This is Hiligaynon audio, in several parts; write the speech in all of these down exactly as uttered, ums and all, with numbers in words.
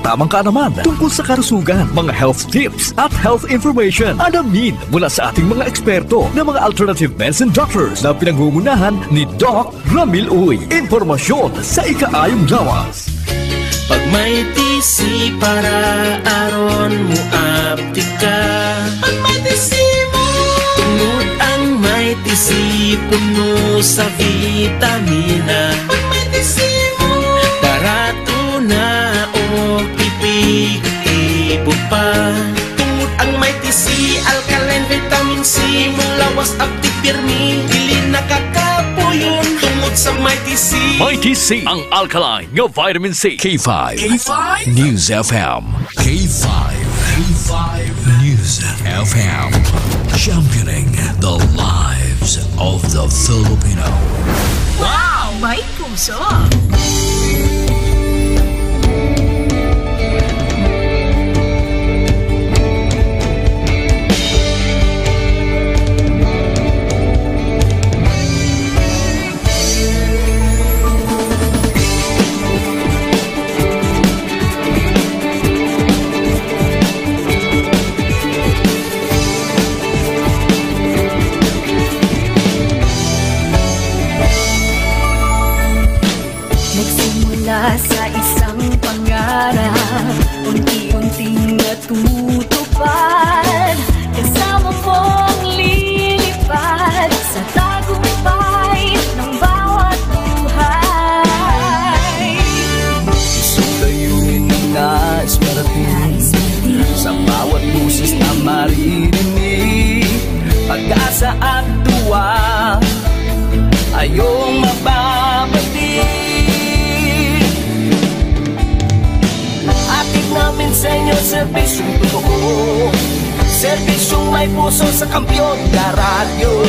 Tamang kaalaman tungkol sa kalusugan, mga health tips, at health information. Alamin mula sa ating mga eksperto na mga alternative medicine doctors na pinangungunahan ni Doc Ramil Uy. Impormasyon sa ikaayong lawas. Pag may T C para aron mo aptik ka. Pag may T C mo. Tungod ang may T C puno sa vitamina. Pag may T C mo. Barato na o epektibo pa. Tungod ang may T C, alkaline vitamin C, imong lawas aptik pirmi, dili nakakapuyon. Tungod sa may T C. May T C, ang alkaline nga vitamin C. K five. K five. News F M. K five. K five News F M. Championing the lives of the Filipino. Wow! May puso! Nagsimula sa isang pangarap, unti-unting natutupad. Kasama mong lilipad sa tagumpay ng bawat buhay. Isang layunin na nais marating sa bawat boses na maririnig. Pag-asa at tuwa, ayong mababati. Hatid namin sa inyo serbisyong totoo, serbisyong may puso sa Kampiyon na Radyo.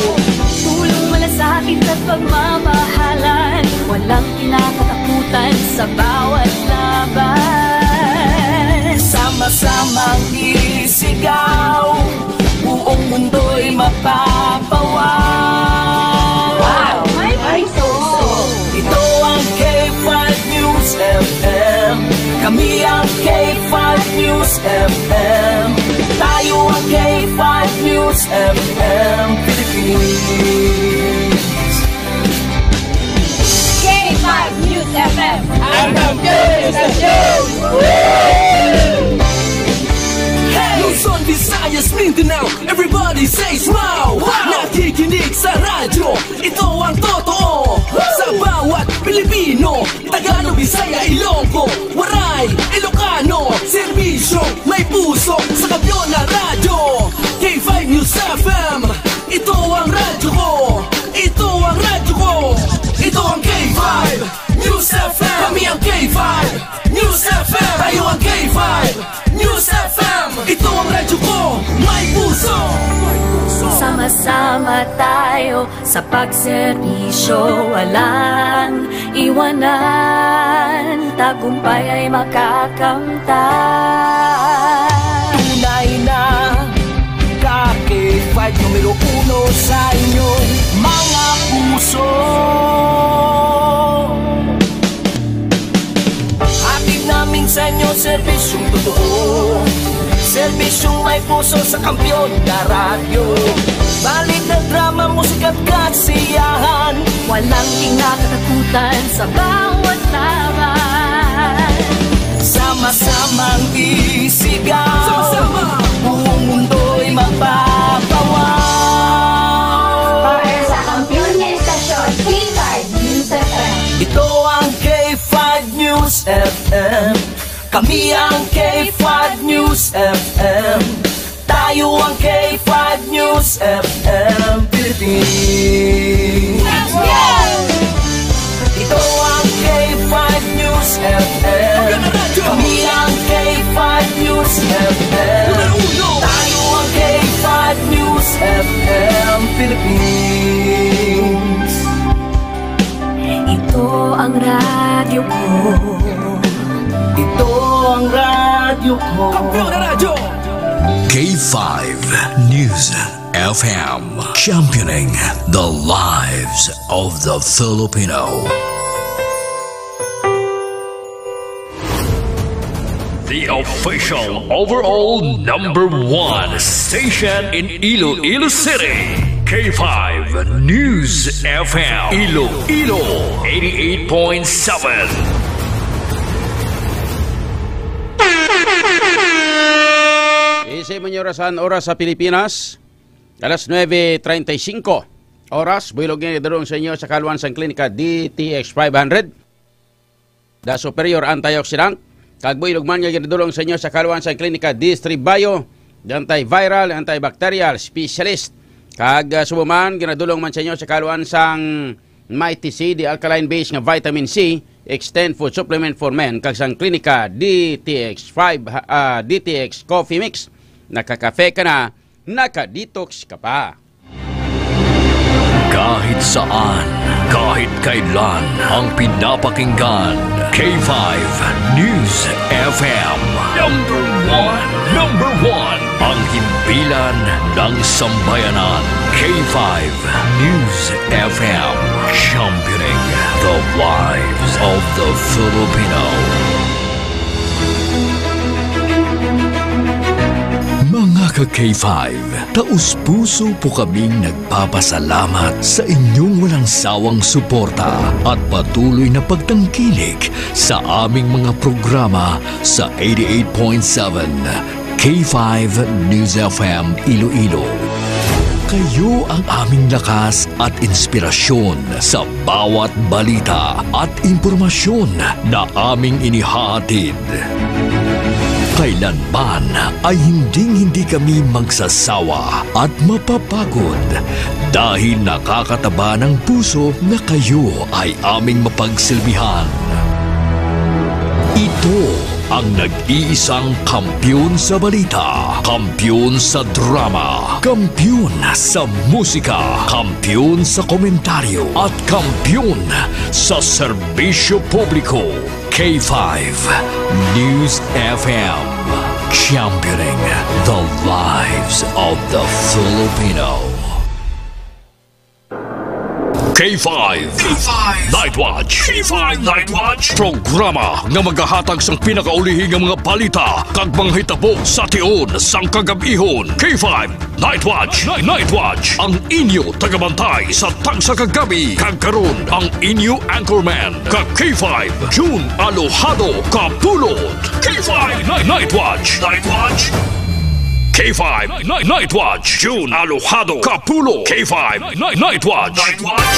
Tulong, malasakit at pagmamahalan, walang kinakatakutan sa bawat laban. Sama-samang isigaw, buong mundo'y mapapawaw. Wow! May puso! Ito ang K five News F M. Kami ang K five News F M. Tayo ang K five News F M Philippines. K five News F M. Ang kampiyon sa show! Hey! Luzon, Visayas, Mindanao, everybody says wow! Wow! Nakikinig sa radyo, ito ang totoo. Sa bawat Pilipino, Tagalog, Bisaya, Ilonggo, Waray, Ilocano, serbisyo, may puso, sa kampiyon na radyo. K five News F M, ito ang radyo ko. Ito ang radyo ko. Ito ang K five News F M. Kami ang K five News F M. Tayo ang K five News F M. Ito ang radyo ko. May puso. Sama-sama tayo sa pagserbisyo. Walang iwanan. Tagumpay ay makakamtan. Tunay na Ka K five numero uno sa inyong mga puso. Hatid namin sa inyo serbisyong totoo, serbisyong may puso sa kampiyon na radyo. Balita, drama, musika at kasiyahan. Walang kinakatakutan sa bawat laban. Sama-samang isigaw. Sama-sama. Buong mundo'y mapapawaw. Para sa kampiyon nga istasyon, K five News F M. Ito ang K five News F M. Kami ang K five News F M. Tayo ang K five News F M Philippines. Ito ang K five News F M. Kami ang K five News F M. Tayo ang K five News F M Philippines. Ito ang radyo ko. Ito ang radyo ko. Kampiyon na radyo. K five News F M, championing the lives of the Filipino. The official overall number one station in Iloilo City, K five News F M, Iloilo, eighty-eight point seven. Isip mo niyo rasan oras sa Pilipinas, alas nuebe treinta y cinco oras, buylog nga ginadulong sa inyo sa kaluan sang klinika D T X five hundred. The Superior Antioxidant, kag buylog man nga ginadulong sa inyo sa kaluan sang klinika D three Bio, the antiviral, antibacterial specialist. Kag, ah, subong man, ginadulong man sa inyo sa kaluan sang Mighty C, the alkaline base nga vitamin C, extend food supplement for men, kag sang klinika D T X five, ah, D T X Coffee Mix. Nakakafe ka na, naka-detox ka pa. Kahit saan, kahit kailan, ang pinapakinggan, K five News F M. Number one, number one, ang himpilan ng sambayanan, K five News F M, championing the lives of the Filipino. Mga ka-K five, taos-puso po kaming nagpapasalamat sa inyong walang sawang suporta at patuloy na pagtangkilik sa aming mga programa sa eighty-eight point seven K five News F M Iloilo. Kayo ang aming lakas at inspirasyon sa bawat balita at impormasyon na aming inihahatid. Kailanman ay hinding-hindi kami magsasawa at mapapagod dahil nakakataba ng puso na kayo ay aming mapagsilbihan. Ito ang nag-iisang kampiyon sa balita, kampiyon sa drama, kampiyon sa musika, kampiyon sa komentaryo, at kampiyon sa serbisyo publiko. K five News F M, championing the lives of the Filipino. K five. K five Night Watch. K five Night Watch. Programa nga magahatag sang pinakaulihi nga mga balita kag mga hitabo sa tion sang kagab-ihon. K five Night Watch. Night, Night Watch. Ang inyo tagabantay sa tagsa ka gabi. Kag karon, ang inyo anchorman, ka K five, June Alojado Kapulot. K five Night, Night Watch. Night Watch. K five Night, Night Watch. June Alojado Kapulot. K five Night, Night Watch. Night Watch.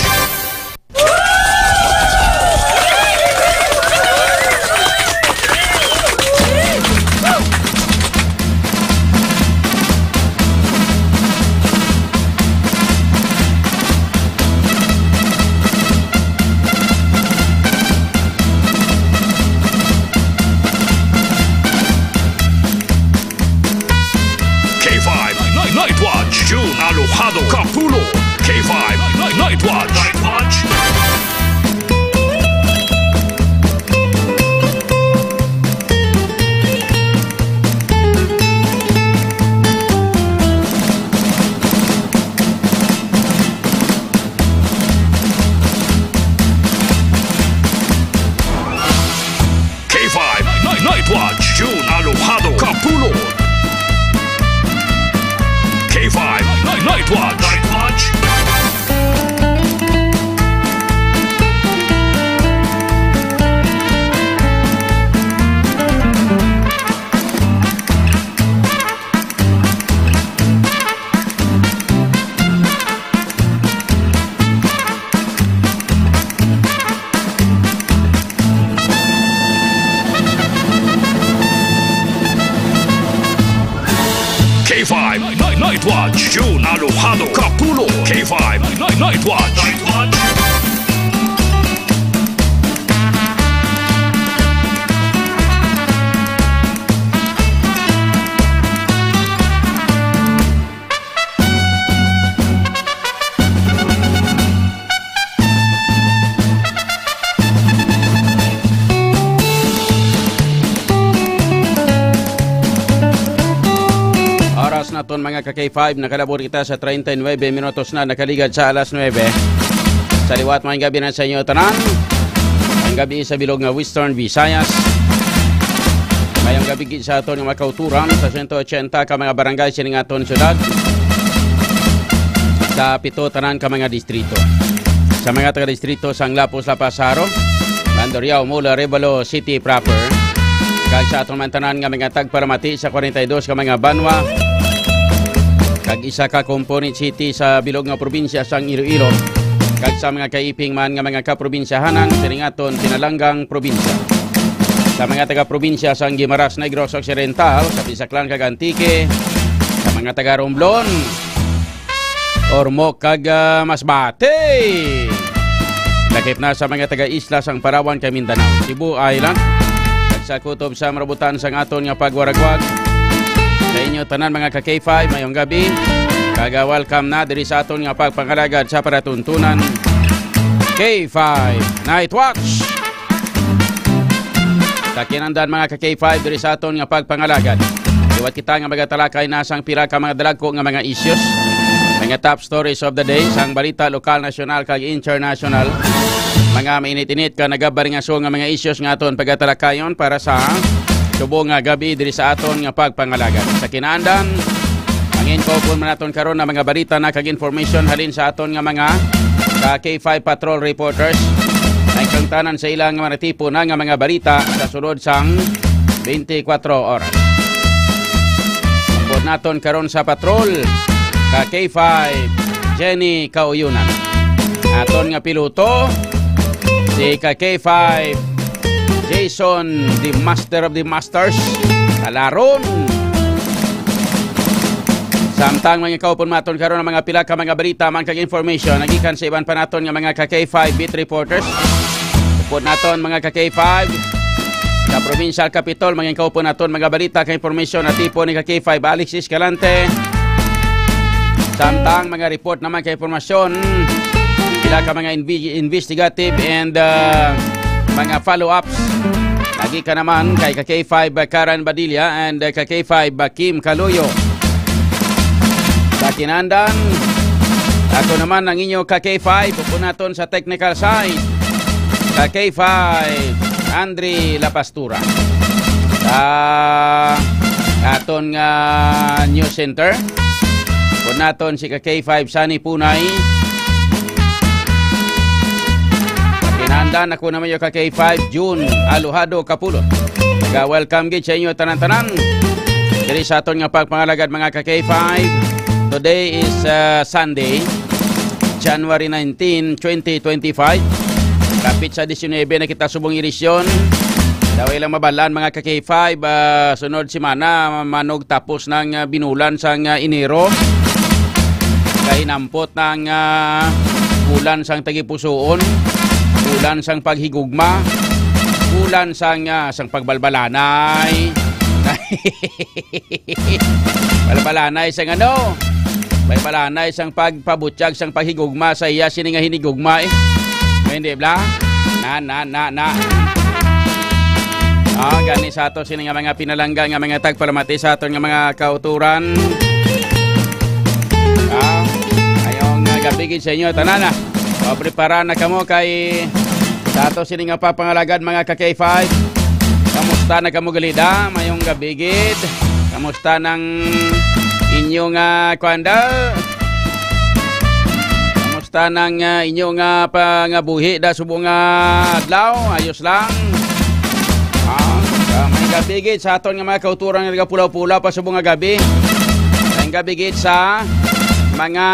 K five Night, Night Watch, June Alojado Kapulot. K five Night, Night Watch. Night Watch. K five Night, Night Watch, June Alojado Kapulot. K five Night, Night Watch. Night Watch. K five Night, Night Watch, June Alojado Kapulot. K five Night, Night Watch. Night Watch. Oras naton, mga ka K five, nakalabot kita sa treinta y nueve minutos na nakaligad sa alas nuebe. Sa liwat, maayong gabi na sa inyo tanan. Maayong gabi sa bilog nga Western Visayas. Mayong gabi gid sa aton nga mga kauturan sa sento ochenta ka mga barangay sining aton syudad, sa pito tanan ka mga distrito. Sa mga taga-distrito sang Lapus, La Paz, Jaro, Mandurriao, Molo, Arevalo City proper, kag sa aton man tanan nga mga tagpalamati sa kwarenta y dos ka mga banwa, kag isa ka component city sa bilog nga probinsya sang Iloilo, kag sa mga kaiping man nga mga kaprobinsyahanan sining aton pinalanggang probinsya. Sa mga taga-probinsya sang Guimaras, Negros Occidental, Capiz, Aklan, kag Antique, sa mga taga-Romblon, Ormoc, kag, ah, Masbate. Lakip na sa mga taga-isla sang Palawan kag Mindanao, Cebu Island, kag sa kutob sa marabutan sang aton nga pagwaragwag. Sa inyo tanan, mga ka K five, mayong gabi. Kag, ah, welcome na diri sa aton nga pagpangalagad sa palatuntunan, K five Night Watch. Sa kinandan, mga ka K five, diri sa aton nga pagpangalagad, liwat kita nga magatalakay na sang pila ka mga dalagko nga mga issues, mga top stories of the day, sang balita lokal, nasyonal, kag international. Mga mainit-init ka nagabaringaso nga mga issues nga aton pagatalakayon para sa subong nga gabi diri sa aton nga pagpangalagad. Sa kinandan, mangin ko man naton karon na mga balita na kag information halin sa aton nga mga ka K five patrol reporters. Ang kangtanan sa ilang mga tipo na nga mga balita sa sulod sang twenty-four oras. Upod naton karon sa patrol, ka K five, Jenny Kauyunan. Aton nga piloto, si ka K five, Jason, the master of the masters, Talaron. Samtang mga kaupon maton karon ang mga pila ka mga balita man kag information nagikan sa iban pa naton nga mga ka K five beat reporters. Upod naton mga ka K five, sa provincial capital, mga kaupon naton mga balita kag information na tipo ni ka K five Alexis Galante. Samtang mga report naman kay impormasyon, pila ka mga invi-, investigative and, ah, mga follow-ups. Lagi ka naman kay ka K five Karen Badilla and, ah, ka K five Kim Kaluyo. Sa kinandan, ako naman ang inyo ka K five, upod naton sa technical side, ka K five Andre Lapastura. Sa aton nga news center, upod naton si ka K five Sunny Punay. Sa kinandan, ako naman inyo ka K five June Alojado Kapulot. Naga-welcome gid sa inyo tanan-tanan diri sa aton nga pagpangalagad, mga ka K five. Today is, uh, Sunday, January nineteen, twenty twenty-five. Kapit sa diecinuebe na kita subong eleksyon. Daw ilang mabalaan, mga ka K five, ah, sunod semana, manog tapos ng, ah, binulan sang, ah, Enero. Kahinampot ng, ah, bulan sang tagipusoon, bulan sang paghigugma, bulan sang, ah, sang pagbalbalanay. Balbalanay sang ano? Balbalanay sang pagpabutyag sang paghigugma sa iya sini nga hinigugma, eh. Hindi bala? Na, na, na, na. Ah, gani sa ato sini nga mga pinalangga nga mga tagpalamati sa aton nga mga kauturan. Ah, ayong, ah, gabi gid sa inyo tanan, ah. O, prepara na kamo kay sa ato sini nga papangalagad, mga ka K five. Kamusta na kamo gali da? Mayong gabi gid. Kamusta nang inyo nga, kuwan da? Kamusta nang, ah, inyo nga pangabuhi da subong nga adlaw? Ayos lang. Ah, ah, may gabi gid sa aton nga mga kauturan nga nagapulaw-pulaw pa subong nga gabi. May gabi gid sa mga,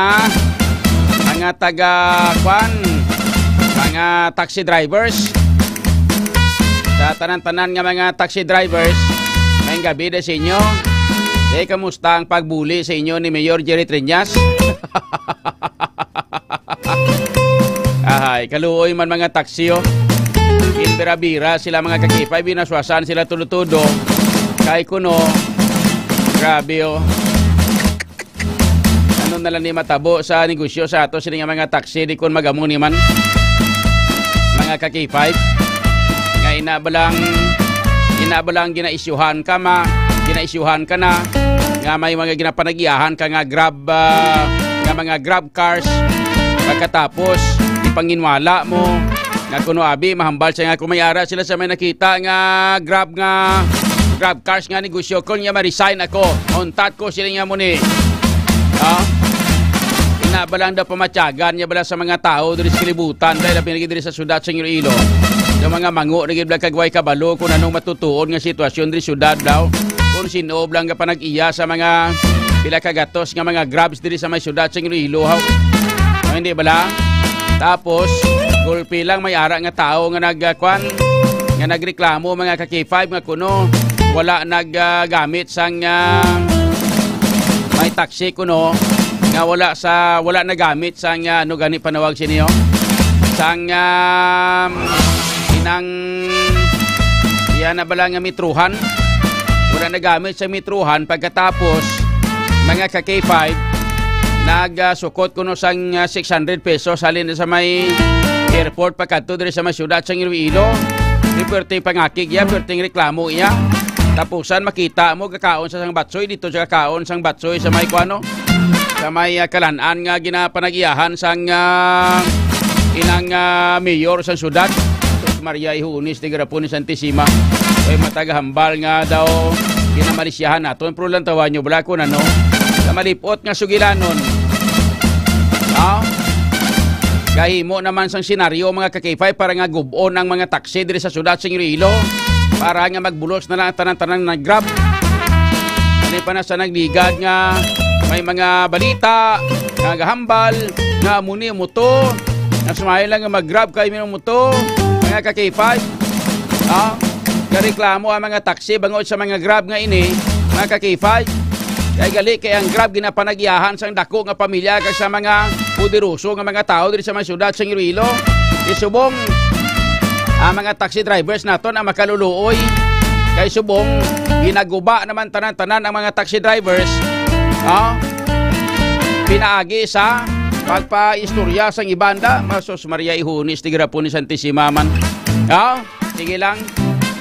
mga taga, kwan, mga taxi drivers. Sa tanan-tanan nga mga taxi drivers, may gabi da sa inyo. Eh, kamusta ang pagbuli sa inyo ni Mayor Jerry Treñas? Ahay, kaluoy man mga taxi, oh. Ginbira-bira sila, mga ka K five, binaswasan sila tudo-tudo. Kay kuno, grabe, oh. Ano na lang ni matabo sa negosyo sa ato sini nga mga taxi, di kon magamo ni man, mga ka K five? Nga ina ba lang, ina ba lang ginaisyuhan ka ma, ginaisyuhan ka na, nga may mga ginapanag-iyahan ka nga Grab, ah, nga mga Grab cars, pagkatapos ipanginwala mo nga kuno abi mahambal siya nga kung may ara sila sa may nakita nga Grab nga Grab cars nga negosyo, kon niya ma-resign ako, untat ko sila nga mo ni. Ha? Ina ba lang daw pamatyagan niya bala sa mga tao diri sa kalibutan, dahil labi na gid diri sa syudad sa Iloilo. Yung mga mango na gid bala kagway kabalo kung anong matutuon nga sitwasyon diri syudad daw. Kung sino bala nga panag-iya sa mga pila ka gatos nga mga Grabs diri sa may syudad sa Iloilo, ha? Ang hindi bala? Tapos, gulpi lang may ara nga tao nga nag, ah, kwan, nga nagreklamo, mga ka-K five, nga kuno wala nag, ah, gamit sang, ah, may taxi kuno nga wala sa, wala nagamit sang, ah, ano gani panawag sini, oh? Sang, ah, inang, iya na bala nga metruhan? Wala nagamit sa metruhan. Pagkatapos, mga ka-K five, nag, ah, sukot kuno sang, ah, six hundred pesos halin sa may airport pagkadto diri sa may syudad sang Iloilo. Di perting pangakig iya, perting reklamo iya. Tapusan, makita mo, kakaon sa sang batsoy, dito siya kakaon sang batsoy sa may kuano, sa may, ah, kalan-an nga ginapanag-iyahan sang, ah, inang, ah, mayor sang syudad. Sus Maria, Ihunis, Tigarapon ni Santisima. Kay matagahambal nga daw ginamalisyahan naton. Pero lantawan nyo bala kung ano, sa malipot nga sugilanon. Ha? Gahimo naman sang senaryo, mga ka-K five, para nga gub-on ang mga taxi diri sa syudad sa Iloilo, para nga magbulos na lang ang tanan-tanan nga nag-Grab. Ano pa na sa nagligad nga may mga balita nga gahambal nga amo ni mo to, nga sumaya lang nga mag-Grab kay mo to, mga ka-K five. Ha? Gareklamo ang mga taxi bangod sa mga Grab nga ini, mga ka-K five. Kay gali kay ang Grab ginapanag-iyahan sang dako nga pamilya kag sa mga poderoso nga mga tawo diri sa mga syudad sa Iloilo. Isubong ang mga taxi drivers naton ang makaluluoy. Kay subong ginaguba naman tanan-tanan ang mga taxi drivers, no? Pinaagi sa pagpaistorya sang iban da. Masus Maria, Ihunis, Tigarapon ni Santisima man. No? Sige lang.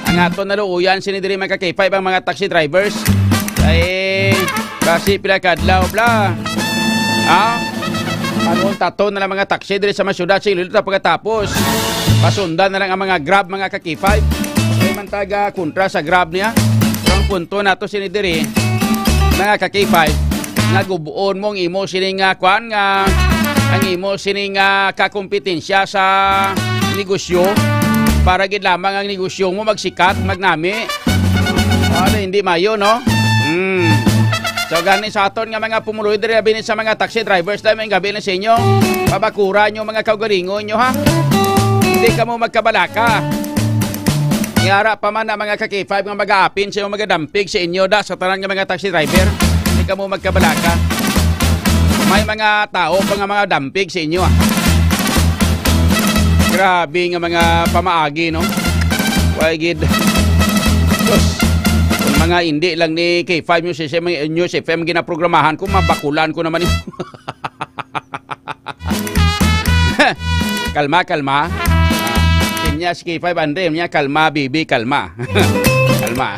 Ang aton naluoyan sini diri, mga ka-K five, ang mga taxi drivers. Ay, kasi pila kadlaw, bla. Ha? Panguntaton na lang mga taxi diri sa mga syudad sa Iloilo, pagkatapos pasundan na lang ang mga Grab, mga ka-K five. Ay, man taga kontra sa Grab niya. Pero ang punto nato sini diri, mga ka-K five, nga gub-on mo ang imo sini nga kwan nga ang imo sini nga kakompetensya sa negosyo, para gid lamang ang negosyo mo magsikat, magnami. Ano, hindi mayo, no? Hmm. So, gani sa aton nga mga pumuluyo diri, abi ni sa mga taxi drivers, dahil may gabi na sa inyo, pabakura nyo mga kaugalingon nyo, ha? Hindi kamo magkabalaka. Yara pa man ang mga ka-K five nga mag-aapin sa inyo, magadampig sa inyo, da, sa tanan nga mga taxi driver. Hindi kamo magkabalaka. May mga tao pa nga mga dampig sa inyo, ah. Grabe nga mga pamaagi, no? Way gid. Sus, kung mga hindi lang ni K five News F M, News F M ginaprogramahan ko, mabakulan ko naman yun. Kalma, kalma. Ah, sinya si K five Andre, niya, "Kalma, baby, kalma." Kalma.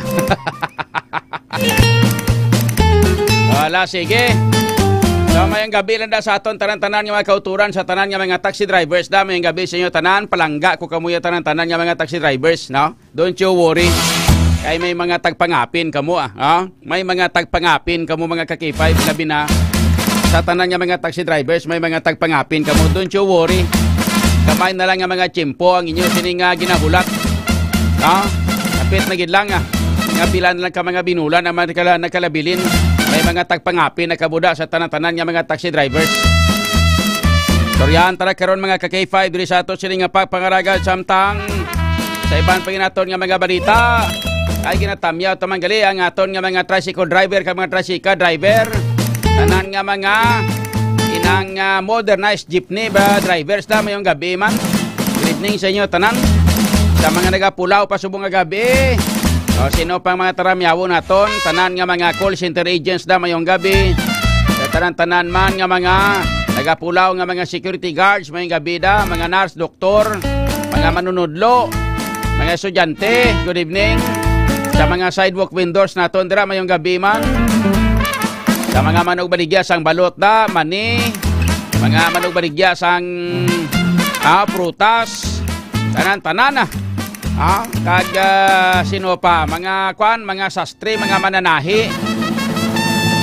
Wala, sige. So, mayong gabi lang da sa aton tanan-tanan nga mga kauturan, sa tanan nga mga taxi drivers da, mayong gabi sa inyo tanan, palangga ko kamuya tanan-tanan nga mga taxi drivers, no? Don't you worry. Kay may mga tagpangapin kamo, ah. Ha? May mga tagpangapin kamo, mga ka-K five, labi na sa tanan nga mga taxi drivers, may mga tagpangapin kamo. Don't you worry. Gamay na lang nga mga tiyempo ang inyo sini nga ginahulat. Ha? Kapit na gid lang, ah. Nga pila na lang ka mga binulan ang mga nagkala-, nagkalabilin. May mga tagpangapin na kabuda sa tanan-tanan nga mga taxi drivers. Storyahan tara karon, mga ka-K five, diri sa ato sini nga pagpangaragad samtang sa iban pa ginaton nga mga balita, ay ginatamyaw tamang gali ang aton nga mga tricycle driver kag mga tricycle driver. Tanan nga mga inang, ah, modernized jeepney ba drivers da, mayong gabi man. Good evening sa inyo tanan. Sa mga nagapulaw pa subong nga gabi, o sino pang mga taramyawon naton, tanan nga mga call center agents da, mayong gabi. Sa tanan-tanan man nga mga nagapulaw nga mga security guards, mayong gabi da, mga nurse, doktor, doktor, mga manunudlo, mga estudyante, good evening. Sa mga sidewalk vendors naton dira, mayong gabi man. Sa mga manugbaligya sang balot da, mani, mga manugbaligya sang, ah, prutas, tanan-tanan na. Ha? Kag, ah, sino pa? Mga kwan, mga sastre, mga mananahi.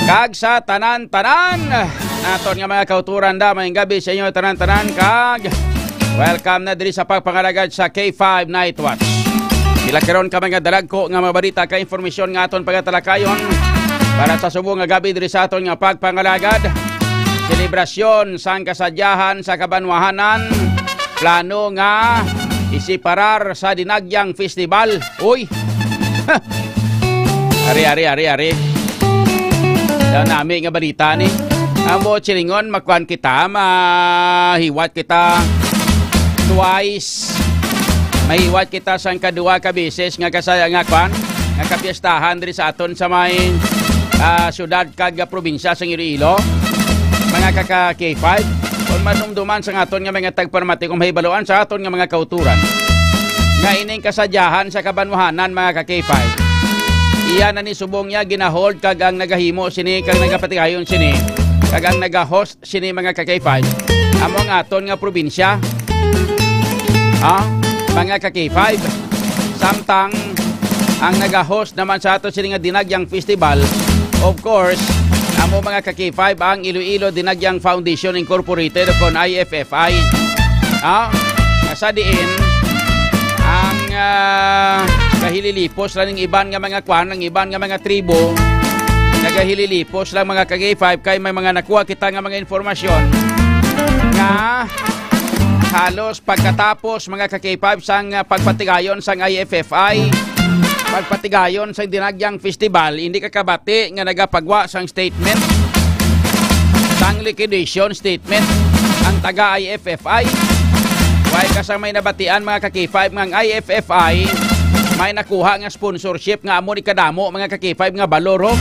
Kag sa tanan-tanan, aton nga mga kauturan da, maayong gabi sa inyo tanan-tanan. Kag welcome na diri sa pagpangalagad sa K five Night Watch. Pila karon ka mga dalagko nga mga balita ka impormasyon nga aton pagatalakayon para sa subong nga gabi diri sa aton nga pagpangalagad. Selebrasyon sang kasadyahan sa kabanwahanan, plano nga isiparar sa Dinagyang Festival. Uy! Ari, ari, ari, ari. Daw nami nga balita ni. Amo, chiringon, makuan kita, mahiwat kita twice. Mahiwat kita sang kaduha ka beses nga kasaya nga kuan, nga kapiestahan diri sa aton sa may, ah, syudad kag probinsya sang Iloilo. Mga kaka K five, kung manumduman sa aton nga mga tagpamati, kung mahibaluan sa aton nga mga kauturan, nga ining kasadyahan sa kabanwahanan, mga ka K five, iya na ni subong niya ginahold kag ang nagahimo sini kag nagapatigayon sini kag ang nagahost sini, mga ka K five, amo ang aton nga probinsya. Ha? Mga ka K five. Samtang ang nagahost naman sa ato sini nga Dinagyang Festival, of course, amo, mga ka K five, ang Iloilo Dinagyang Foundation Incorporated o kon I F F I. Ha? Nga sa diin ang, ah, kahililipos lang ning iban nga mga kwan, ang iban nga mga tribo, nagahililipos lang, mga ka K five, kay may mga nakuha kita nga mga impormasyon nga halos pagkatapos, mga ka K five, sang, ah, pagpatigayon sang I F F I, pagpatigayon sang Dinagyang Festival, hindi ka kabati nga nagapagwa sang statement, sang liquidation statement ang taga I F F I. Why ka sang may nabatian, mga ka K five, nga ang I F F I may nakuha nga sponsorship nga amo ni kadamo, mga ka K five, nga balor, ho.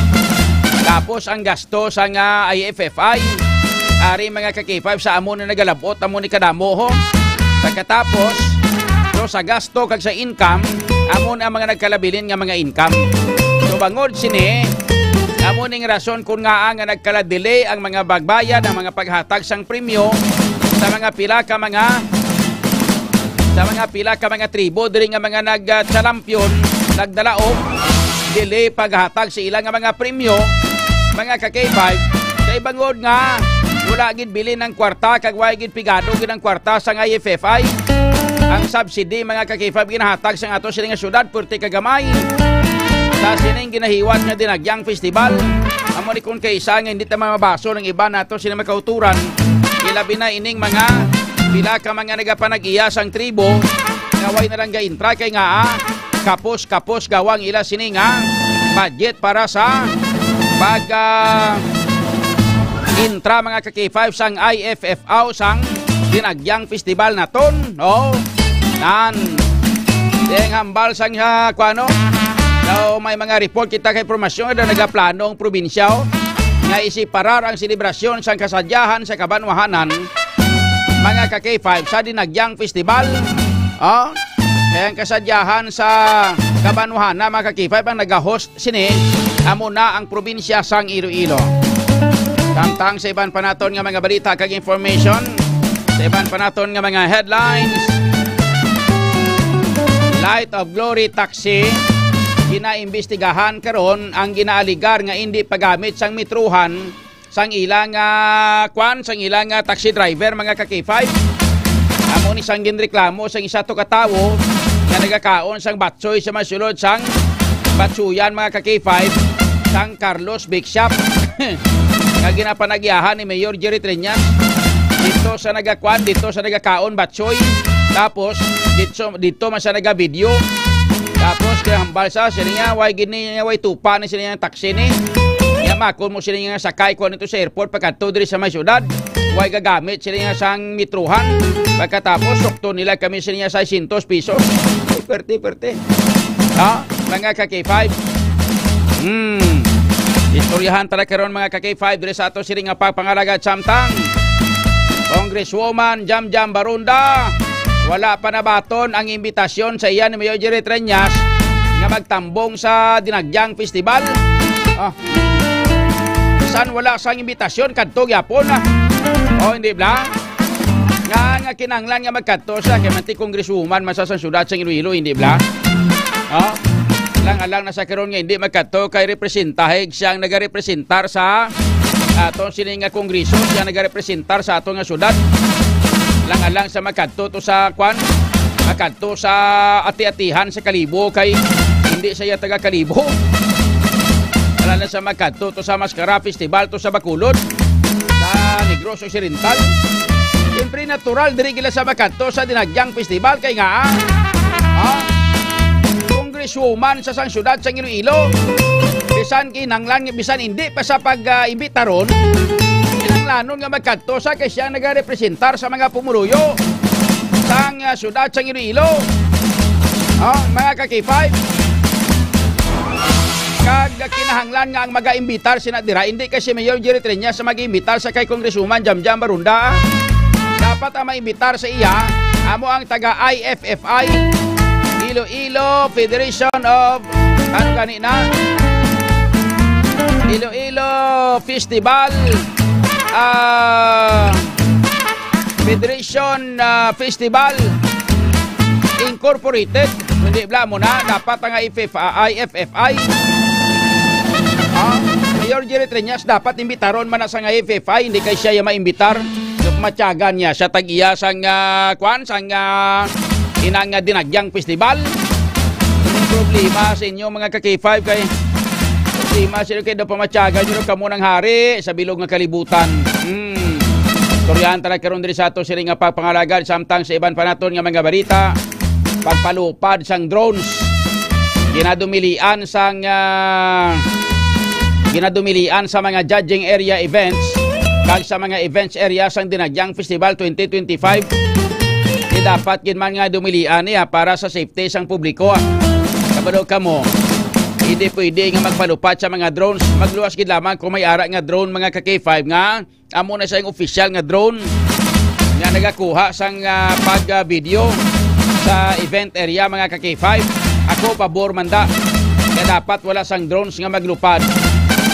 Tapos ang gasto sang, ah, I F F I, ari, mga ka K five, sa amo na nagalabot, amo ni kadamo, ho. Pagkatapos, so, sa gasto kag sa income, amo na ang mga nagkalabilin nga mga income. So, bangod sini, amo ning rason kung ngaa nga nagkala-delay ang mga pagbayad, ang mga paghatag sang premyo sa mga pila ka mga, sa mga pila ka mga tribo diri nga mga nag, ah, champion, nagdala og delay paghatag sa ila nga mga premyo, mga ka K five, kay bangod nga wala gid bilin ang kwarta kag wala gid pigado gid ang kwarta sang I F F I. Ang subsidy, mga ka K five, ginahatag sang ato sini nga syudad, pwerte ka gamay. Sa sining ginahiwat nga Dinagyang Festival, amo ni kun kaisa nga hindi ta mabaso ng iba nato sini makauturan, ilabi na ining mga pila ka mga nagapanag-iya sang tribo nga way na lang gaintra kay nga, ah, kapos-kapos gawang ila sini nga budget para sa pag, ah, intra, mga ka K five, sang I F F O sang Dinagyang Festival naton, no? Nan. Ding hambal sang, ah, kuano? Daw may mga report kita kay impormasyon nga nagaplano ang probinsya, oh, nga isiparar ang selebrasyon sang kasadyahan sa kabanwahanan, mga ka K five, sa Dinagyang Festival. Oh, kaya ang kasadyahan sa kabanwahanan, mga ka K five, ang nagahost sini amo na ang probinsya sang Iloilo. Samtang sa iban pa naton nga mga balita kag information, sa iban pa naton nga mga headlines, Light of Glory Taxi, ginaimbestigahan karon ang ginaaligar nga indi paggamit sang metrohan sang ilang, ah, kwan, sang ilang, ah, taxi driver, mga ka K five. Amo ni sang ginreklamo sang isa to ka tawo nga nagakaon sang batsoy sa may sulod sang batsuyan, mga ka K five, sang Carlos Bake Shop nga ginapanagyahan ni Mayor Jerry Treñas. Dito sa nagakwan, dito sa nagakaon batsoy. Tapos dito, dito man sa nagavideo. Tapos kaya hambal sa sila niya, way gini, way tupa ni sila niya taxi ni. Niya makon mo sila niya sakay ko nito sa airport pagkadto diri sa may syudad. Way gagamit sila niya sang metrohan. Pagkatapos sukto nila kami sila niya seiscientos pesos. Ay, perte, perte. Ha? Mga ka K five. Hmm. Istoryahan tala karon, mga ka K five, diri sa ato sini nga pagpangalagad samtang Congresswoman Jam Jam Barunda, wala pa nabaton ang imbitasyon sa iya ni Mayor Jerry Treñas nga magtambong sa Dinagyang Festival. Ah. San wala sang imbitasyon kadto gyapon, ah. Oh, hindi bla? Nga, nga kinahanglan nga magkadto siya, kay manti congresswoman man sa, sa siyudad sang Iloilo, hindi bala? Oh? Alang-alang na sa karon nga hindi magkadto kay representahig siyang nagarepresentar sa aton sini nga kongreso, siya nagarepresentar sa aton nga siyudad. Alang-alang sa magkadto to sa kwan, magkadto sa ati-atihan sa Kalibo kay hindi siya taga Kalibo. Alang-alang sa magkadto to sa Mascara Festival to sa Bacolod, sa Negros Occidental. Siyempre, natural, diri gila sa makadto sa Dinagyang Festival kay nga, ah, ah, congresswoman sa sang syudad sang Iloilo. Bisan kinahanglan nga, bisan hindi pa sa pag, ah, imbitaron, kinahanglanon nga magkadto sa kay siya nagarepresentar sa mga pumuruyo sang, ah, syudad sang Iloilo. Ah, mga ka-K five. Kag kinahanglan nga ang mag-imbitar sina dira, hindi kay si Mayor Jerry Treñas sa mag-imbitar sa kay Congresswoman Jamjam Barunda. Dapat ang maimbitar sa iya, amo ang taga I F F I, Iloilo Federation of, ano gani na? Iloilo Festival, ah, Federation, ah, Festival Incorporated. Hindi bala mo na, dapat ang I F F I, I F F I. Ah, Mayor Jerry Treñas, dapat imbitaron man na sa I F F I, hindi kay siya yung maimbitar. Yung matyagan niya, siya tag-iya sang, ah, kwan, sang, ah, inang, ah, Dinagyang Festival. Yung problema sa inyo, mga ka-K five, kay problema sa inyo, kay daw pamatyagan nyo kamo ng hari sa bilog nga kalibutan. Hmm. Istoryahan ta na karon diri sa ato sini nga pagpangalagad, samtang sa iban pa naton nga mga balita, pagpalupad sang drones, ginadumilian sang, ah, ginadumilian sa mga judging area events kag sa mga events area sang Dinagyang Festival twenty twenty-five. Di dapat gid man nga dumilian niya para sa safety sang publiko, ah. Kabalo kamo, hindi pwede nga magpalupad sa mga drones. Magluwas gid lamang kung may ara nga drone, mga ka-K five, nga amo na siya yung official nga drone nga nagakuha sang, ah, pag, ah, video sa event area, mga ka-K five. Ako, pabor man da. Kaya dapat wala sang drones nga maglupad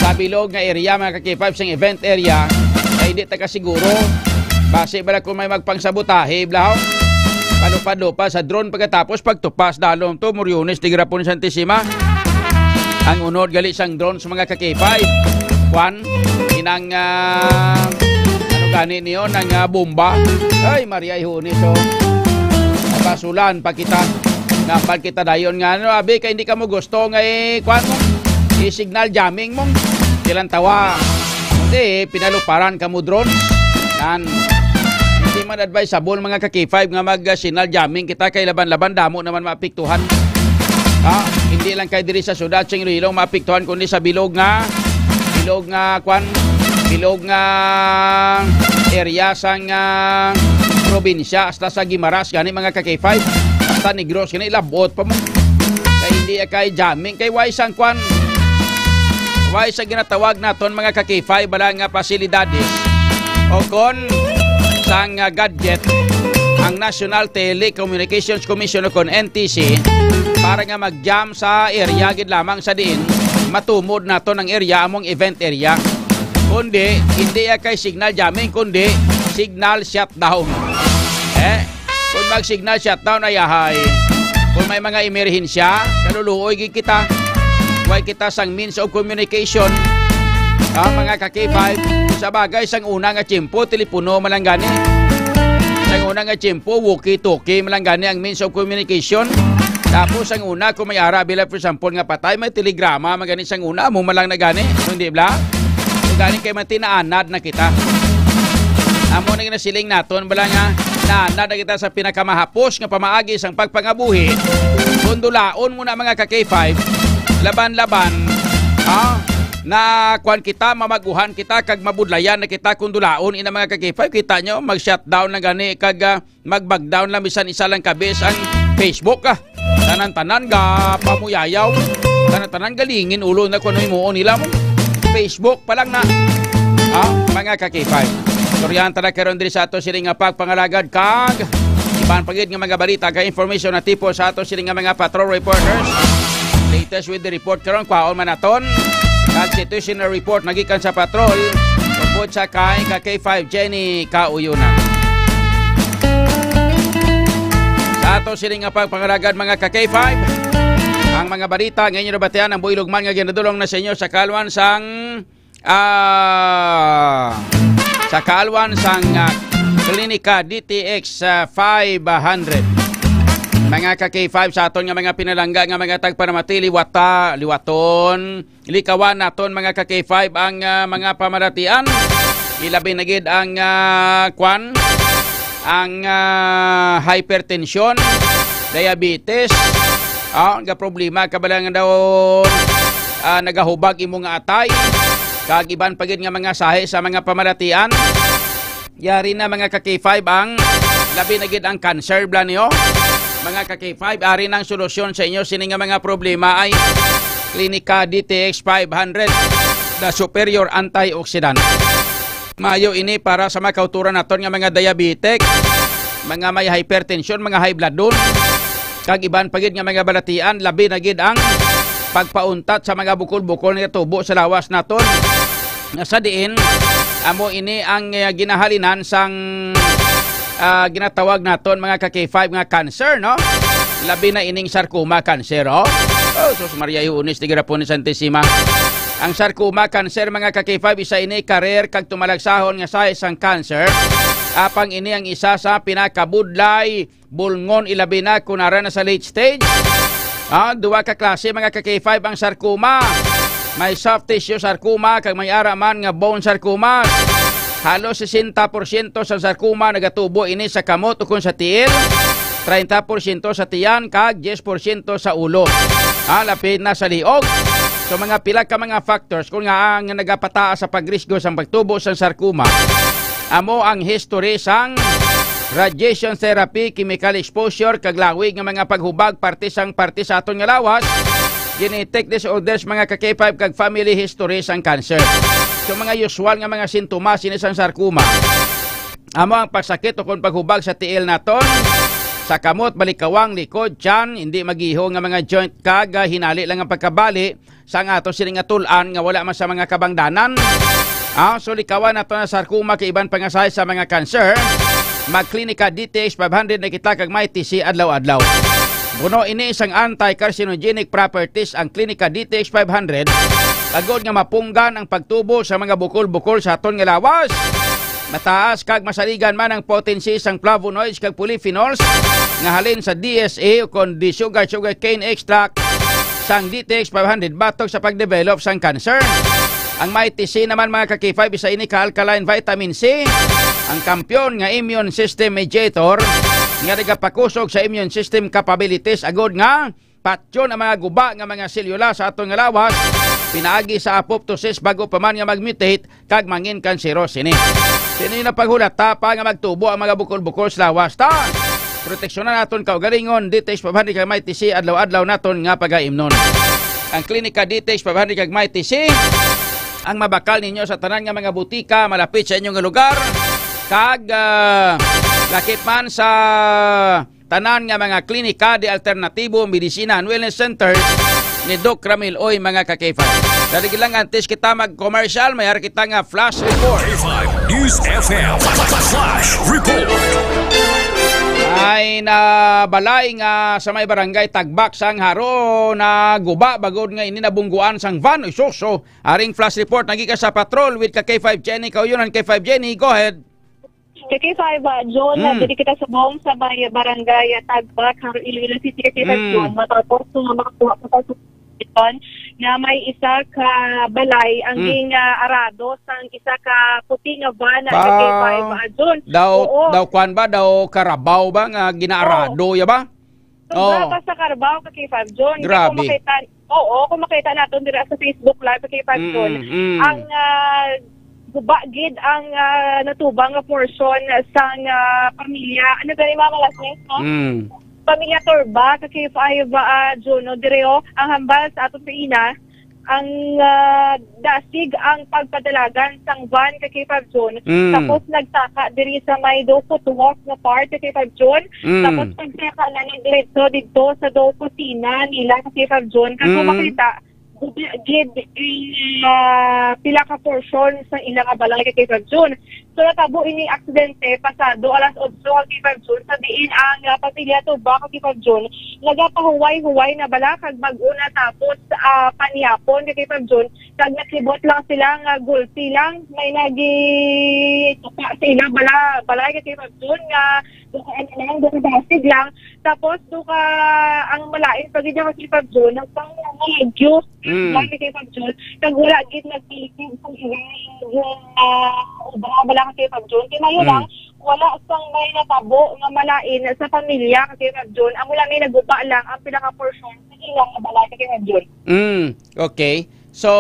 sa bilog nga area, mga ka-K five, sang event area. Kaya hindi ta kasiguro. Basi bala kung may magpangsabotahe, blahaw. Palupad-lupad sa drone pagkatapos pagtupas dalom to, Moriones, Tigrapon, Santisima. Ang unod gali sang drone sa mga ka-K five. Kwan, inang, ah, ano gani niyo, nang, ah, bomba. Ay, Maria Ihunis, oh. Pasulan pa kita. Napal kita dayon nga, ano, abi, kay hindi ka mo gusto nga, eh, kwan mo, i-signal jamming mo. Silang tawa. Hindi, pinaluparan ka mo drones. Nan, hindi man advisable, mga ka-K five, nga mag-signal jamming kita kay laban-laban damo naman maapektuhan. Ha? Hindi lang kay diri sa syudad sing Iloilo maapektuhan, kundi sa bilog nga, bilog nga, kwan, bilog nga area sang, ah, probinsya, hasta sa Guimaras gani, mga ka-K five, hasta Negros gani, labot pa mo. Kay hindi kay jamming, kay way sang kwan, way sa ginatawag naton, mga ka-K five, bala nga pasilidades o kon sang, ah, gadget ang National Telecommunications Commission o kon N T C para nga mag-jam sa area gid lamang sa diin matumod naton ang area among event area. Kundi, hindi ya kay signal jamming, kundi signal shutdown. Eh, kung mag-signal shutdown, ay ahay. Kung may mga emerhensya, kaluluoy gid kita. Way kita sang means of communication. Ah, mga ka-K five, sa bagay, sang una nga tiyempo, telepono man lang gani. Sang una nga tiyempo, walkie-talkie man lang gani ang means of communication. Tapos, sang una, kung may ara, bila, for example, nga patay, may telegrama man gani sang una, amo man lang na gani. Hindi bala? Kung gani kay mati, naanad na kita. Amo na ginasiling naton, bala nga, naanad na kita sa pinakamahapos nga pamaagi sang pagpangabuhi. Kung dulaon mo na, mga ka-K five, laban-laban, ah, na kwan kita, mamaguhan kita, kag mabudlayan na kita kung dulaon ina, mga ka-K five. Kita nyo, mag-shutdown na gani, kag, ah, mag-back down lang, bisan isa lang kabis ang Facebook, ah. Tanan-tanan ga pamuyayaw. Tanan-tanan galingin ulo na kung ano himuon nila mo. Facebook pa lang na. Ah, mga ka-K five. Istoryahan ta na karon diri sa ato sini nga pagpangalagad kag iban pa gid nga mga balita kag information na tipo sa ato sini nga mga patrol reporters. Latest with the report karon, kwaon man naton kag situational report nagikan sa patrol tungkol sa kay ka K five Jenny Kauyonan. Ato sini nga pagpangalagad, mga ka K five. Ang mga balita nga inyo nabatian ang builog man nga ginadulong na sa inyo sa kalwan sang, ah, sa kalwan sang, ah, Klinika D T X, ah, five hundred. Mga ka K five, sa aton nga mga pinalangga nga mga tagpanamati, liwata, liwaton, likawan naton, mga ka K five, ang, ah, mga pamaratian. Ilabi na gid ang, ah, kwan, ang, ah, hypertension, diabetes. Ah, nga problema ka bala nga daw, ah, nagahubag imo nga atay, kag iban pa gid nga mga sahi sa mga pamaratian. Yari na, mga ka K five, ang labi na gid ang cancer, bala niyo. Mga ka K five, ari na ang solusyon sa inyo sini nga mga problema ay Klinika D T X five hundred, the superior antioxidant. Mayo ini para sa mga kauturan naton nga mga diabetic, mga may hypertension, mga high bloodon, kag iban pa gid nga mga balatian, labi na gid ang pagpauntat sa mga bukol-bukol nga tubo sa lawas naton. Nga sa diin, amo ini ang, eh, ginahalinan sang, ah, ginatawag naton, mga ka K five, nga cancer, no? Labi na ining sarcoma cancer, oh. Oh, sus Maria, iunis ni Garapon ni Santisima. Ang sarcoma cancer, mga ka K five, isa ini ka rare kag tumalagsahon nga sahi sang cancer. Apang ini ang isa sa pinakabudlay bulngon, ilabi na kon ara na sa late stage. Ah, duha ka klase, mga ka K five, ang sarcoma. May soft tissue sarcoma kag may ara man nga bone sarcomas. Halos sesenta porsyento sa sarcoma nagatubo ini sa kamot ukon sa tiil, treinta porsyento sa tiyan, kag diyes porsyento sa ulo. Ah, lapit na sa liog. So, mga pila ka mga factors kung nga ang nagapataas sa pagrisgo sang pagtubo sang sarcoma amo ang history sang radiation therapy, chemical exposure, kag lawig nga mga paghubag parte sang parte sa aton nga lawas, genetic disorders, mga ka K five, kag family history sang cancer. So, mga usual nga mga sintomas sini sang sarcoma amo ang pagsakit ukon paghubag sa tiil naton, sa kamot, balikawang, likod, tiyan, hindi magiho nga mga joint, kag, ah, hinali lang ang pagkabali sang ato sining atul-an nga wala man sa mga kabangdanan. Ah, so likawan nato na sarcoma kag iban pa nga sahi sa mga cancer. Mag-Klinika D T X five hundred na kita kag may T C adlaw-adlaw. Puno ini sang anti-carcinogenic properties ang Klinika D T X five hundred, agod nga mapunggan ang pagtubo sa mga bukol-bukol sa aton nga lawas. Mataas kag masaligan man ang potency sang flavonoids kag polyphenols nga halin sa D S A o kon di sugar, sugar cane extract sang D T X five hundred batok sa pagdevelop sang cancer. Ang Mighty C naman, mga ka-K five, isa ini ka alkaline vitamin C, ang kampiyon nga immune system mediator nga nagapakusog sa immune system capabilities agod nga patyon ang mga guba nga mga selyula sa aton nga lawas pinaagi sa apoptosis bago pa man nga mag-mutate kag mangin kanseros sini. Sini na paghulata pa nga magtubo ang mga bukol-bukol sa lawas ta. Proteksyonan naton kaugalingon, D T X five hundred kag Mighty C adlaw-adlaw naton nga pagaimnon. Ang Klinika D T X five hundred kag Mighty C ang mabakal ninyo sa tanan nga mga butika malapit sa inyong lugar, kag, ah, lakip man sa tanan nga mga klinika de alternatibo, medisina, and wellness centers ni Doc Ramil Uy, mga ka-K five. Dali lang, antes kita mag-commercial, may ara kita nga flash report. K five News F M Flash Report. Ay na balay nga sa may barangay Tagbak sang Haro na guba bagod nga ini nabungguan sang van. Uy, sus, so, aring flash report nagika sa patrol with ka K five Jenny Kauyonan. K five Jenny, go ahead. K K five, ah, John, na Mm. diri kita subong sa may barangay, ah, Tagbak, Haro, Iloilo City, K K five, Mm. John, matapos nga makakuha ko sa suspicion nga may isa ka balay ang Mm. ging, ah, arado sang isa ka puti nga van, ah, Ba, K K five, ah, John. daw, Oo. daw kwan ba? Daw karabaw ba nga ginaarado, Oo. ya ba? Sobra Oh. pa sa karabaw ka K five, John. Kay Grabe. Kung makita, oo, kung makita naton dira sa Facebook Live ka K five, Mm, John, mm. ang, ah, guba gid ang, ah, natubang nga portion sang, ah, pamilya. Ano gani, mga last name, no? Mm. Pamilya Turba ka K five, ah, John, no? Dire, oh, ang hambal sa aton sa ina, ang, ah, dasig ang pagpadalagan sang van ka K five, John. Mm. Tapos nagtaka diri sa may daw kutuwak nga part ka K five, John. Mm. Tapos nagtaka na ni diretso dito sa daw kusina nila ka K five, John. Kaso Mm. makita, guba gid ang, ah, pila ka porsyon sa ila nga balay, ka K five June. So, natabo ini aksidente pasado alas otso, ka K five June, sa diin ang, ah, pamilya Tuba, ka K five June, nagapahuway-huway na bala kag bag-o na tapos, ah, panihapon, ka K five June, kag nakibot lang sila nga gulpi lang may nagitupa sa ila bala, balay, ka K five June, nga duka ano lang, duka basig lang. Tapos, duka ang malain pa gid, ka K five June, nagpangulagyo. Mm. Lang, ka K five June, kag wala gid nagtilikid kung ilang yung, ah, ubra bala, ka K five June. Kay mayo Mm. lang, wala sang may natabo nga malain sa pamilya, ka K five June. Amo lang ni naguba lang ang pila ka porsyon sa ilang balay, ka K five June. Mm, okay. So,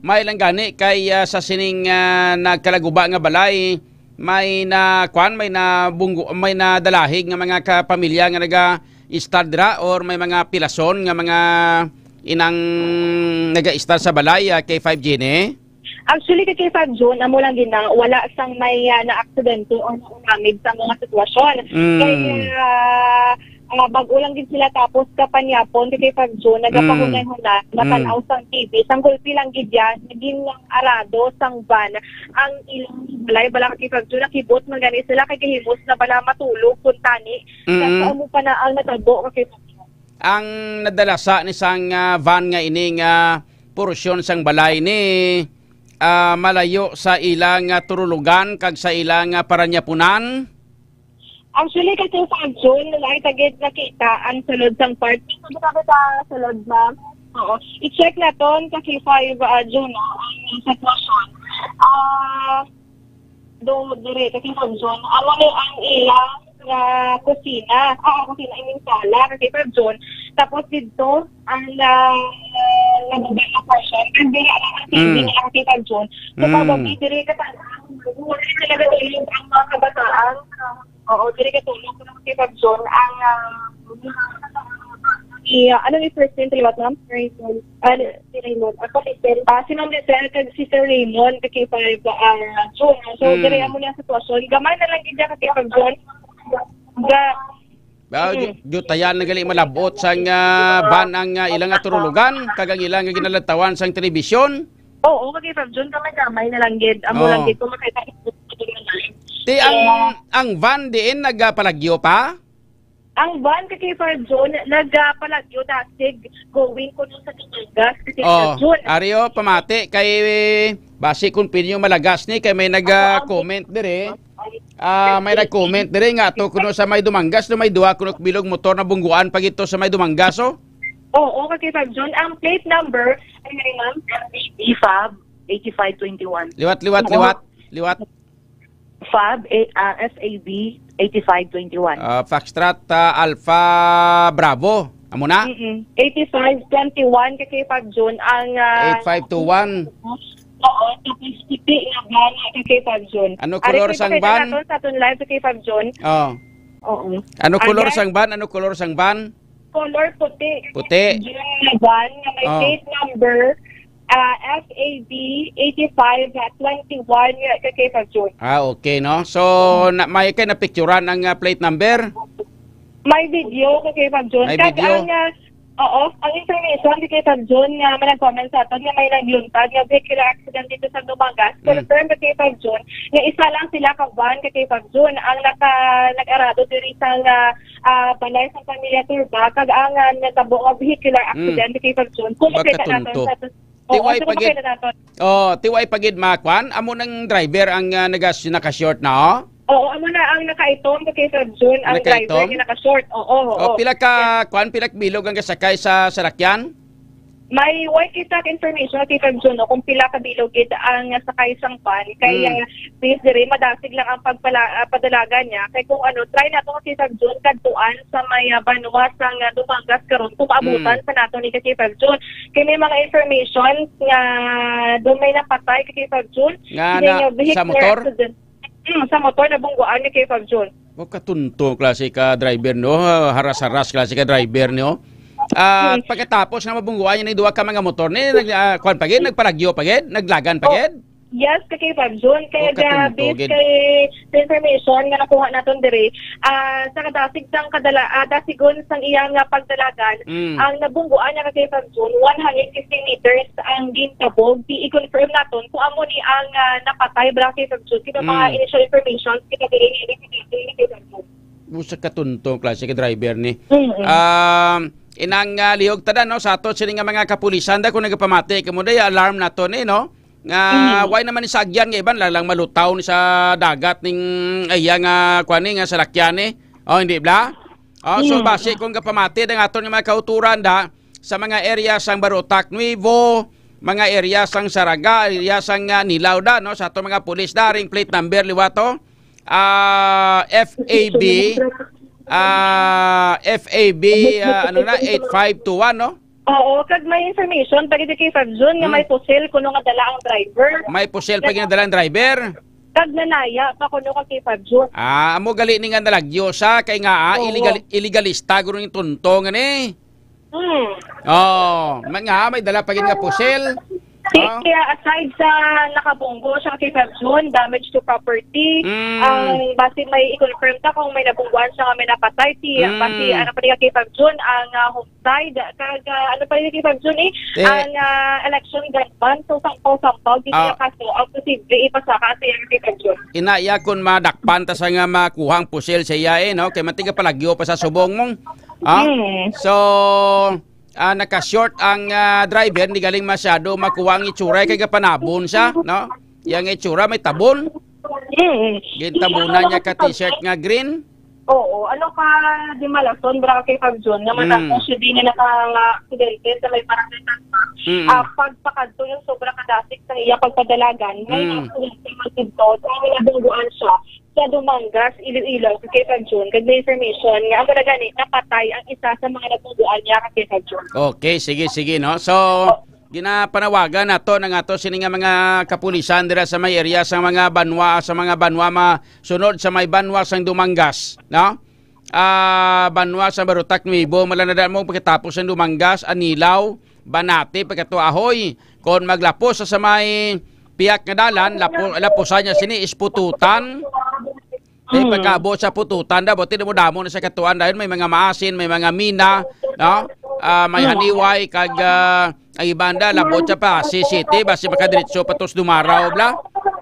may lang gani kay, ah, sa sining, ah, nagkalaguba nga balay, may na, kwan, may na bunggo, may nadalahig nga mga kapamilya nga naga-istar dira, or may mga pilason nga mga inang naga-istar sa balay, ah, K five Jenny? Actually, ka K five June, amo lang gid na wala sang may, ah, naaksidente o naunamig sa mga sitwasyon. Mm. Kay, ah, ah, bag-o lang gid sila tapos ka panyapon, ka K five June, Mm. nagapahunay-hunay, Mm. matanaw sang T V, sang gulpi lang gid yan, naging arado sang van ang ilang balay, bala, ka K five June, nakibot man gani sila, kay gahimos na bala matulog kuntani. Mm. Sa amo pa na ang natabo, ka K five June. Ang nadalasa ni sang, ah, van nga ini nga porsyon sang balay ni, ah, malayo sa ilang, ah, turulugan kag sa ilang, ah, paranyapunan? Actually, ka K five June, wala ta gid nakita ang sulod sang part. Dito na kita sulod, ma'am. Oo. I-check naton, ka K five, ah, June, no, ang sitwasyon. Ah, do, dire, ka K five June. Amo ni ang ilang, ah, kusina. Ah, kusina, I mean, sala, ka K five June. Tapos dito, ang, ah, nabubay na portion. Ang dire, ang T V Mm. nila, ka K five June. So, Mm. probably, dire, ka, wala talaga nilib ang mga kabataan. Oo, dire katulog ko naman kay Pag John ang, ah, i-, ano ni first name, liwat, ma'am? Raymond. Ah, si Raymond. Ako, Lisel. Ah, si Ma'am Lisel kag si Sir Raymond, kay Pag, ah, June. So, Mm. dire amo niya ang sitwasyon. Gamay na lang gid niya kay Pag John. Ga-, Ah, Mm. yu-, yutayan na gali malabot sang, ah, van ang, ah, ilang aturulugan, kag ang ilang ginalantawan sang telebisyon. Oo, kay Pag John, gamay-gamay na lang gid. Amo Oo. lang gid, kung makita Ti ang, Eh, ang van diin nagapalagyo pa? Ang van, ka K five John, nagapalagyo dasig going kuno sa Dumangas, ka K five Oh, John. Ari, oh, pamati kay basi kun pinyo malagas ni kay may naga-comment dire. Ah, may nag-comment dire nga to kuno sa may Dumangas, no, may duha kuno bilog motor na bungguan pa gito sa may Dumangas, oh. Oo, ka K five John. Ang plate number, ay, ma'am? F B B Fab eighty-five twenty-one. Liwat, liwat, Oo. liwat, liwat. Fab, A-, ah, F A B eighty-five twenty-one. Ah, Foxtrot, ah, Alpha Bravo. Amo na? Mm-mm. Eighty-five twenty-one, ka K five John, ang, ah, Eight five two one. Oo, tapos puti nga van, ka K five John. Ano Ari, kolor kita sang kita van? naton sa aton live, ka K five John. Oh. Oo. Ano kolor Ayan. sang van? Ano kolor sang van? Color puti. Puti. John nga van, nga may Oh. plate number ah, F A B eighty-five twenty-one, ka K five John. Ah, okay, no? So, na, may kay napicturan ang, ah, plate number? May video, ka K five John. May Kag video? ang, ah, oo, ang information, ka K five John, nga may nag-comment sa aton nga may nagluntad nga vehicular accident dito sa Dumangas. Mm. Confirm, ka K five John, nga isa lang sila ka van, ka K five John, ang naka, nag-arado diri sa, ah, ah, balay sa pamilya Turba, kag ang, ah, natabo nga vehicular Mm. accident, ka K five John. Kung Baka makita naton tunto. sa Ti Oo, way sa pagid, makita naton. Oh, ti way pagid makwan, amo nang driver ang, ah, nagas-, naka-short na, oh? Oo, amo na ang nakaitom, ka K five John, ang Nakaitom? driver nga naka-short. Oo, oo. Oh, pila ka, Yes. kwan, pila ka bilog ang kasakay sa salakyan? May way kita ka information, ka K five John, no, kung pila ka bilog gid ang sakay sang van. Kay, Mm. ah, please, diri, madasig lang ang pagpala-, ah, padalagan niya. Kay kung ano, try nato, ka K five John, kadtuan sa may, ah, banwa sang, ah, Dumangas karon, kung maabutan Mm. pa nato ni, ka K five John. Kay may mga information nga doon may napatay, ka K five John. Nga Sila na nga vehicular sa motor? accident. Hmm, sa motor, nabungguan ni, ka K five John. Oh, katunto klase ka driver, no? Haras-haras klase ka driver, no? Ah, Hmm. pagkatapos na mabungguan niya ni duha ka mga motor ni, nag-, ah, kwan pa gid, nagpalagyo pa gid, naglagan pa Oh. gid? Yes, ka K five June. Kaya Oh, ga, katunto based gid. kay sa information nga nakuha naton diri, ah, sa kadasig sang kadala-, ah, dasigon sang iya nga pagdalagan, Mm. ang nabungguan niya ka K five June, one hundred fifty meters ang gintabog. Di i-confirm naton kung amo ni ang, ah, napatay, bra, ka K five June. Kaya mga Mm. initial information, kita diri ni K five June. Usa ka tunto klase ka driver ni. Mm-mm. Um, inang, ah, lihog ta da, no, sa ato sini nga mga kapulisan da, kung nagapamati kamo da, i-alarm nato ni, no? Nga Mm. way naman ni sa agyan nga iban lang, lang malutaw ni sa dagat ning, ay, iya nga, kuwan ni, nga salakyan ni. Oh, hindi bla? Oh, so, Mm. basi kung gapamati da nga aton nga mga kauturan da, sa mga area sang Barotac Nuevo, mga area sang Saraga, area sang, ah, Nilaw da, no? Sa ato mga pulis da, ring plate number, liwat to. Ah, F A B, ah, F A B, ah, ano na, eight five two one, no? Oo, kag may information, pag ito kay Fab Jun, nga Hmm. may pusil, kuno nga dala ang driver. May pusil pa ginadala ang driver? Kag nanaya pa kuno ka kay Fab Jun. Ah, amo gali ni nga nalagyo sa, kay nga, ah, Oo. illegal, illegalista, guro ni tunto nga ni. Hmm. Oh, may nga, may dala pa gid nga pusil. Si-, Oh. kaya aside sa nakabunggo siya kay Fab Jun, damage to property, Mm. ang basi may i-confirm ta kung may nabungguan siya nga may napatay. Si, Mm. basi, ano pa rin kay Fab Jun, ang, ah, homicide, kag, ah, ano pa rin kay Fab Jun, eh, Te- ang, ah, election gun ban. So, sampaw-sampaw, di Ah. siya kaso, ang posible ipasaka sa iya kay Fab Jun. Ina, iya kun madakpan ta sa nga makuha ang pusil sa iya, eh, no? Kay mantiga palagyo pa sa subong mong. Ah? Mm. So, ah, naka-short ang, ah, driver, di galing masyado makuha ang itsura, kay gapanabon siya, no? Yang itsura may tabon. Mm. Gintabunan niya ka t-shirt nga green. Oo, ano ka, di malason, bra kay Fab Jun, nga Mm. matapos siya din nga naka-aksidente sa may barangay Tanpa. Mm. Ah, pagpakadto yung sobra kadasig sa iya pagpadalagan, may Mm. aksidente man dito, so may nabungguan siya sa Dumangas, Iloilo, ka kay Fab Jun. Kag may information nga amo na gani, napatay ang isa sa mga nabungguan niya ka kay Fab Jun. Okay, sige, sige, no? So, ginapanawagan nato ng ato sini nga mga kapulisan dira sa may area sa mga banwa, sa mga banwa masunod sa may banwa sang Dumangas, no? Ah, banwa sa Barotac Nuevo, malanada mo pagkatapos ng Dumangas, Anilaw, Banate, pagkatuahoy. Kon maglapos sa, sa may piyak nga dalan, lapo-, lapusan niya sini is Pututan. Eh, Mm. pagkaabot sa Pututan, da, buti mo damo na sa katuan, dahil may mga maasin, may mga mina, no? Ah, may Mm. haniway, kag, ah, ang iba, da, labot siya pa, si City, basi makadiretso pa tos Dumaraw, bla?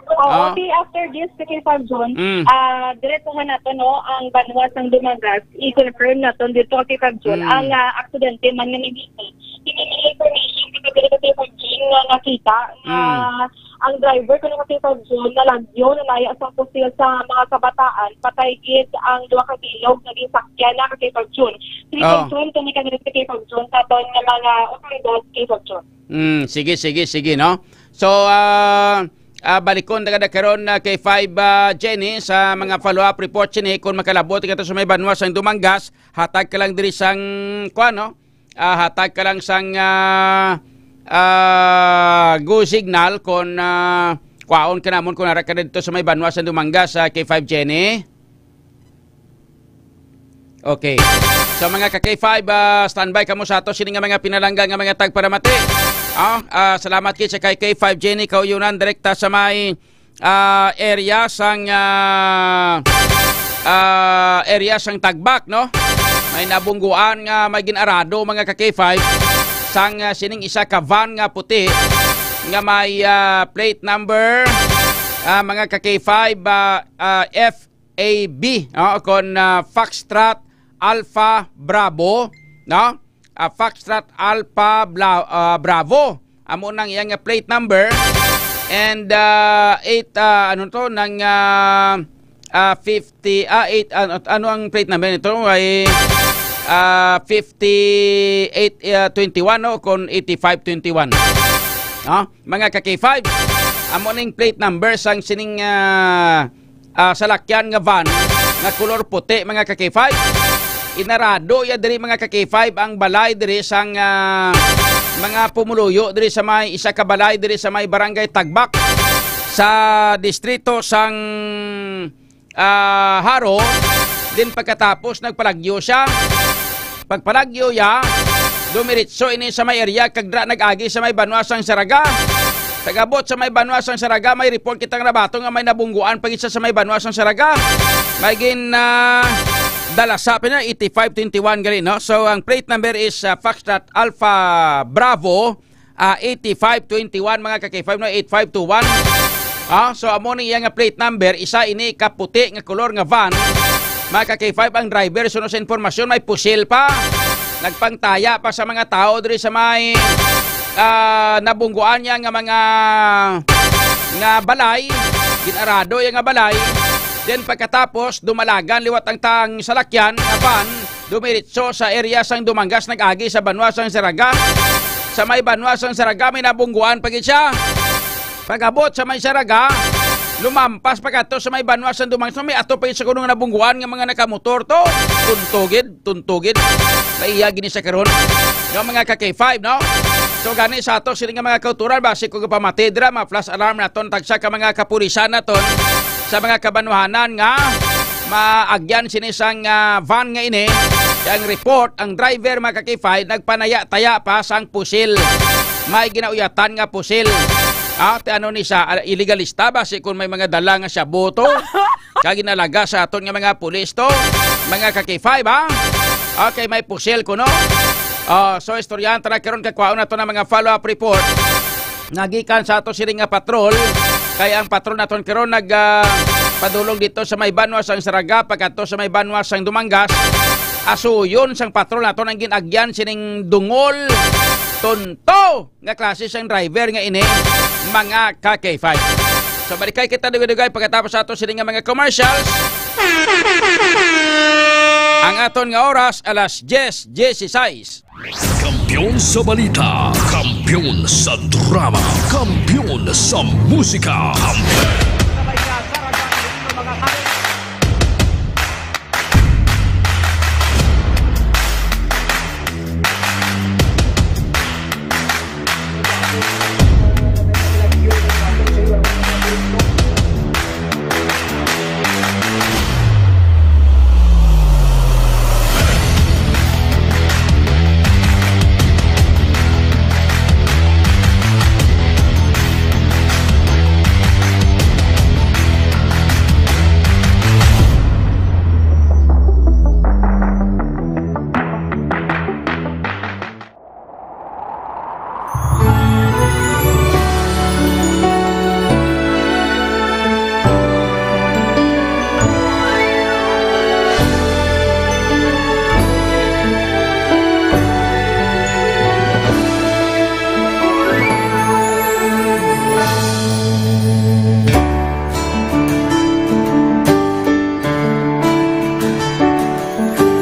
Oo, Ah. di after this, kay Fab Jun, Mm. ah, diretso nga nato, no, ang banwa sang Dumangas, i-confirm nato dito kay Fab Jun, Mm. ang, ah, aksidente man nga naging, hindi may information, kay Fab Jun, nga nakita, nga Mm. ang driver kuno ka kay Fab Jun, nalagyo, nanaya sang pusil sa mga kabataan, patay gid ang duha ka bilog nga gisakyan na ka kay Fab Jun. Sige, Oh. Fab Jun, kami ka diri kay Fab Jun, sa aton nga mga otoridad kay Fab Jun. Mm, sige, sige, sige, no? So, ah, ah, balikon ta kada karon, ah, kay five, ah, Jenny, sa mga follow-up report sini, kung makalabot ka to sa may banwa sang Dumangas, hatag ka lang diri sang, kuwan, no? Ah, hatag ka lang sang, ah, ah, go signal kung, ah, kwaon ka namon kung ara ka dito sa may banwa sang Dumangas, sa K five Jenny. Okay. So, mga ka K five, ah, standby kamo sa ato sini nga mga pinalangga nga mga tagparamati. Ah, ah, salamat kay sa kay K five Jenny Kauyunan, direkta sa may, ah, area sang, ah, ah, area sang Tagbak, no? May nabungguan nga may ginarado, mga ka K five, sang, ah, sining isa ka van nga puti nga may, ah, plate number, ah, mga ka K five, ah, ah, F A B, no? Kon, ah, Foxtrot Alpha Bravo, no? Ah, Foxtrot Alpha Bla-, ah, Bravo. Amo nang iyang plate number. And, ah, eight, ah, ano to, nang, ah, ah, fifty, ah, eight, ano, ano ang plate number nito? Ay, ah, fifty-eight, ah, twenty-one, no? Kon eighty-five twenty-one. No? Mga ka K five, amo ning plate number sang sining, ah, ah, salakyan nga van nga kulor puti, mga ka K five. Inarado ya diri, mga ka K five, ang balay diri sang, ah, mga pumuluyo diri sa may isa ka balay diri sa may Barangay Tagbak sa distrito sang, ah, Jaro. Din pagkatapos nagpalagyo siya. Pagpalagyo ya, dumiritso ini sa may area kag dra nag-agi sa may banwa sang Saraga. Pag-abot sa may banwa sang Saraga, may report kita nga nabaton nga may nabungguan pa gid sa, sa may banwa sang Saraga. May gin, ah, dalasa pa na, eighty-five twenty-one gali, no? So, ang plate number is, ah, Foxtrot Alpha Bravo, ah, eighty-five twenty-one, mga ka-K five, no? Eight five two one. Ah, so, amo ni iya nga plate number, isa ini ka puti nga kolor nga van. Mga ka-K five, ang driver, suno sa impormasyon, may pusil pa. Nagpangtaya pa sa mga tao diri sa may, ah, nabungguan niya nga mga, nga balay, ginarado iya nga balay. Then pagkatapos, dumalagan liwat ang tang salakyan nga van, dumiritso sa area sang Dumangas, nag-agi sa banwa sang Saraga. Sa may banwa sang Saraga, may nabungguan pa gid siya. Pag-abot sa may Saraga, lumampas pa kadto sa may banwa sang Dumangas. So, may ato pa gid sa kuno nga nabungguan nga mga nakamotor to. Tuntugid, tuntugid. Naiya gini sa karon. Nga mga ka-K five, no? So, gani sa ato, sini nga mga kauturan, basi ko gapamati dira, mga flash alarm naton, tagsa ka mga kapulisan naton, sa mga kabanwahanan nga maagyan sini sang, ah, van nga ini. Kay ang report, ang driver, mga ka-K five, nagpanaya-taya pa sang pusil. May ginauyatan nga pusil. Ah, ti ano ni sa, ah, iligalista ba si kung may mga dala nga shabu to? Kag ginalaga sa aton nga mga pulis to, mga ka-K five, ha? Okay, may pusil kuno. Ah, so, istoryahan ta na karon, kay kwaon nato na mga follow-up report. Nagikan sa ato siring nga patrol, kay ang patrol naton karon nag, ah, padulong dito sa may banwa sang Saraga, pagkadto sa may banwa sang Dumangas. Asuyon sang patrol naton ang gin-agyan sining dungol, tunto nga klase sang driver nga ini, mga ka-K five. So, balikay kita dugay-dugay pagkatapos sa ato sining nga mga commercials. Ang aton nga oras, alas diyes dieciséis. Kampiyon sa balita, kampiyon sa drama, kampiyon sa musika.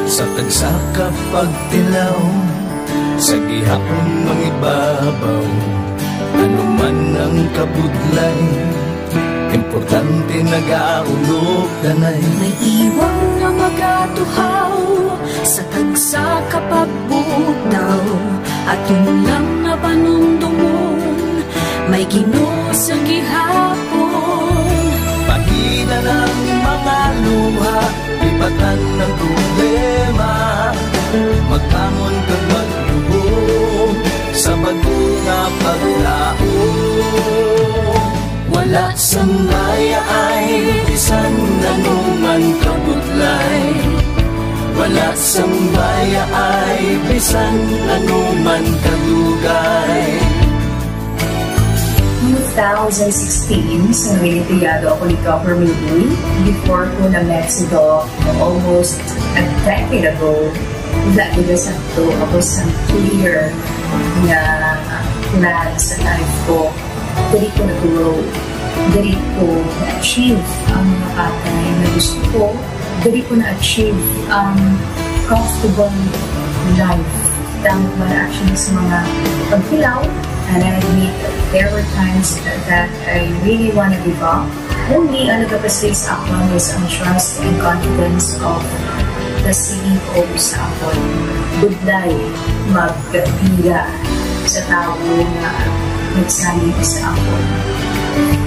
Sa tagsa ka pagtilaw, sa gihapon mangibabaw, ano man ang kabudlay, importante nagaulog danay. May iwang nga magatuhaw sa tagsa ka pagbutaw, aton lang nga panumdomon, may Ginoo sa gihapon. Pahina ng mga luha, lipatan ng problema, magbangon kag magluhod sa bag-o nga paglaom. Wala sang bayaay bisan anuman kabudlay, wala sang bayaay bisan anuman kadugay. Noong two thousand sixteen, sa Noyenteyado ako ni Governor Lee, before ko na-met si Doc almost a decade ago, wala ko sakto ako sa clear nga plan sa life ko. Diri ko na-grow. Diri ko na-achieve ang mga bagay na gusto ko. Diri ko na-achieve ang comfortable life. Tama man actually sa mga pagkilaw, and I admit there were times that I really wanna give up. Only ang nagapastig sa akon is ang trust and confidence of the C E O sa akon. Budlay magpila sa tawo nga nagsalig sa akon.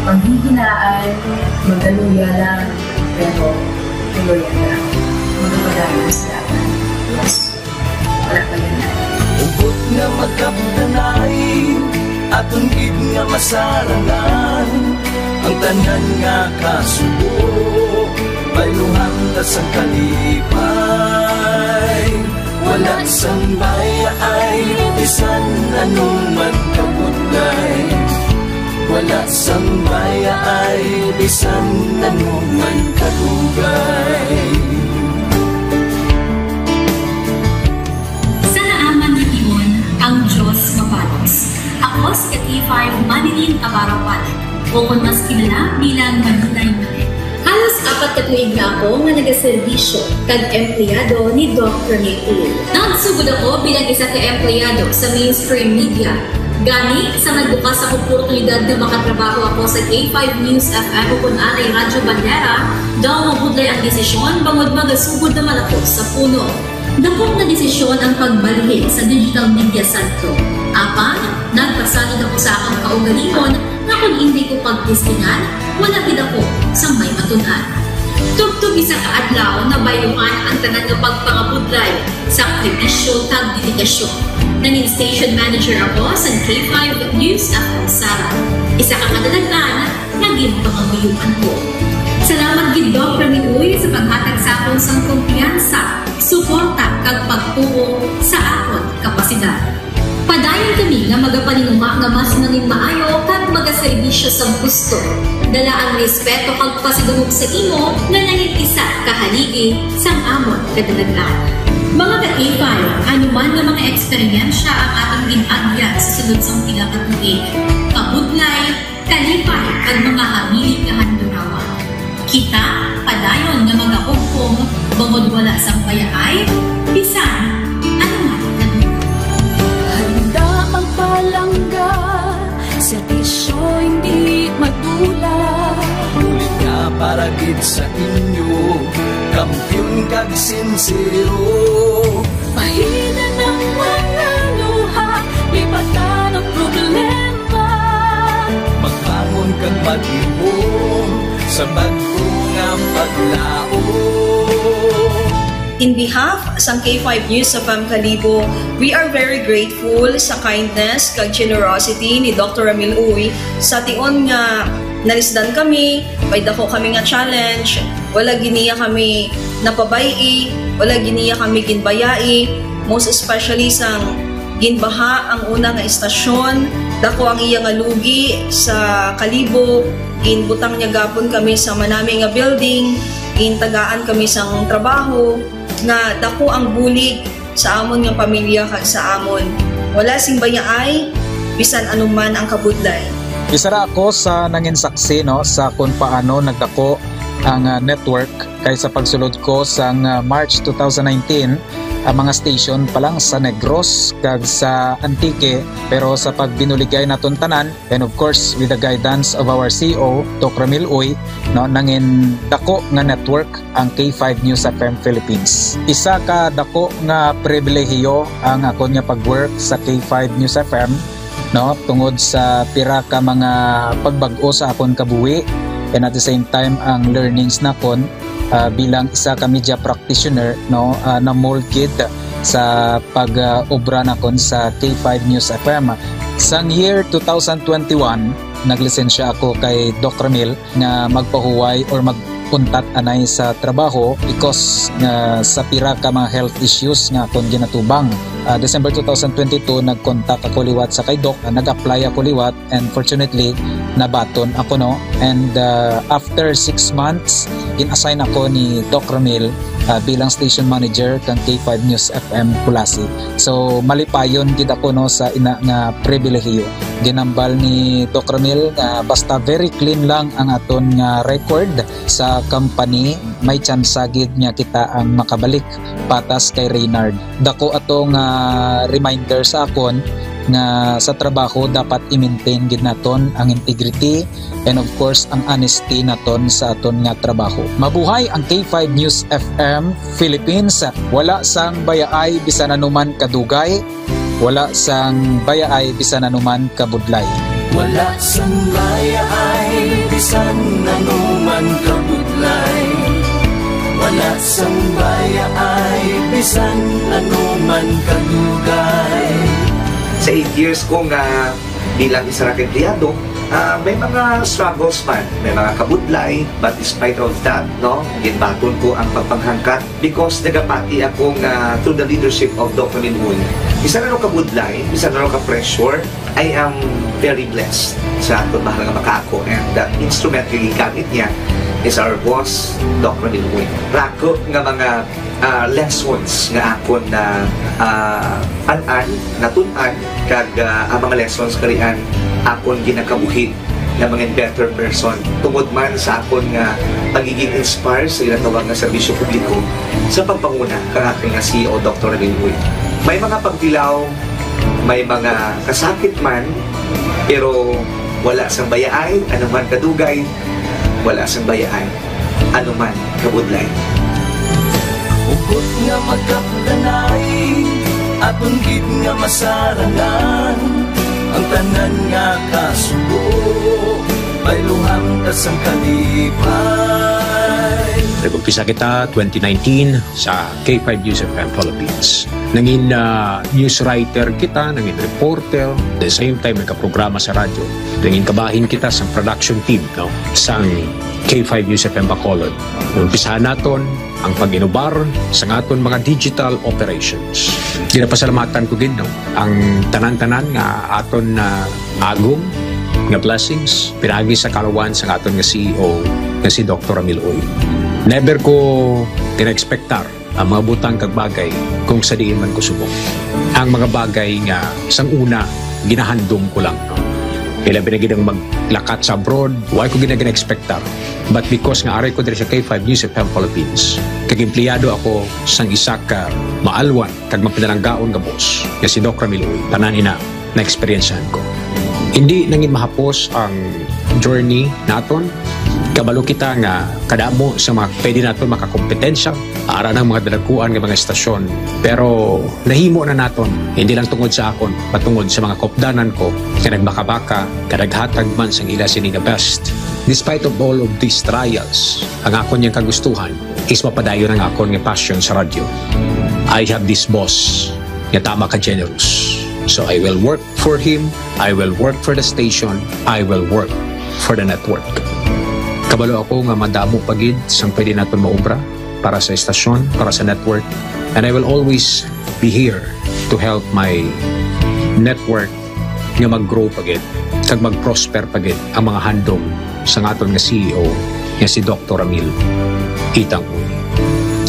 Panghihinaan, magaluya lang, pero tuloy lang. Magpadayon sa dalan. Yes. Wala pa yan. Ubot nga magkapdanay, Aton gid nga masarangan ang tanan nga kasubo, bayluhan ta sang kalipay. Wala sang bayaay, bisan ano man kabudlay. Wala sang bayaay, bisan ano man kadugay. Sa naaman nga tion, ang Dios mabalos. Ako si K five Manilyn Abarapan, o kon mas kilala bilang Manilay Manilyn. Halos apat ka tuig na ako nga nagaserbisyo kag empleyado ni Doc Ramil Uy. Nagsugod ako bilang isa ka empleyado sa mainstream media. Gani, sa nagbukas ang oportunidad nga makatrabaho ako sa K five News F M o kon anay Radyo Bandera, daw mabudlay ang desisyon bangod magasugod naman ako sa puno. Dako nga desisyon ang pagbalhin sa digital media center. Apan, nagpasalig ako sa akon kaugalingon nga kon indi ko pagtestingan, wala gid ako sang may matun-an. Tubtob isa ka adlaw, nabayluhan ang tanan nga pagpangabudlay, sakripisyo, kag dedikasyon. Nangin station manager ako sa K five News F M Sara. Isa ka kadalag-an nga ginpangamuyoan ko. Salamat gid, Doc Ramil Uy, sa paghatag sa akon sang kumpiyansa, suporta, kag pagtuo sa akon kapasidad. Padayon kami nga magapaninguha nga mas nangin maayo kag magaserbisyo sa gusto. Dala ang respeto kag pasidungog sa imo nga nangin isa ka haligi sang amon kadalag-an. Mga ka-K five, ano man nga mga eksperyensya ang aton gin-agyan sa sulod sang pila ka tuig, kabudlay, kalipay, kag mga hamili nga handurawan. Kita padayon nga magahugpong bangod wala sang bayaay, bisan ano man. Handa magpalangga, serbisyo hindi madula. Bulig nga para gid sa inyo, kampiyon kag sinsero. Pahinan ang mga luha, lipatan ang problema. Magbangon kag maghimom sa bag-o nga paglaom. In behalf sang K five News F M Kalibo, we are very grateful sa kindness kag generosity ni Doctor Ramil Uy. Sa tion nga nalisdan kami, may dako kami nga challenge, wala gid niya kami napabay-i, wala gid niya kami ginbayai, most especially sang ginbaha ang una nga estasyon, dako ang iya nga lugi sa Kalibo, ginbutang niya gapon kami sa manami nga building, gintagaan kami sang trabaho, nga dako ang bulig sa amon nga pamilya kag sa amon. Wala sing bayaay, bisan ano man ang kabudlay. Isa ra ako sa nangin saksi, no, sa kung paano nagdako ang, ah, network, kay sa pagsulod ko sang, ah, March two thousand nineteen, ang mga station pa lang sa Negros kag sa Antique, pero sa pagbinuligay naton tanan, and of course, with the guidance of our C E O, Doc Ramil Uy, no, nangin dako nga network ang K five News F M Philippines. Isa ka dako nga pribilehiyo ang akon nga pag-work sa K five News F M, no, tungod sa pira ka mga pagbag-o sa akon kabuhi, and at the same time ang learnings nakon, ah, bilang isa ka media practitioner, no, ah, na-mold gid sa pag, ah, obra nakon sa K five News F M. Sang year two thousand twenty-one, naglisensya ako kay Doc Ramil nga magpahuway or mag-untat anay sa trabaho because nga sa pira ka mga health issues nga akon ginatubang. Ah, December two thousand twenty-two, nag-contact ako liwat sa kay Doc, ah, nag-apply ako liwat, and fortunately, nabaton ako, no. And, ah, after six months, gin-assign ako ni Doc Ramil, ah, bilang station manager kang K five News F M Culasi. So, malipayon gid ako, no, sa ina nga pribilehiyo. Ginambal ni Doc Ramil nga basta very clean lang ang aton nga record sa company, may tsansa gid nga kita ang makabalik patas kay Reynard. Dako ato nga reminder sa akon nga sa trabaho dapat i-maintain gid naton ang integrity and of course ang honesty naton sa aton nga trabaho. Mabuhay ang K five News F M Philippines. Wala sang bayaay bisan anuman kadugay, wala sang bayaay bisan anuman kabudlay. Wala sang bayaay bisan anuman kabudlay. Wala sang bayaay bisan anuman kadugay. Sa eight years ko nga Bilang isa ra ka empleyado, ah, may mga struggles man, may mga kabudlay, but despite of that, no, ginbaton ko ang pagpanghangkat because nagapati ako nga through the leadership of Doc Ramil Uy, bisan ano kabudlay, bisan ano ka-pressure, I am very blessed sa aton mahal nga makaako, and the instrument nga gigamit niya is our boss, Doc Ramil Uy. Rako nga mga ah, lessons nga akon na, ah, an-an, natun-an, kag, ah, ang mga lessons karian akon ginakabuhi nga mga better person tungod man sa akon nga pagiging inspire sa ginatawag nga serbisyo publiko sa pagpanguna kang akon nga C E O, Doktor Ramil Uy. May mga pagtilaw, may mga kasakit man, pero wala sang bayaay, anuman kadugay, wala sang bayaay, anuman kabudlay. Hugot nga magkapdanay, aton gid nga masarangan, ang tanan nga kasubo, bayluhan ta sang kalipay. Nag-umpisa kita twenty nineteen sa K five News F M Philippines. Nangin, ah, news writer kita, nangin reporter, the same time nagkaprograma sa radyo. Nangin kabahin kita sa production team, no, sang K five News F M Bacolod. Umpisahan naton ang pag-inubar sa aton mga digital operations. Ginapasalamatan ko gid, no, ang tanan-tanan nga aton na agom nga blessings pinaagi sa kalawan sa aton nga C E O nga si Doktor Ramil Uy. Never ko gina-expectar ang mga butang kag bagay kung sa diin man ko subong. Ang mga bagay nga sang una ginahandom ko lang, no? Ilabi na gid ang maglakat sa abroad, wa ko gid na gina-expectar. But because nga ari ko diri sa K five News F M Philippines, kag empleyado ako sang isa ka maalwan kag mapinalanggaon nga boss, nga si Doc Ramil Uy, tanan ina na-eksperyensyahan ko. Hindi nangin mahapos ang journey naton. Kabalo kita nga kadamo sa mga pwede naton makakompetensya, ara ng mga dalakuan nga mga estasyon. Pero nahimo na naton, hindi lang tungod sa akon, patungod sa mga kopdanan ko nga nagbakabaka, nga naghatag man sang ila sini nga best. Despite of all of these trials, ang akon yang kagustuhan is mapadayon ang akon nga passion sa radyo. I have this boss nga tama ka generous. So I will work for him, I will work for the station, I will work for the network. Kabalo ako nga madamo pa gid sang pwede naton maobra para sa estasyon, para sa network, and I will always be here to help my network nga mag-grow pa gid kag mag-prosper pa gid ang mga handom sang aton nga C E O nga si Doktor Ramil Itang Uy.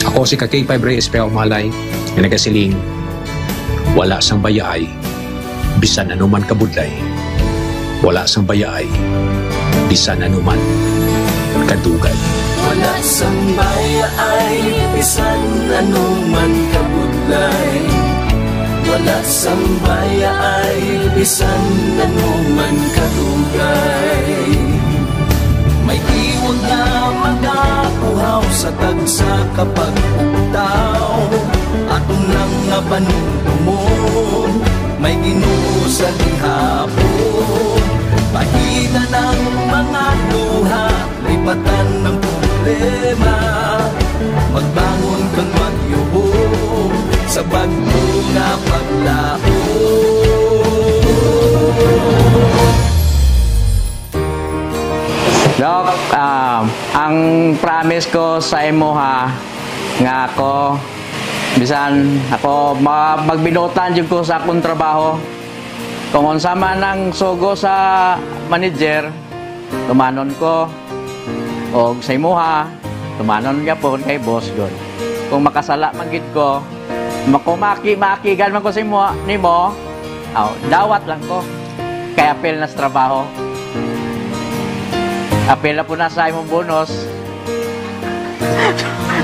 Ako si ka K five Rey Espejo Malay nga nagasiling, wala sang bayaay bisan anuman kabudlay, wala sang bayaay bisan anuman kadugay. Wala sang bayaay bisan anuman kabudlay, wala sang bayaay bisan anuman kadugay. May tiwag nga magapuhaw sa tagsa ka pagpugtaw, aton lang nga panumdumon, may Ginoo sa gihapon. Pahidan ang mga luha, lipatan ang problema, magbangon kag magyubo sa bag-o nga paglaom. Doc, ah, ang promise ko sa imo, ha, nga ako, bisan ako, ma-, magbinuotan jud ko sa akong trabaho. Kung unsa man ang sugo sa manager, tumanon ko. Og sa imuha, tumanon gyapon kay boss gud. Kung makasala man gid ko, makumaki-makigan man ko sa imo, nimo, aw, dawat lang ko. Kay apil na sa trabaho. Apil na po na sa imong bonus.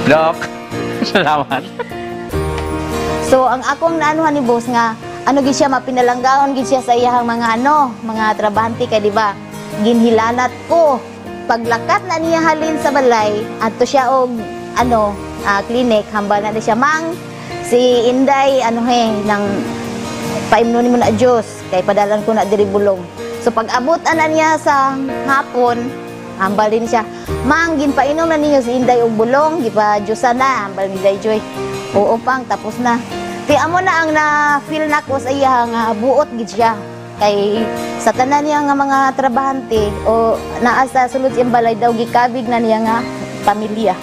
Doc, salamat. So, ang akong naanuhan ni boss nga, ano gid siya, mapinalanggaon gid siya sa iyahang mga ano, mga trabahante kay, di ba? Ginhilanat ko. Paglakat na niya halin sa balay, adto siya og, ano, ah, clinic, hambal na ni siya, "Mang, si Inday, ano he, nang paimnon nimo na juice, kay padalan ko na diri bulong." So, pag-abot ana niya sa hapon, hambal din siya, "Mang, ginpainom na ninyo si Inday og bulong, gipa-juice na," hambal ni Day Joy. "Oo, Pang, tapos na." Kay amo na ang na-feel nako sa iya nga buot gid siya. Kay sa tanan niya nga mga trabahante o naa sa sulod siyang balay daw, gikabig na niya nga pamilya.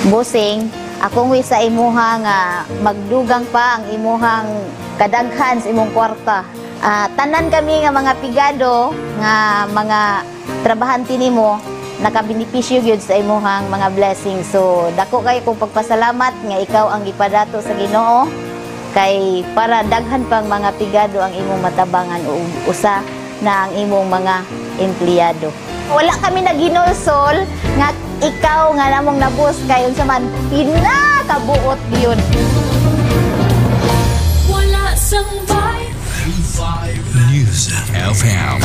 Bossing, akong wish sa imuha nga magdugang pa ang imuhang kadaghan sa imong kwarta. Ah, tanan kami nga mga pigado nga mga trabahante nimo, nakabenepisyo gyud sa imuhang mga blessings. So, dako kayo kong pagpasalamat nga ikaw ang gipadato sa Ginoo, kay para daghan pang mga pigado ang imong matabangan o usa na ang imong mga empleyado. Wala kami naghinulsol nga ikaw nga namong nabus kay unsa man pinakabuot gyud. Wala sang vibe. K five News F M,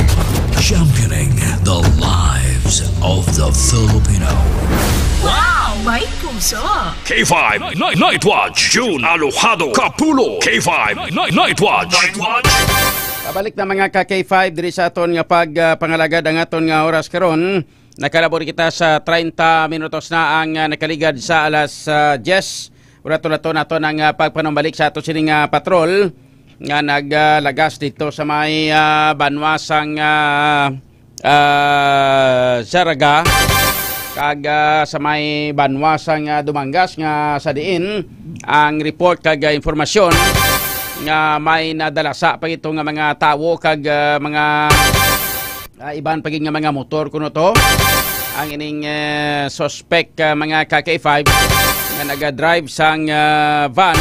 championing the lives of the Filipino. Wow! May puso! K five Night, Night Watch, June Alojado Kapulo. K five Night, Night Watch. Night Watch. Pabalik na, mga ka K five, diri sa aton nga pag, ah, pangalagad ang aton nga oras karon. Nakalabor kita sa treinta minutos na ang, ah, nakaligad sa alas, ah, diyes. Ura to nato nato ang, ah, pagpanumbalik sa ato sining, ah, patrol nga naglagas dito sa may, ah, banwa sang, ah, ah, Zaraga kag, ah, sa may banwa sang, ah, Dumangas, nga sa diin ang report kag, ah, informasyon nga may nadalasa pa ito nga mga tawo kag, ah, mga, ah, iban pa gid nga mga motor kuno to. Ang ining, eh, suspect, ah, mga ka K five, nga naga-drive sang, ah, van,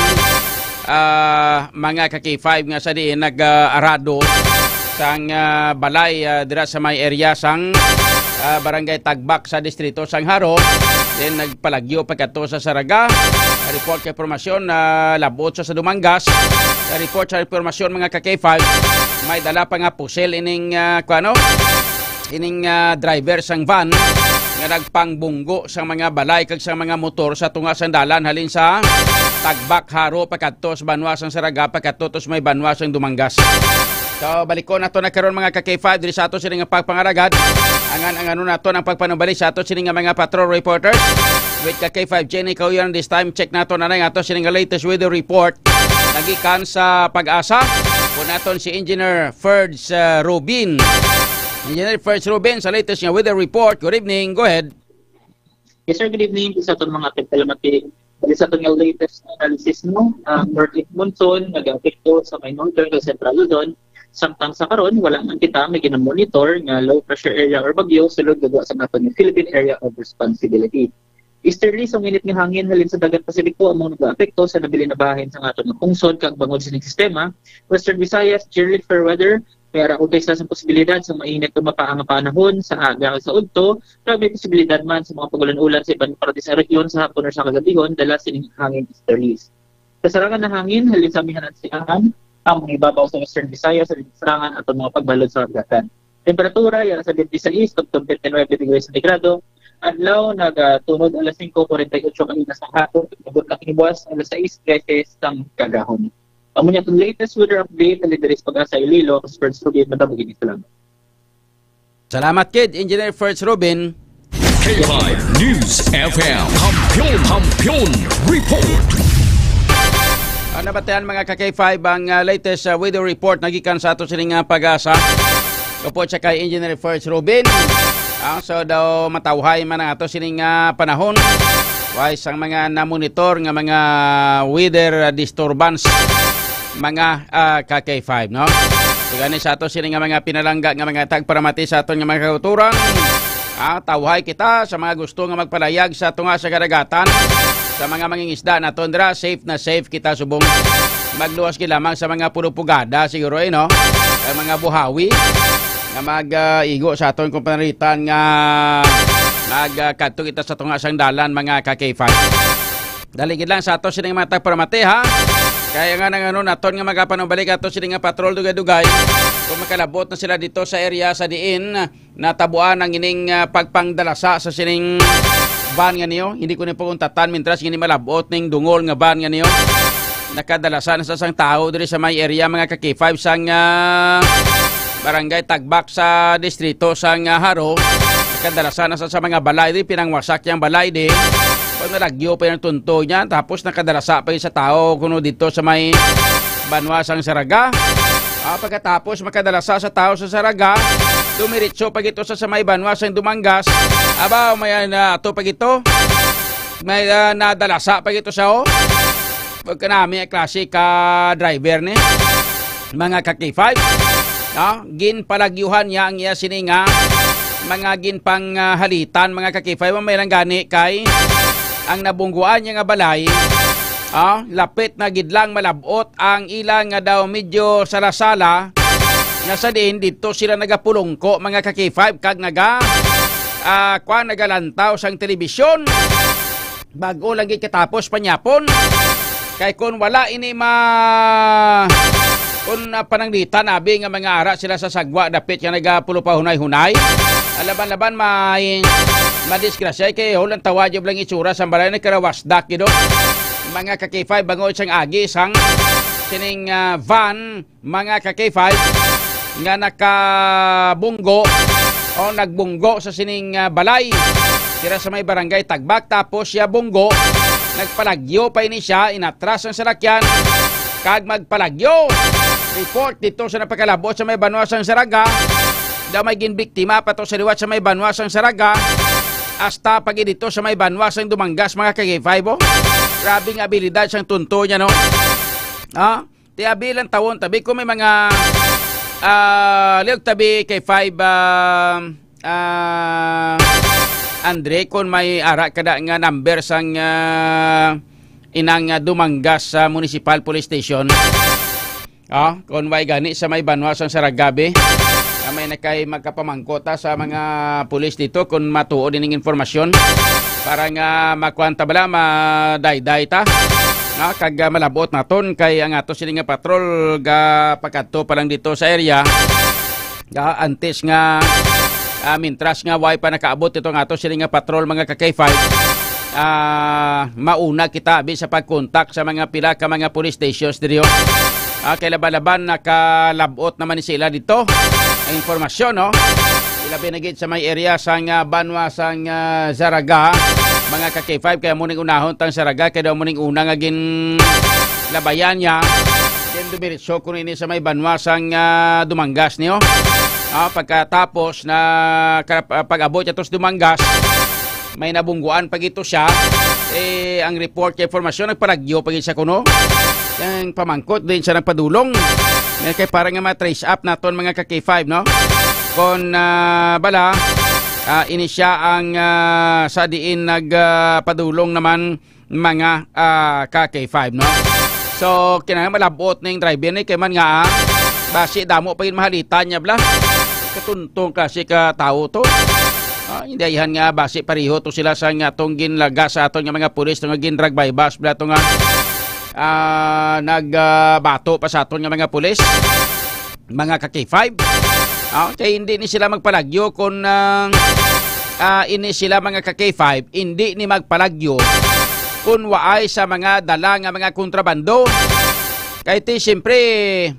ah, mga ka K five, nga sa diin nag-arado sang, ah, balay, ah, dira sa may area sang, ah, Barangay Tagbak sa distrito sang Jaro. Then nagpalagyo pagkadto sa Zaraga. Report kay informasyon na labot sa, sa Dumangas. Report sa informasyon, mga ka K five, may dala pa nga pusil ining, ah, kuano? Ining, ah, driver sang van nga nagpangbunggo sang mga balay kag sang mga motor sa tunga sang dalan halin sa Tagbak, Jaro, pakadto sa banwa sang Zaraga, pakadto to sa may banwa sang Dumangas. So, balikon nato na karon, mga ka K five, diri sa ato sini nga pagpangalagad. Angan-anganon nato ang pagpanumbalik sa ato sini nga mga patrol reporters. With ka K five Jenny Kauyan, this time check nato na ang ato sini nga latest weather report. Nagikan sa Pag-asa, po naton si Engineer Ferds, uh, Rubin. Engineer Ferds Rubin, sa latest nga weather report. Good evening. Go ahead. Yes, sir. Good evening sa aton mga tagpalamati. Diri sa aton nga latest analysis, no, ang northeast monsoon nag-apekto sa may northern kag central Luzon. Samtang sa karon, wala man kita may ginamonitor nga low pressure area or bagyo sulod gagwa sa aton nga Philippine Area of Responsibility. Easterly sang init nga hangin halin sa Dagat Pasipiko amo ang nagaapekto sa nabilin nga bahin sang aton nga pungsod kag bangod sining sistema, Western Visayas, generally fair weather, may ara og isa sang posibilidad sa mainit ug mapaa nga panahon sa aga kag sa udto, kag may posibilidad man sa mga pag-ulan-ulan sa iban parte sa rehiyon sa hapon or sa kagabihon dala sining hangin easterlies. Kasarangan na hangin halin sa amihanan sa silangan, ang mga ibabaw sa Western Visayas, sa sarangan aton mga pagbalod sa kadagatan. Temperatura, yara sa twenty-six tubtob twenty-nine degrees centigrado. Adlaw, nagatunod alas singko kuwarenta y ocho kaina sa hapon, abot na kini buwas alas sais trese sang kagahon. Amo niya ang latest weather update, ali diri sa Pag-asa Iloilo, sa First Rubin, madamo gid salamat. Salamat kid, Engineer First Rubin. K five News F M, Kampiyon, Kampiyon Report. Ang nabatian, mga ka K five, ang, ah, latest, ah, weather report nagikan sa ato sining, ah, Pag-asa. Upod sa kay Engineer First Rubin. Ah, so daw matawhay man ang ato sining, ah, panahon. Why sang mga namonitor nga mga weather, ah, disturbance, mga, ah, ka K five, no? So gani sa ato sini nga mga pinalangga nga mga tagparamati sa aton nga mga kauturan, ah, tawhay kita sa mga gusto nga magpalayag sa tunga sa kadagatan, sa mga mangingisda naton dira, safe na safe kita subong magluwas gid lamang sa mga pulupugada siguro, eh, no? Ang mga buhawi nga mag, ah, igo sa aton kumpanaritan nga mag, ah, kadto kita sa tunga sang dalan, mga ka K five. Dali gid lang sa ato sini nga mga tagparamati, ha? Kaya nga nang ano naton nga magapanumbalik ato sini nga patrol dugay-dugay. Kung makalabot na sila dito sa area sa diin natabuan ang ining, ah, pagpangdalasa sa sining van nga niyo, hindi ko ni paguntatan mintras gini malabot ning dungol nga van nga niyo. Nakadalasa na sa sang tao diri sa may area, mga ka K five, sang, ah, barangay Tagbak sa distrito sang, ah, Jaro. Nakadalasa na sa, sa mga balay di, pinangwasak yang balay di. Pag nalagyo pa yung tunto niya, tapos nakadalasa pa yung sa tao kuno dito sa may banwa sang Saraga. Ah, pagkatapos makadalasa sa tawo sa Saraga, dumiretso pa gito sa, sa may banwa sang Dumangas. Aba, may, ah, na ato pa gito. May, ah, nadalasa pa gito siya, oh. Pagkanami ang klase ka driver ni, mga ka K five. No? Ginpalagyuhan niya ang iya sini nga mga ginpanghalitan, mga ka K five, may lang gani kay ang nabungguan niya nga balay, ah, lapit na gid lang malabot ang ila nga daw medyo sala-sala nga sa diin dito sila nagapulungko, mga ka K five, kag naga, ah, kwan, nagalantaw sang telebisyon. Bago lang gid katapos panyapon. Kay kung wala ini ma-, kung, ah, pananglitan, abi nga mga ara sila sa sagwa, dapit nga nagapulupahunay-hunay. Alaban-laban, may madisgrasya kay hulang tawa jud lang itsura sa balay, nagkarawasdak gid, oh. Mga ka K five, bangod sang agi sang sining, ah, van, mga ka K five, nga nakabunggo o nagbunggo sa sining, ah, balay dira sa may barangay Tagbak, tapos siya bunggo, nagpalagyo pa ini siya, inatras ang salakyan kag magpalagyo. Report dito sa napakalabot sa may banwa sang Saraga, daw may ginbiktima pa to sa liwat sa may banwa sang Saraga, hasta pa gid dito sa may banwa sang Dumangas, mga ka K five, oh. Grabe nga abilidad sang tunto niya, no? Ha? Ti abi lang tawon, tabi ko may mga, ah, liog tabi kay five, ah, ah, Andre, kung may ara kada nga number sang, ah, inang, ah, Dumangas sa Municipal Police Station. Ah, kung may gani sa may banwa sang Saragabi, na may nakay magkapamangkota sa mga pulis dito kung matuod ining informasyon para nga makuan ta bala, madayday ta. Ah, kag, ah, malabot naton kay ang ato sini nga patrol ga pagkadto pa lang dito sa area. Ah, antes nga, ah, mintras nga way pa nakaabot ito nga ato sini nga patrol, mga ka K five, ah, mauna kita abi sa pagkontak sa mga pila ka mga police stations diri, oh. Ah, kay laban-laban nakalabot naman ni sila dito ang informasyon, no? Ilabi na gid sa may area sang, ah, banwa sang, ah, Zaraga, mga ka K five, kaya mo ning unahon tang Zaraga, kaya daw mo ning una nga ginlabayan niya. Then dumiretso kuno ini sa may banwa sang, ah, Dumangas niyo. Ah, pagkatapos na karap-, ah, pag-abot niya to sa Dumangas, may nabungguan pa gito siya. Eh, ang report kay informasyon, nagpalagyo pa gid siya kuno. Ang pamangkot din siya nagpadulong. Nga kay para nga ma-trace up naton, mga ka K five, no? Kon, ah, bala, ah, ini siya ang, ah, sa diin nag, ah, padulong naman, mga, ah, ka K five, no? So, kinahanglan malabot ning driver ni kay man nga, ah, basi damo pa gid mahalitan niya, bala. Katuntong klase ka tawo to. Ah, hindi ayhan nga basi pareho to sila sa nga atong ginlaga sa aton nga mga pulis, nga gin-drag by bus, bala to nga, ah, nag, ah, bato pa sa aton nga mga pulis, mga ka K five. Ah, kay hindi ni sila magpalagyo kung, ah, ah, ini sila, mga ka K five, hindi ni magpalagyo kung waay sa mga dala nga mga kontrabando. Kay ti, siyempre,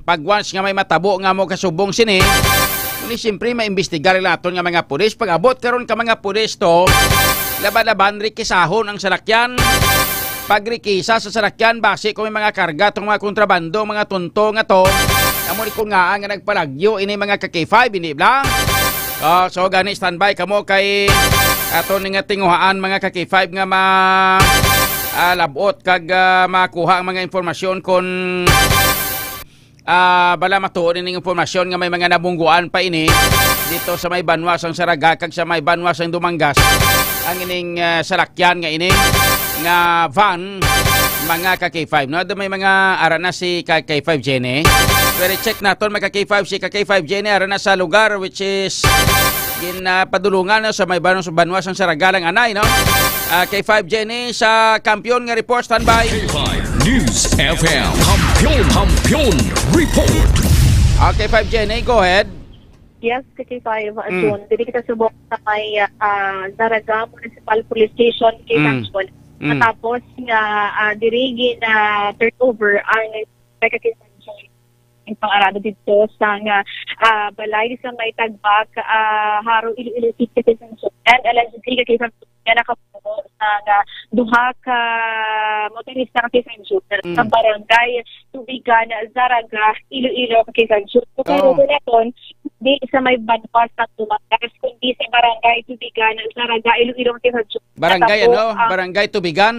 pag once nga may matabo nga mo kasubong sini, ni siyempre maimbestigar naton nga mga pulis. Pag-abot karon ka mga pulis to, laban-laban rikisahon ang salakyan. Pagrikisa sa salakyan, basi kung may mga karga tong mga kontrabando, mga tunto nga to, amo ni kung nga nga nagpalagyo ini, mga ka K five, hindi bala? Ah, so gani, standby kamo kay ato ni nga tinguhaan, mga ka K five, nga ma, ah, labot kag, ah, makuha ang mga informasyon kung, ah, bala matuod ining impormasyon nga may mga nabungguan pa ini dito sa may banwa sang Saraga kag sa may banwa sang Dumangas ang ining, ah, salakyan nga ini nga van, mga ka K five, no? Do may mga ara na si ka K five Jenny. Pero check naton, mga ka K five, si ka K five Jenny ara na sa lugar which is ginapadulungan, no, sa may banwa, sa banwa sang Saraga lang anay, no? Ah, K five Jenny sa Kampiyon nga report, standby. K five News F M. Kampiyon, Kampiyon Report. Ah, K five Jenny, go ahead. Yes, K five, Mm. June. Diri kita subong sa may, ah, Zaraga Municipal Police Station, K Mm. Tanchon. Mm. Matapos nga, ah, diri gina turnover ang kay K five June. ang pang-arado dito sa nga, ah, balay sa may Tagbak, ah, Jaro, Iloilo City, Quezon City. And allegedly, ka Quezon City, nga nakapuno sa nga duha ka motorista, ka Quezon City, Mm. sa barangay Tubigan, Zarraga, Iloilo, ka Quezon City. So, Oh. pero naton, di sa may banwa sa Dumangas, kundi sa barangay Tubigan, Zarraga, Iloilo, ka Quezon City. Barangay Natabo ano? ang Barangay Tubigan?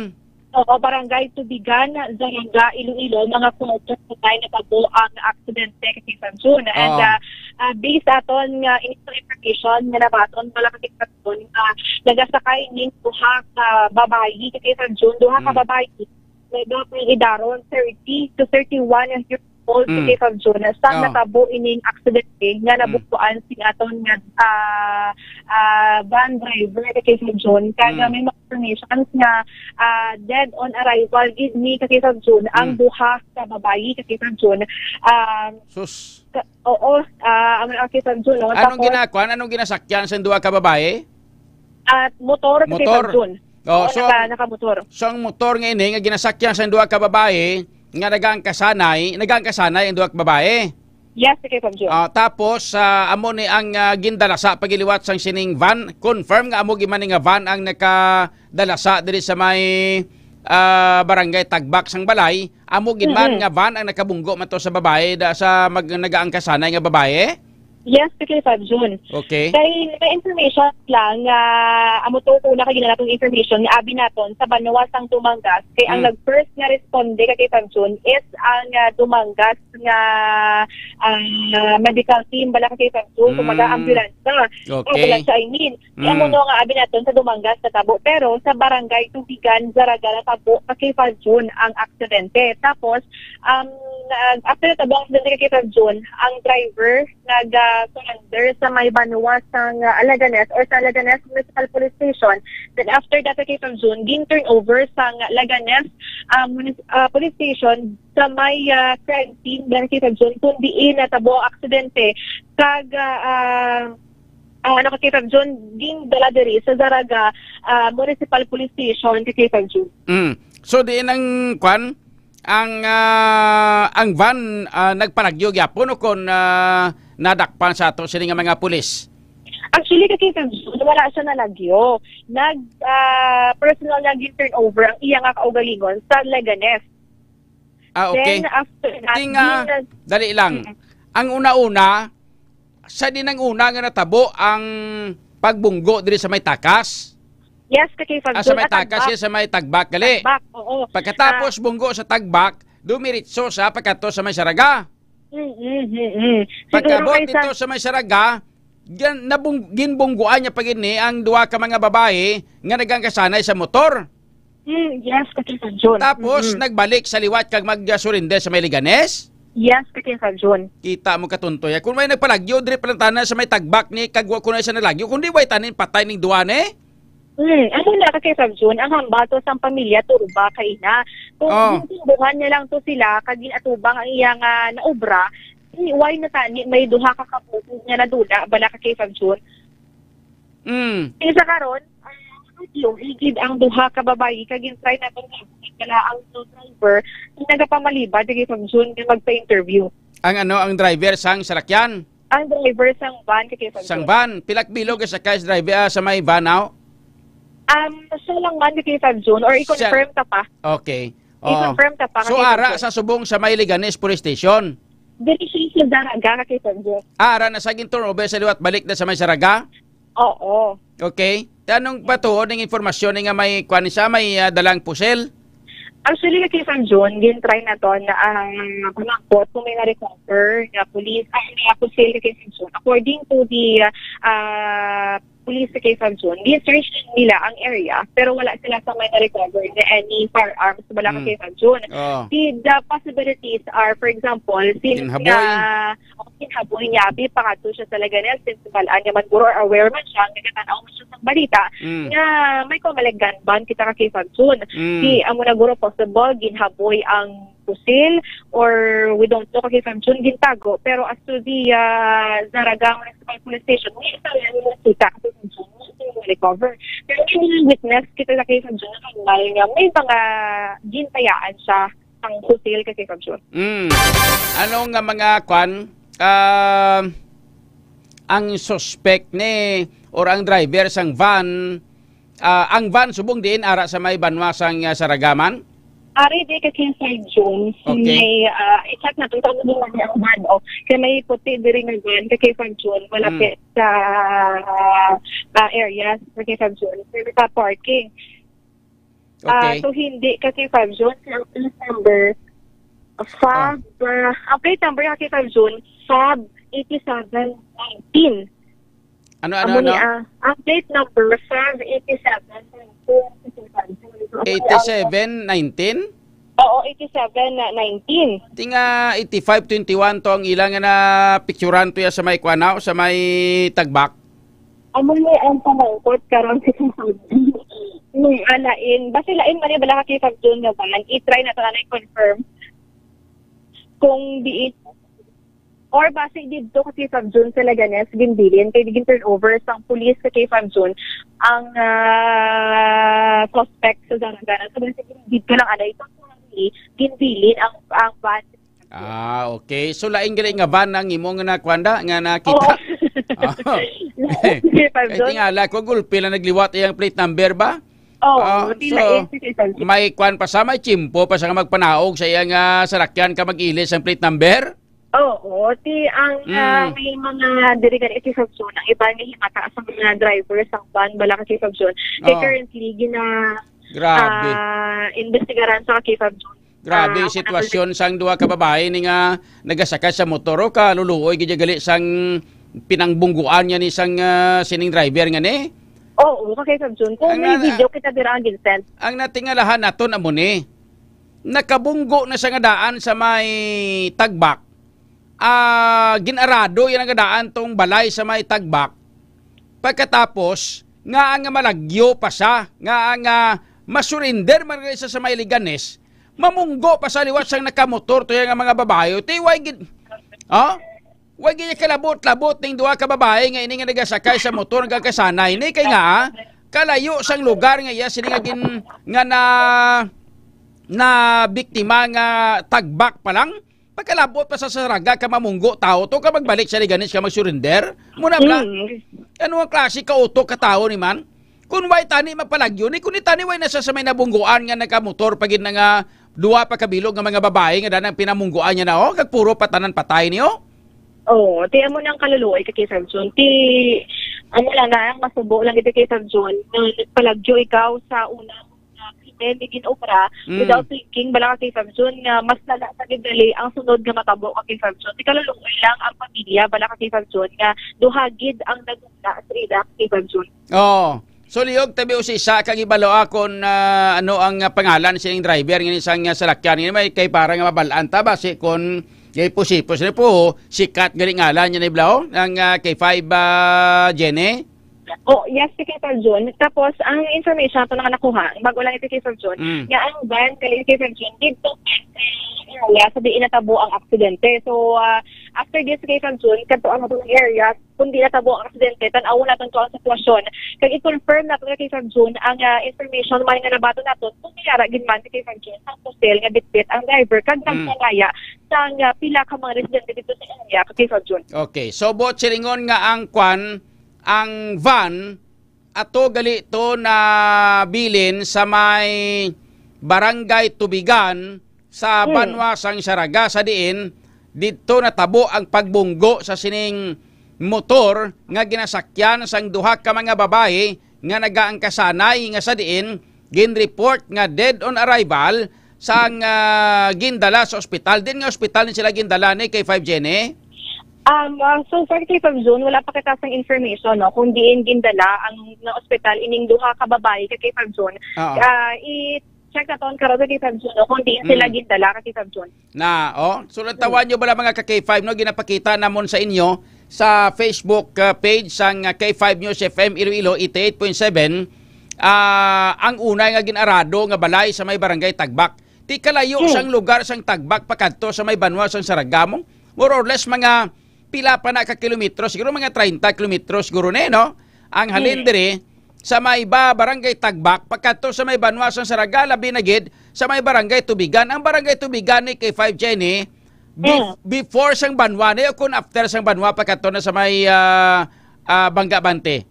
Oo, Barangay Tubigan, Zarraga, Iloilo, mga quarter sa tayo natabo ang aksidente, ka Quezon City. And, Oo. ah, ah, based aton nga initial information nga nabaton mula, ka Quezon City, nga nagasakay ning duha ka babayi, ka Quezon City, duha ka Mm. babayi, nga dapat edaron thirty to thirty-one years old, ka Mm. Quezon City, sa Oh. natabo ining aksidente nga Mm. nabungguan sing aton nga, ah, ah, van driver, ka Quezon City. Kaya Mm. may mga informations nga, ah, dead on arrival gid ni, ka Quezon City, ang Mm. duha ka babayi, ka Quezon City. Um, Sus. ka-, oo, ah, ang, ang Quezon City, no? Anong Tapos, ginakuan? Anong ginasakyan sa duha ka babayi? At motor, ka Motor? Quezon City. Oh, Oo, so, naka-, nakamotor. So, ang motor nga ini nga ginasakyan sa duha ka babayi nga nagaangkasanay, nagaangkasanay ang duha ka babayi? Yes, ka Quezon City. Ah, tapos, ah, amo ni ang, ah, gindalasa pagiliwat sang sining van. Confirm nga amo gid man ni nga van ang nakadalasa diri sa may, ah, barangay Tagbak sang balay. Amo gid man Mm-mm. nga van ang nakabunggo man to sa babayi, da, sa mag-, nagaangkasanay nga babayi? Yes, ka Quezon City. Okay. Kay may information lang nga amo to, una ka ginanatong information nga abi naton sa banwa sang Dumangas. Kay ang Mm. nag-first nga responde, ka Quezon City, is ang, ah, Dumangas nga, ah, medical team, bala, ka Quezon City, kumbaga, Mm. ambulansya. Okay. Ambulansya, I mean. Kaya Mm. mo no nga abi naton sa Dumangas natabo, pero sa barangay Tubigan, Zarraga natabo, ka Quezon City, ang aksidente. Tapos, um, nag-, after natabo ang aksidente, ka Quezon City, ang driver nag, ah, surrender sa may banwa sang, ah, Leganes or sa Leganes Municipal Police Station. Then after that, ka Quezon City, gin turn over sang Leganes, ah, munis-, ah, Police Station sa may, ah, crime scene, ka Quezon City, kung diin natabo ang aksidente. Kag, ah, ah, ah, ano, ka Quezon City, gindala diri sa Zarraga, ah, Municipal Police Station, ka Quezon City. Mm. So, diin ang, kwan, ang, ah, ang van, ah, nagpalagyo gyapon o kon, ah, nadakpan sa ato sini nga mga pulis? Actually, ka Quezon City, wala siya nalagyo. Nag, ah, personal nga gin-turn over ang iya nga kaugalingon sa Leganes. Ah, okay. Then, after that, Ting, ah, gin- dali lang. Mm. Ang una-una, sa din ang una nga natabo ang pagbunggo diri sa may Takas? Yes, ka Quezon City. Ah, sa may At Takas, Tagbak. Yes, sa may Tagbak, gali. Tagbak, oo. Pagkatapos Ah. bunggo sa Tagbak, dumiritso sa pagkadto sa may Zarraga. Mm, mm, mm, mm. Siguro Pagkaabot kay sa dito sa may Zarraga, gan-, nabung-, ginbungguan niya pa gid ni ang duha ka mga babayi nga nagangkasanay sa motor. Mm, yes, ka Quezon City. Tapos, Mm-mm. nagbalik sa liwat kag mag-surrender sa may Leganes? Yes, ka Quezon City. Kita mo katuntoy. Kung may nagpalagyo, diri pa lang tanan sa may Tagbak ni, kag wa ko na siya nalagyo. Kundi way tanin patay ning duwa ni? Mm, amo na, ka Quezon City. Ang hambal to sang pamilya, turba, kay na. Kung Oh. gintumbuhan niya lang to sila, kag ginatubang ang iya nga naobra, eh, why na tani may duha ka kabuhi nga nadula, bala, ka Quezon City? Mm. Kay sa karon, ang video, igid ang duha ka babayi, kag gin-try naton nga bala ang driver, ang nagapamalibad, ka Quezon City, nga magpa-interview. Ang ano, ang driver sang salakyan? Ang driver sang van, ka Quezon City. Sang van. Pila ka bilog ang sakay sa driver, ah, sa may van, aw? Um, siya lang man, ka Quezon City, or Siya i-confirm ta pa. Okay. Oo. I-confirm ta pa, So, ka Quezon City. Ara sa subong sa may Leganes Police Station? Diri siya sa Zarraga, ka Quezon City. Ah, ara na sa gin-turnover sa liwat, balik na sa may Zarraga? Oo. Okay. Anong patuod ning impormasyon ni nga may kwan siya, may, ah, dalang pusil? Actually, ka Quezon City, gin-try naton ang pamangkot kung may na-recover nga pulis, ah, nga pusil, ka Quezon City. According to the, ah, police sa Quezon City, gin-search nila ang area, pero wala sila sa may na-recover na any firearms, wala, ka Mm. Quezon City. Oh. The, the possibilities are, for example, since Ginhaboy. nga Ang ginhaboy niya, abi, pangadto siya sa Leganes, since balaan niya man guro or aware man siya, nga nagatan-aw man siya sa balita, Mm. nga may Comelec gun ban kita, ka Quezon City. Mm. Di, amo na guro possible, ginhaboy ang pusil, or we don't know, ka Quezon City, gintago. Pero as to the, ah, Zarraga Municipal Police Station, may isa lang yung nakita, ka Quezon City, may isa yung recover. Pero may mga witness kita, ka Quezon City, na normal nga may mga gintayaan siya ang hotel, ka K five June. Mm. Ano nga mga kwan, ah, ang suspect ni or ang driver sang van, ah, ang van subong diin ara sa may banwa sang, ah, Saraga man? Ari di ka K five June, si Okay. may, ah, i-check natin kung ano man ang van, oh. Kaya may puti diri nga van, ka K five June, malapit Mm. sa, ah, area, ka K five June. May naka-parking. Ah, Okay. so hindi ka K five June, ang plate number, Ah. Fab, ah, ang plate number ka K five June, Fab eighty-seven nineteen. Ano, ano, Amo ni, ano? ah, ang plate number, Fab eighty-seven nineteen. So, ang Eighty-seven nineteen? Oo, eighty-seven na nineteen. Tinga eighty-five twenty-one to ang ilang nga na picturean to ya sa may kuanaw, sa may tagbak. Amo ni ang pamangkot karon sa Saudi. Nung alain, basi lain man ni bala ka K five June nga van, i-try nato na i-confirm kung diin, or basi didto ka K five June sa Leganes, ginbilin, kay gin-turn over sang pulis ka K five June ang, ah, suspect sa Zarangana. So, basi didto lang anay, ginbilin ang, ang van. Ah, okay. So, lain gali nga van ang imo nga nakwanda, nga nakita? Oo. Ah. K five Kay June. tingala ko, gulpi lang nagliwat iyang plate number ba? Oo, Ah, tila so, eh, si K five June. may kwan pa sa, may tiyempo pa sa nga magpanaog sa iyang, ah, salakyan ka mag-ilis ang plate number? Oo, ti ang, ah, Mm. may mga diri gani, K five June, ang iba nga himata sa mga driver sang van, bala ka K five June. Kay Oh. currently, gina-, Grabe. ah, investigaran sa K five June. Grabe Ah, ang sitwasyon sang duha ka babayi ni nga nagasakay sa motor, o kaluluoy gid gali sang pinangbungguan niya ni sang, ah, sining driver nga ni. Oo, ka K five June. Kung Ang may na-, video kita dira ang ginsend. ang natingalahan naton amo ni, nakabunggo na sa nga daan sa may Tagbak. Ah, gin-arado yan ang daan tong balay sa may Tagbak. Pagkatapos, nga nga malagyo pa sa, nga nga masurinder man gali sa, sa may Leganes, mamunggo pa sa liwat sang nakamotor to yan nga mga babayo. Ti, way gid, oh? Way gid kalabot-labot ning duha ka babayi nga ini nga nagasakay sa motor nga kasanay ni kay nga, ah, kalayo sang lugar nga iya sini nga gin-, nga na, na biktima nga Tagbak pa lang. Pagkalabot pa sa Saraga ka mamunggo tawo to, ka magbalik sa Leganes ka mag-surrender? Muna bala? Mm. Ano ang klase ka utok ka tawo ni man? Kung way tani mapalagyo ni, kung ni tani way nasa sa may nabungguan nga nagkamotor pa gid na nga duha pa kabilog nga mga babae nga danang pinamungguan niya na, oh, kag puro patanan patay niyo? Oo, ti amo nang kaluluoy ka K five June. Ti, amo lang na, ang masubo lang ito K five June, nga nagpalagyo ikaw sa una nga krimen nga gin-obra Mm. without thinking, bala ka K five June, nga mas lala sa gid dali ang sunod nga matabo ka K five June. Ti kaluluoy lang ang pamilya, bala ka K five June, nga duha gid ang nagugna sa ila ka K five June. Oo. So, liyog tabi usisa kag ibalo akon, ah, ano ang, ah, pangalan sining driver nga isang, ah, salakyan nga may kay para nga mabalaan ta ba si kon kay pusipos ni po, sikat gali ngalan niya ni Blau, ang, ah, K five, ah, Jenny? Oh, yes, si K five June. Tapos, ang information ato nga nakuha, bago lang ito K five June, Mm. nga ang van gali K five June, dito, eh, area sa diin natabo ang aksidente. So, ah, after this K five June, kadto ang atong area, kung di natabo ang aksidente, tan-awon naton to ang sitwasyon. Kag i-confirm naton kay Sir Jun ang, ah, information man nga nabaton naton kung may ara gid man si Sir Jun sa hotel nga bitbit ang driver kag Mm. nagpangaya sang, ah, pila ka mga residente dito sa area kay Sir Jun. Okay. So, buot silingon nga ang kwan, ang van, ato gali to nabilin sa may Barangay Tubigan sa Hmm. banwa sang Saraga, sa diin didto natabo ang pagbunggo sa sining motor nga ginasakyan sang duha ka mga babayi nga nagaangkasanay, nga sa diin ginreport nga dead on arrival sang, ah, gindala sa ospital. Din nga ospital ni sila gindala ni kay five Jenny? Um, ah, so far kay five June, wala pa kita sang information, no, kung diin gindala ang na ospital ining duha ka babayi kay five June. Oo. Ah, i-check naton karon kay five June, no, kung diin sila Mm. gindala kay five June. Na, oh. So, natawan nyo bala, mga ka K five, no? Ginapakita namon sa inyo sa Facebook, ah, page sang, ah, K five News F M Iloilo eighty-eight point seven, ah, ang unay nga gin-arado nga balay sa may Barangay Tagbak. Ti kalayo Hmm. sang lugar sang Tagbak pakadto sa may banwa sang Saraga, mo, more or less mga pila pa na ka kilometro, siguro mga treinta kilometro siguro ni, no? Ang halin Hmm. diri sa may ba, Barangay Tagbak, pagkadto sa may banwa sang Saraga, labi na gid sa may Barangay Tubigan. Ang Barangay Tubigan ni K five Jenny, bef-, Mm. before sang banwa ni o kung after sang banwa pagkadto na sa may, ah, ah, Bangga Bante?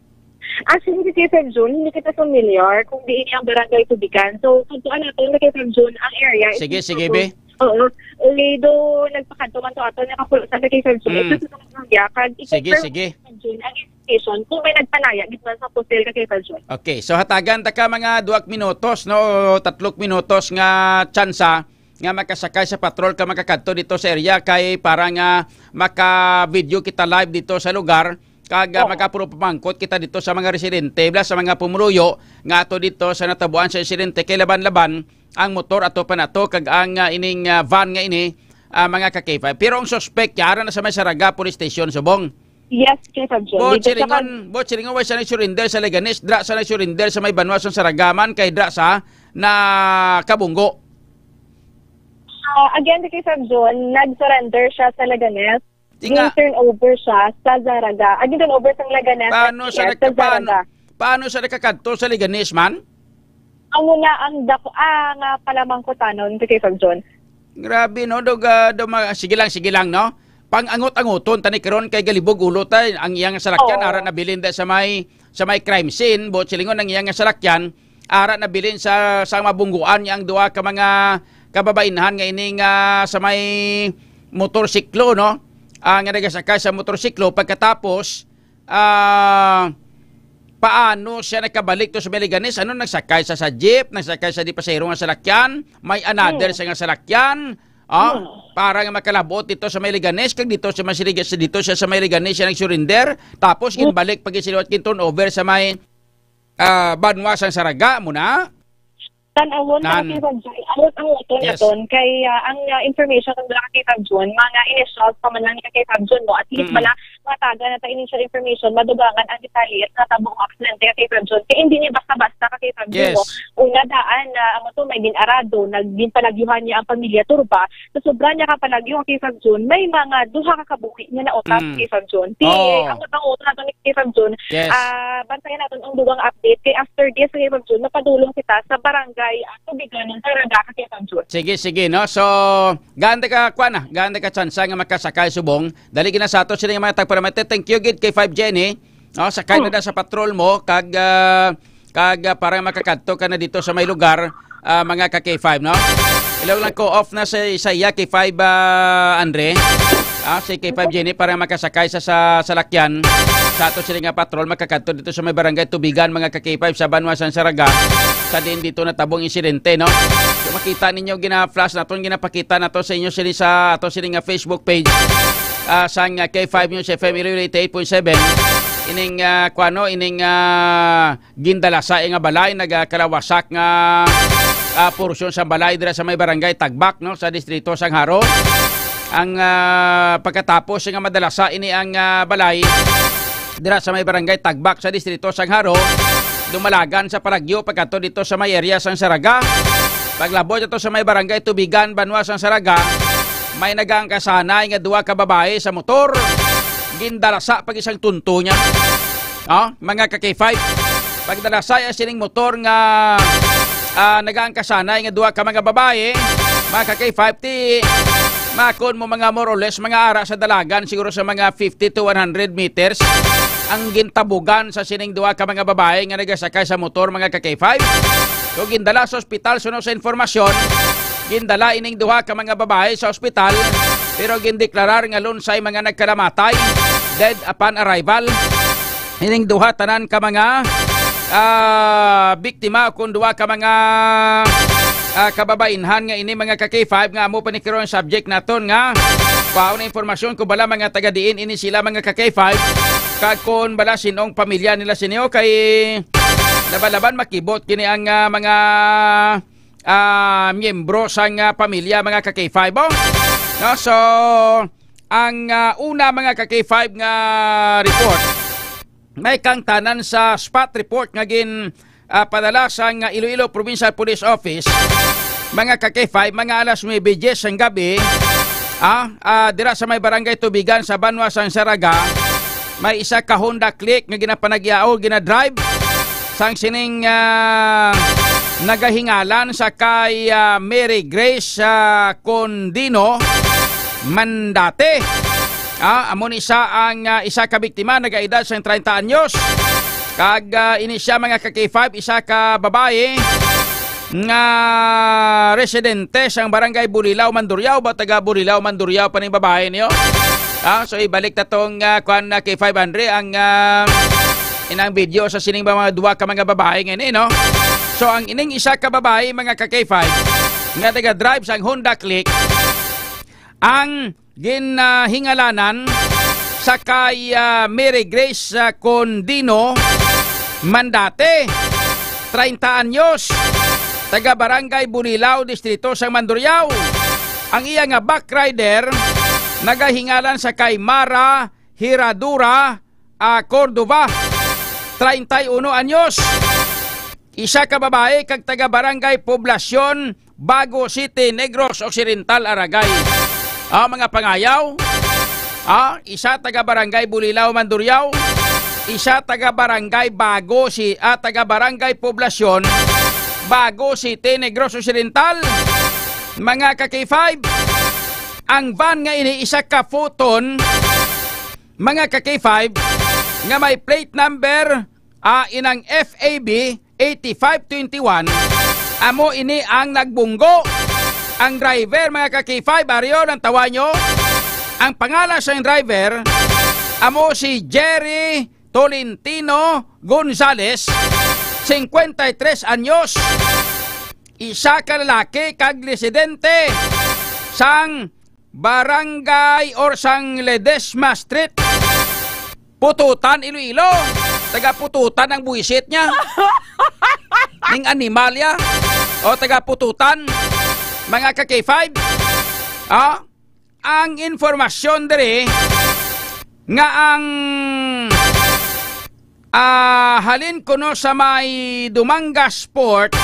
Actually, K five June, hindi kita familiar kung diin ang Barangay Tubigan. So, kung tuan natin, K five June, ang area is Sige, sige, Tubigan. Be. Oo. Although, nagpakadto man to ato, nakapulo sa K five June. Mm. Ito sa mga kag Sige, i-confirm sige. K five June, ang station kung may nagpanaya gid man sa Pusel ka kay Kaljon. Okay, so hatagan ta ka mga duwag minutos, no, tatlok minutos nga tsansa nga makasakay sa patrol ka makakadto dito sa area kay para nga maka-video kita live dito sa lugar kag, ah, Oo. makapuro pamangkot kita dito sa mga residente, bla sa mga pumuluyo nga ato dito sa natabuan sa insidente kay laban-laban ang motor ato pa nato kag ang, ah, ining, ah, van nga ini, ah, mga ka-K five. Pero ang suspect, yara na sa may Saraga Police Station, subong. Yes, K five Jun. Bot Dito sa silingon, bot silingon, way siya nag-surrender sa Leganes, dra sa nag-surrender sa may banwa sa Saragaman, kay dra sa na Kabunggo. Ah, again, K five Jun, nag-surrender siya sa Leganes. Di nga. Gin-turn over siya sa Zaraga. Ah, gin-turn over sa Leganes Paano siya F P S, nagka-, sa paano, Zaraga. Paano siya nakakadto sa Leganes man? Amo na ang dako, ah, nga palamangkutanon, K five Jun. Grabe, no? Dog, ah, dog, ma-, sige lang, sige lang, no? Pang-angot-angoton, tani karon kay galibog ulo ta, ang iyang salakyan, Oo. ara nabilin da sa may, sa may crime scene, buot silingon ang iyang salakyan, ara nabilin sa, sa mabungguan niya ang duha ka mga kababainhan nga ining, ah, sa may motorsiklo, no? Ah, nga nagasakay sa motorsiklo, pagkatapos, ah, paano siya nakabalik to sa Leganes? Ano, nagsakay sa, sa jeep, nagsakay sa di pasahero nga salakyan, may another Hmm. sa nga salakyan, ah, Hmm. para nga makalabot dito sa may Leganes, kag dito sa may Leganes, dito siya sa may Leganes siya nag-surrender, tapos Hmm. ginbalik pag sila at gin-turn over sa may, ah, banwa sang Saraga mo na. Tan-awon Nan. na, K five Jun. Awot ang uton Yes. naton. Kay, ah, ang, ah, information nga wala, K five Jun, mga initials pa man lang ni, K five Jun, no? At least Mm-mm. bala, mataga na ta initial information, madugangan ang detalye at natabo ang aksidente, K five Jun. Kay hindi ni basta-basta ka, K five Jun, Yes. no? Una daan na, amo to, may gin-arado, nag-, ginpalagyuhan niya ang pamilya Turba. Sa sobra niya kapalagyo, K five Jun, may mga duha ka kabuhi nga nautap, Mm. K five Jun. Ti, Oh. ang, ang uton naton ni, K five Jun, Yes. ah, bantayan naton ang dugang update. Kay after this, K five Jun, mapadulong kita sa barangay, ah, Tubiganan, Saraga, K five Jun. Sige, sige, no? So, gaan ka, kuwan na, gaan ka tsansa nga makasakay subong. Dali gina sa ato sila nga mga tagparamate. Thank you, gid, K five Jenny. No, sakay na Hmm. na sa patrol mo, kag, ah, kag, ah, para makakadto ka na dito sa may lugar, ah, mga ka-K five, no? Ilaw lang ko, off na sa, sa iya, K five, ah, Andre. Ah, si K five Jenny para makasakay sa, sa salakyan. Sa ato sila nga patrol, makakadto dito sa may barangay Tubigan, mga ka-K five, sa Banwa, San Saraga. Sa din dito natabong insidente, no? So, makita ninyo, gina-flash naton, ginapakita nato sa inyo sila sa ato sila nga Facebook page. Ah, sang, ah, K five News F M Iloilo eighty-eight point seven. Ining, ah, kuwano, ining, ah, gindala sa nga balay, nagakalawasak nga, ah, porsyon sa balay dira sa may barangay Tagbak, no, sa distrito sang Jaro. Ang, ah, pagkatapos nga madalasa ini ang, ah, balay dira sa may barangay Tagbak sa distrito sang Jaro, dumalagan sa palagyo pagkadto dito sa may area sang Saraga. Paglabot ito sa may barangay Tubigan, Banwa sang Saraga, may nagaangkasanay nga duha ka babayi sa motor. Gindalasa pag isang tunto niya. Oh, mga ka-K five, pagdalasay ang sining motor nga, ah, nagaangkasanay nga duha ka mga babayi, mga ka-K five, ti makon mo mga more or less, mga ara sa dalagan, siguro sa mga fifty to one hundred meters, ang gintabugan sa sining duha ka mga babayi nga nagasakay sa motor, mga ka-K five. So, gindala sa ospital, suno sa informasyon, gindala ining duha ka mga babayi sa ospital, pero gindeklarar nga lunsay mga nagkalamatay, dead upon arrival. Ining duha tanan ka mga, ah, biktima, kung duha ka mga, ah, kababainhan nga ini, mga ka-K five, nga amo pa ni karon subject naton nga kuhaon na informasyon kung bala mga taga diin ini sila, mga ka-K five, kag kung bala sinong pamilya nila sini, kay laban-laban makibot kini ang, ah, mga, ah, miyembro sang, ah, pamilya, mga ka-K five, oh. No, so, ang, ah, una, mga ka-K five, nga report, may kangtanan sa spot report nga gin, ah, padala sang, ah, Iloilo Provincial Police Office, mga ka-K five, mga alas nuebe diyes sang gabi, ah, ah, dira sa may barangay Tubigan sa Banwa sang Saraga, may isa ka Honda Click nga ginapanagyaw, ginadrive. sang sining, ah, nagahingalan sa kay, ah, Mary Grace, ah, Condino Mandate. Ah, amo ni siya ang, ah, isa ka biktima, nagaedad sang treinta anyos. Kag, ah, ini siya, mga ka-K five, isa ka babayi nga residente sang barangay Bulilao, Mandurriao, ba taga Bulilao, Mandurriao pa ning babayi niyo? Ah, so ibalik ta tong, ah, kwan na K five Andre ang, ah, inang video sa sining mga duwa ka mga babayi nga ini, no? So ang ining isa ka babayi, mga ka K five, nga taga-drive sang Honda Click, ang ginahingalanan sa kay, ah, Mary Grace, ah, Condino Mandate, treinta anyos, taga Barangay Bulilao, Distrito sang Mandurriao. Ang iya nga backrider nagahingalan sa kay Mara Hiradura, ah, Cordova, treinta y uno anyos. Isa ka babayi kag taga Barangay Poblacion, Bago City, Negros Occidental, Aragay. Ah, mga pangayaw, ah, isa taga Barangay Bulilao, Mandurriao, isa taga Barangay Bago, si, ah, taga Barangay Poblacion, Bago City, Negros Occidental. Mga ka K five, ang van nga ini isa ka Foton, mga ka K five, nga may plate number, ah, inang F A B eighty-five twenty-one, amo ini ang nagbunggo. Ang driver, mga ka K five, ari o, ang tawa nyo. Ang pangalan sang driver, amo si Jerry Tolentino Gonzales, cincuenta y tres anyos. Isa ka lalaki kag residente sang barangay or sang Ledesma Street, Pututan, Iloilo. Taga Pututan ang buwisit niya. Ning animal ya. O, taga Pututan, mga ka K five. Ah, ang informasyon diri nga ang, ah, halin kuno sa may Dumangas Port,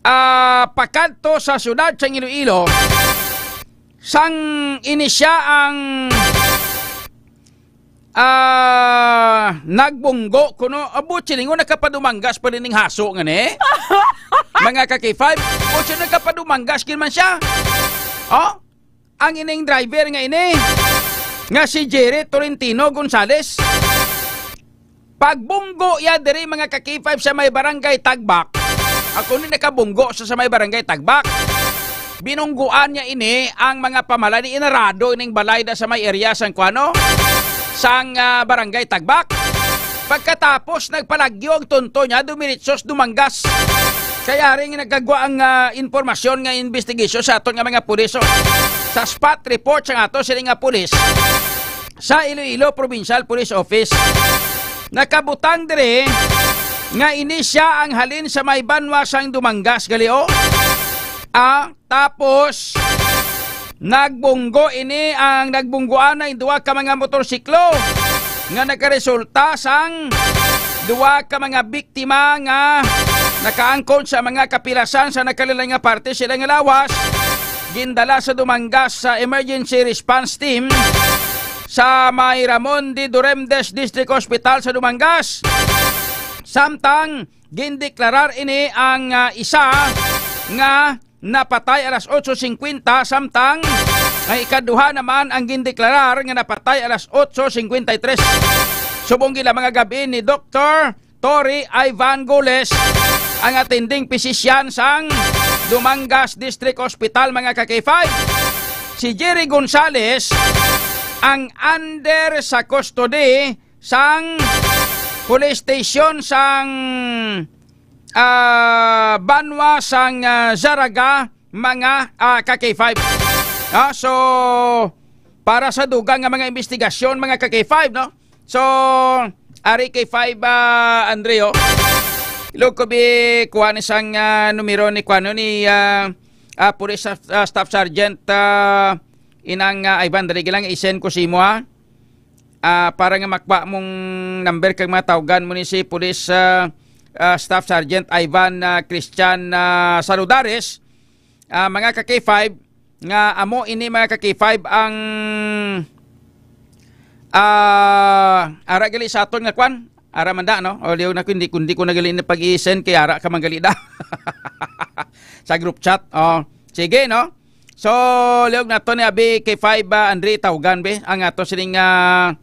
ah, pakadto sa siyudad sang Iloilo, sang ini siya ang, ah, nagbunggo kuno. Abo, silingon nakapadumanggas pa rin ning haso nga ni. Mga ka K five, abo, siya nakapadumanggas gid man siya. Oh? Ang ining driver nga ini, nga si Jerry Tolentino Gonzales, pagbunggo ya diri, mga ka K five, sa may barangay Tagbak. Ako ni nakabunggo sa, sa may barangay Tagbak. Binungguan niya ini ang mga pamalan ni inarado ining balay da sa may area sang kuano, sang, ah, barangay Tagbak. Pagkatapos, nagpalagyo ang tunto niya, dumiritsos, dumanggas. Kaya rin nagkagwa ang, ah, impormasyon nga investigation sa aton nga mga pulis, oh. Sa spot report sa ato sila nga pulis sa Iloilo Provincial Police Office. Nakabutang diri nga ini siya ang halin sa may banwa sang Dumangas, gali, oh. Ah, tapos, nagbunggo ini ang nagbungguan na duwa ka mga motorsiklo nga nagkaresulta sang duwa ka mga biktima nga nakaangkon sa mga kapilasan sa nakalain-lain nga parte sila nga lawas. Gindala sa Dumangas sa Emergency Response Team sa may Ramon de Duremdes District Hospital sa Dumangas. Samtang gindeklarar ini ang, ah, isa nga napatay alas otso cincuenta, samtang ang ikaduha naman ang gindeklarar nga napatay alas otso cincuenta y tres. Subong gila mga gabi ni Doktor Tori Ivan Goles, ang attending physician sang Dumangas District Hospital, mga ka K five. Si Jerry Gonzales ang under sa custody sang police station sang, ah, banwa sang, ah, Zarraga, mga, ah, ka K five. Ah, so, para sa dugang nga mga investigasyon, mga ka K five, no? So, ari K five, ah, Andre, oh. Ilog ko bi kuha ni sang, ah, numero ni kuano ni, ah, ah, Police Staff, ah, Staff Sergeant, ah, inang, ah, Ivan, dali lang, i-send ko sa imo, ha? Ah, para nga makwa mong number kag mga tawgan mo ni si Police, ah, ah, Staff Sergeant Ivan, ah, Christian, ah, Saludares, ah, mga ka K five, nga amo ini, mga ka K five, ang, ah, ara gali sa aton nga kwan, Ara man da, no? O, liog na ko, hindi, kundi ko na gali na pag-i-send kay ara ka man gali da. Sa group chat. O, sige, no? So, liog na to ni abi kay five, ah, Andre Taugan, be. Ang ato sining, ah,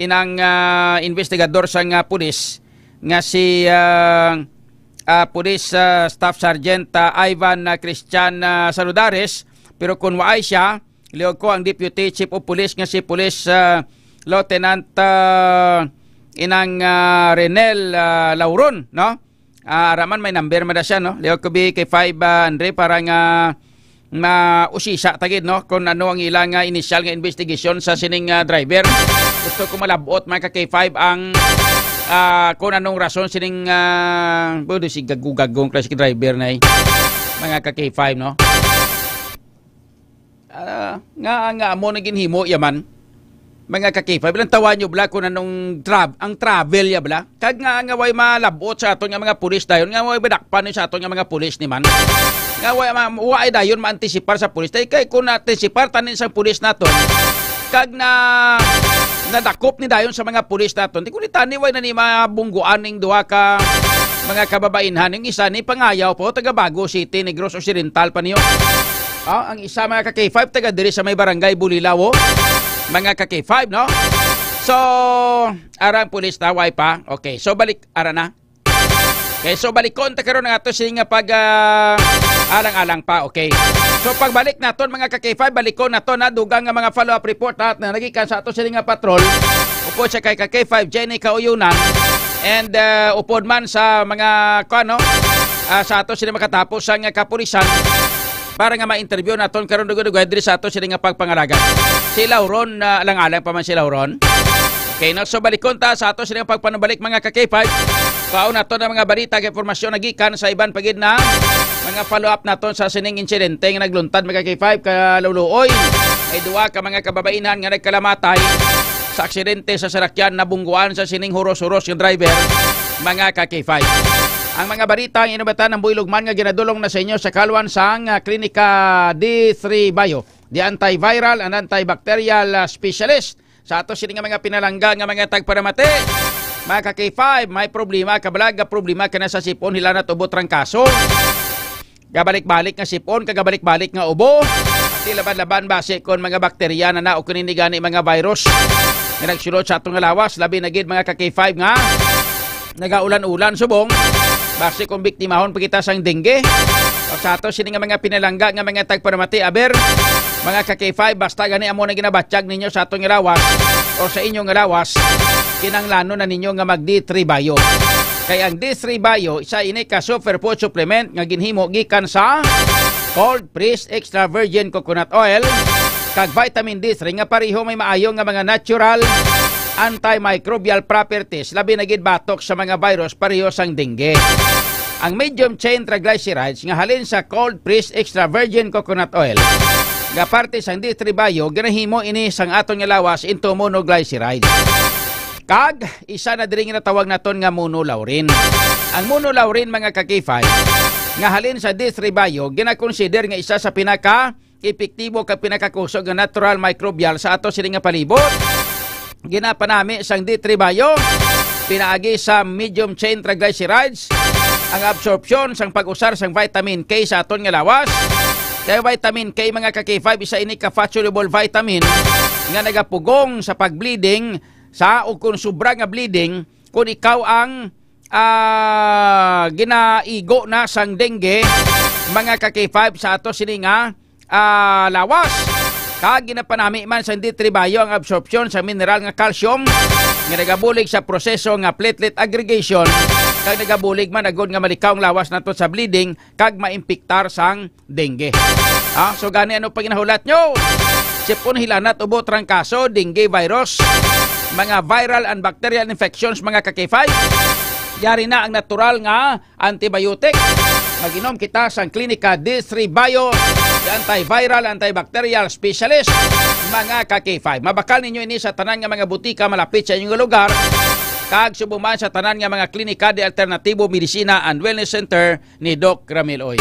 inang, ah, investigador sang, ah, pulis nga si, ah, ah, Police, ah, Staff Sergeant, ah, Ivan, ah, Christian, ah, Saludares. Pero kung waay siya, liog ko ang Deputy Chief of Police nga si Police, ah, Lieutenant, ah, inang, ah, Renel, ah, Lauron, no? Ah, ara man may number man na siya, no? Liog ko bi kay five, ah, Andre, para nga mausisa ta gid, no? Kung ano ang ila nga initial nga investigation sa sining, ah, driver. Gusto ko malabot, mga ka K five, ang, ah, kung anong rason sining, ah, pwede si gagugagong class driver na, eh, mga ka K five, no? Ah, nga, nga amo na ginhimo yaman. Mga ka K five, ilang tawa nyo bala kung anong tra-, ang travel ya bala? Kag nga, nga way malabot sa aton nga mga pulis dayon, nga way madakpan sa aton nga mga pulis ni man. Nga way ma-, way dayon maantisipar sa pulis. Tay kay kung naantisipar tanin sang pulis naton, kag na nadakop ni dayon sa mga pulis naton. Di ko ni tani way na ni mabungguan ning duha ka mga kababainhan. Yung isa ni pangayaw po, taga Bago City, Negros Occidental pa niyo. Ah, ang isa, mga ka K five, taga diri sa may barangay Bulilao, mga ka K five, no? So, arang pulis na, way pa. Okay, so balik, ara na. Okay, so balikon ta karon ang ato sining nga pag, ah, alang-alang pa, okay. So pagbalik naton, mga ka K five, balikon naton na dugang nga mga follow-up report na, na nagikan sa ato sining nga patrol. Upod sa kay ka K five Jenny Kauyunan and, ah, upod man sa mga, kuan, no, ah, sa ato sining makatapos ang kapulisan para nga ma-interview naton karon dugay-dugay diri sa ato sini nga pagpangalagad. Si Lauron, ah, alang-alang pa man si Lauron. Okay, no? So, balikon ta sa ato sini nga pagpanubalik, mga ka K five. Kaon nato ng mga balita kag impormasyon na gikan sa iban pa gid na mga follow-up naton sa sining insidente nga nagluntad, mga ka K five, kaluluoy. May duha ka mga kababainan nga nagkalamatay sa aksidente sa sarakyan na bungguan sa sining huros-huros nga driver, mga ka K five. Ang mga balita ang inubatan ng Buylog Man nga ginadulong na sa inyo sa kalwan sang, ah, Klinika D three Bio, the antiviral and antibacterial, ah, specialist. Sa ato sini nga mga pinalangga nga mga tagparamati, mga ka K five, may problema, kabalag nga problema ka na sa sipon, hilanat, ubo, trangkaso. Gabalik-balik nga sipon, kagabalik-balik nga ubo. Ati laban-laban basi kon mga bakterya na na o kini gani mga virus nga nagsulod sa atong nga lawas, labi na gid mga ka K five nga nagaulan-ulan subong. Basi kung biktimahon pa kita sang dengue. O sa ato sini nga mga pinalangga nga mga tagparamati, aber, mga ka K five, basta gani amo na ginabatyag ninyo sa aton nga lawas o sa inyo nga lawas, kinanglanon na ninyo nga mag D three Bio. Kay ang D three Bio, isa ini ka superfood supplement nga ginhimo gikan sa cold pressed extra virgin coconut oil kag vitamin D three nga pareho may maayo nga mga natural antimicrobial properties, labi na gid batok sa mga virus pareho sang dengue. Ang medium chain triglycerides nga halin sa cold pressed extra virgin coconut oil nga parte sang D three Bio, ginahimo ini sang aton nga lawas into monoglycerides. Kag isa na diri nga natawag naton nga monolaurin. Ang monolaurin, mga ka K five, nga halin sa D three Bio, ginakonsider nga isa sa pinaka epektibo kag pinakakusog nga natural microbial sa ato sini nga palibot. Ginapanami sang D three Bio pinaagi sa medium chain triglycerides ang absorpsyon sang pag-usar sang vitamin K sa aton nga lawas. Kay vitamin K, mga ka K five, isa ini ka fat-soluble vitamin nga nagapugong sa pag-bleeding sa, o kung sobra nga bleeding, kung ikaw ang, ah, ginaigo na sang dengue, mga ka K five, sa ato sini nga, ah, lawas. Kag ginapanami man sang D three Bio ang absorpsyon sa mineral nga calcium nga nagabulig sa proseso nga platelet aggregation, kag nagabulig man agud nga malikaw ang lawas nato sa bleeding kag maimpiktar sang dengue. Ah, so gani, ano pa ginahulat nyo? Sipon, hilanat, ubo, trangkaso, dengue virus, mga viral and bacterial infections, mga ka K five. Yari na ang natural nga antibiotic. Mag-inom kita sang Klinika D three Bio, the antiviral, antibacterial specialist, mga ka K five. Mabakal ninyo ini sa tanan nga mga butika malapit sa inyong lugar, kag subong man sa tanan nga mga klinika de alternatibo, medisina, and wellness center ni Doc Ramil Oy.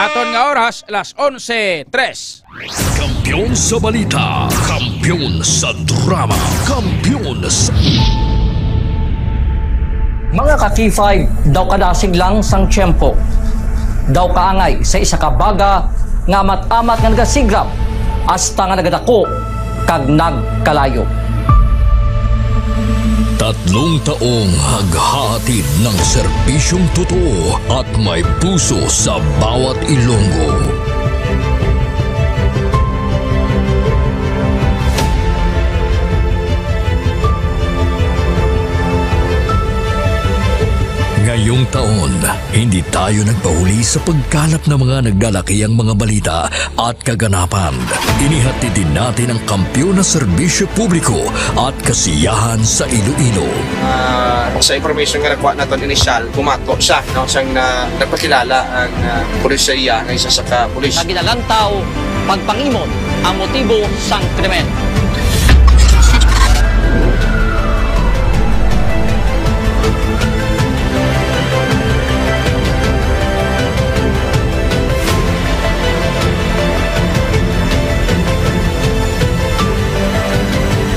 Aton nga oras, alas onse tres. Kampiyon sa balita, kampiyon sa drama, kampiyon sa Mga ka-K five, daw kadasig lang sang tiyempo, daw kaangay sa isa ka baga nga amat-amat nga nagasigrap hasta nga nagadako kag nagkalayo. Tatlong taong naghahatid ng serbisyong totoo at may puso sa bawat Ilonggo. Ngayong taon, hindi tayo nagpahuli sa pagkalap ng mga naglalakihang mga balita at kaganapan. Inihatid din natin ang kampiyon na serbisyo publiko at kasiyahan sa Iloilo. Ah, sa information nga nakuha naton initial, bumato siya, no, siyang na, nagpakilala ang, ah, pulis sa iya nga isa sa ka pulis. Nga ginalantaw pagpangimon ang motibo sang krimen.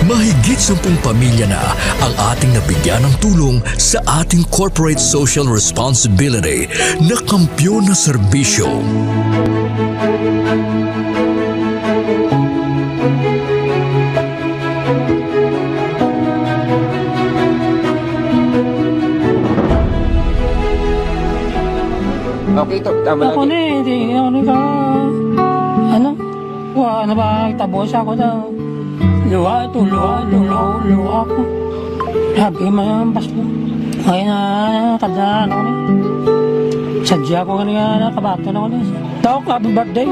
Mahigit sampung pamilya na ang ating nabigyan ng tulong sa ating corporate social responsibility na kampiyon na serbisyo. Okay, to, tama Ako lang. Ni, di, ano ni ka, ano? Wa, ano ba, tabo siya ko daw. Luha, to, luha, to, luha, luha ko. Sabi mo yung Pasko. Ay na, kada ano ni. Sadya ko nga nakabato na ko ni. Tawag ko, happy birthday.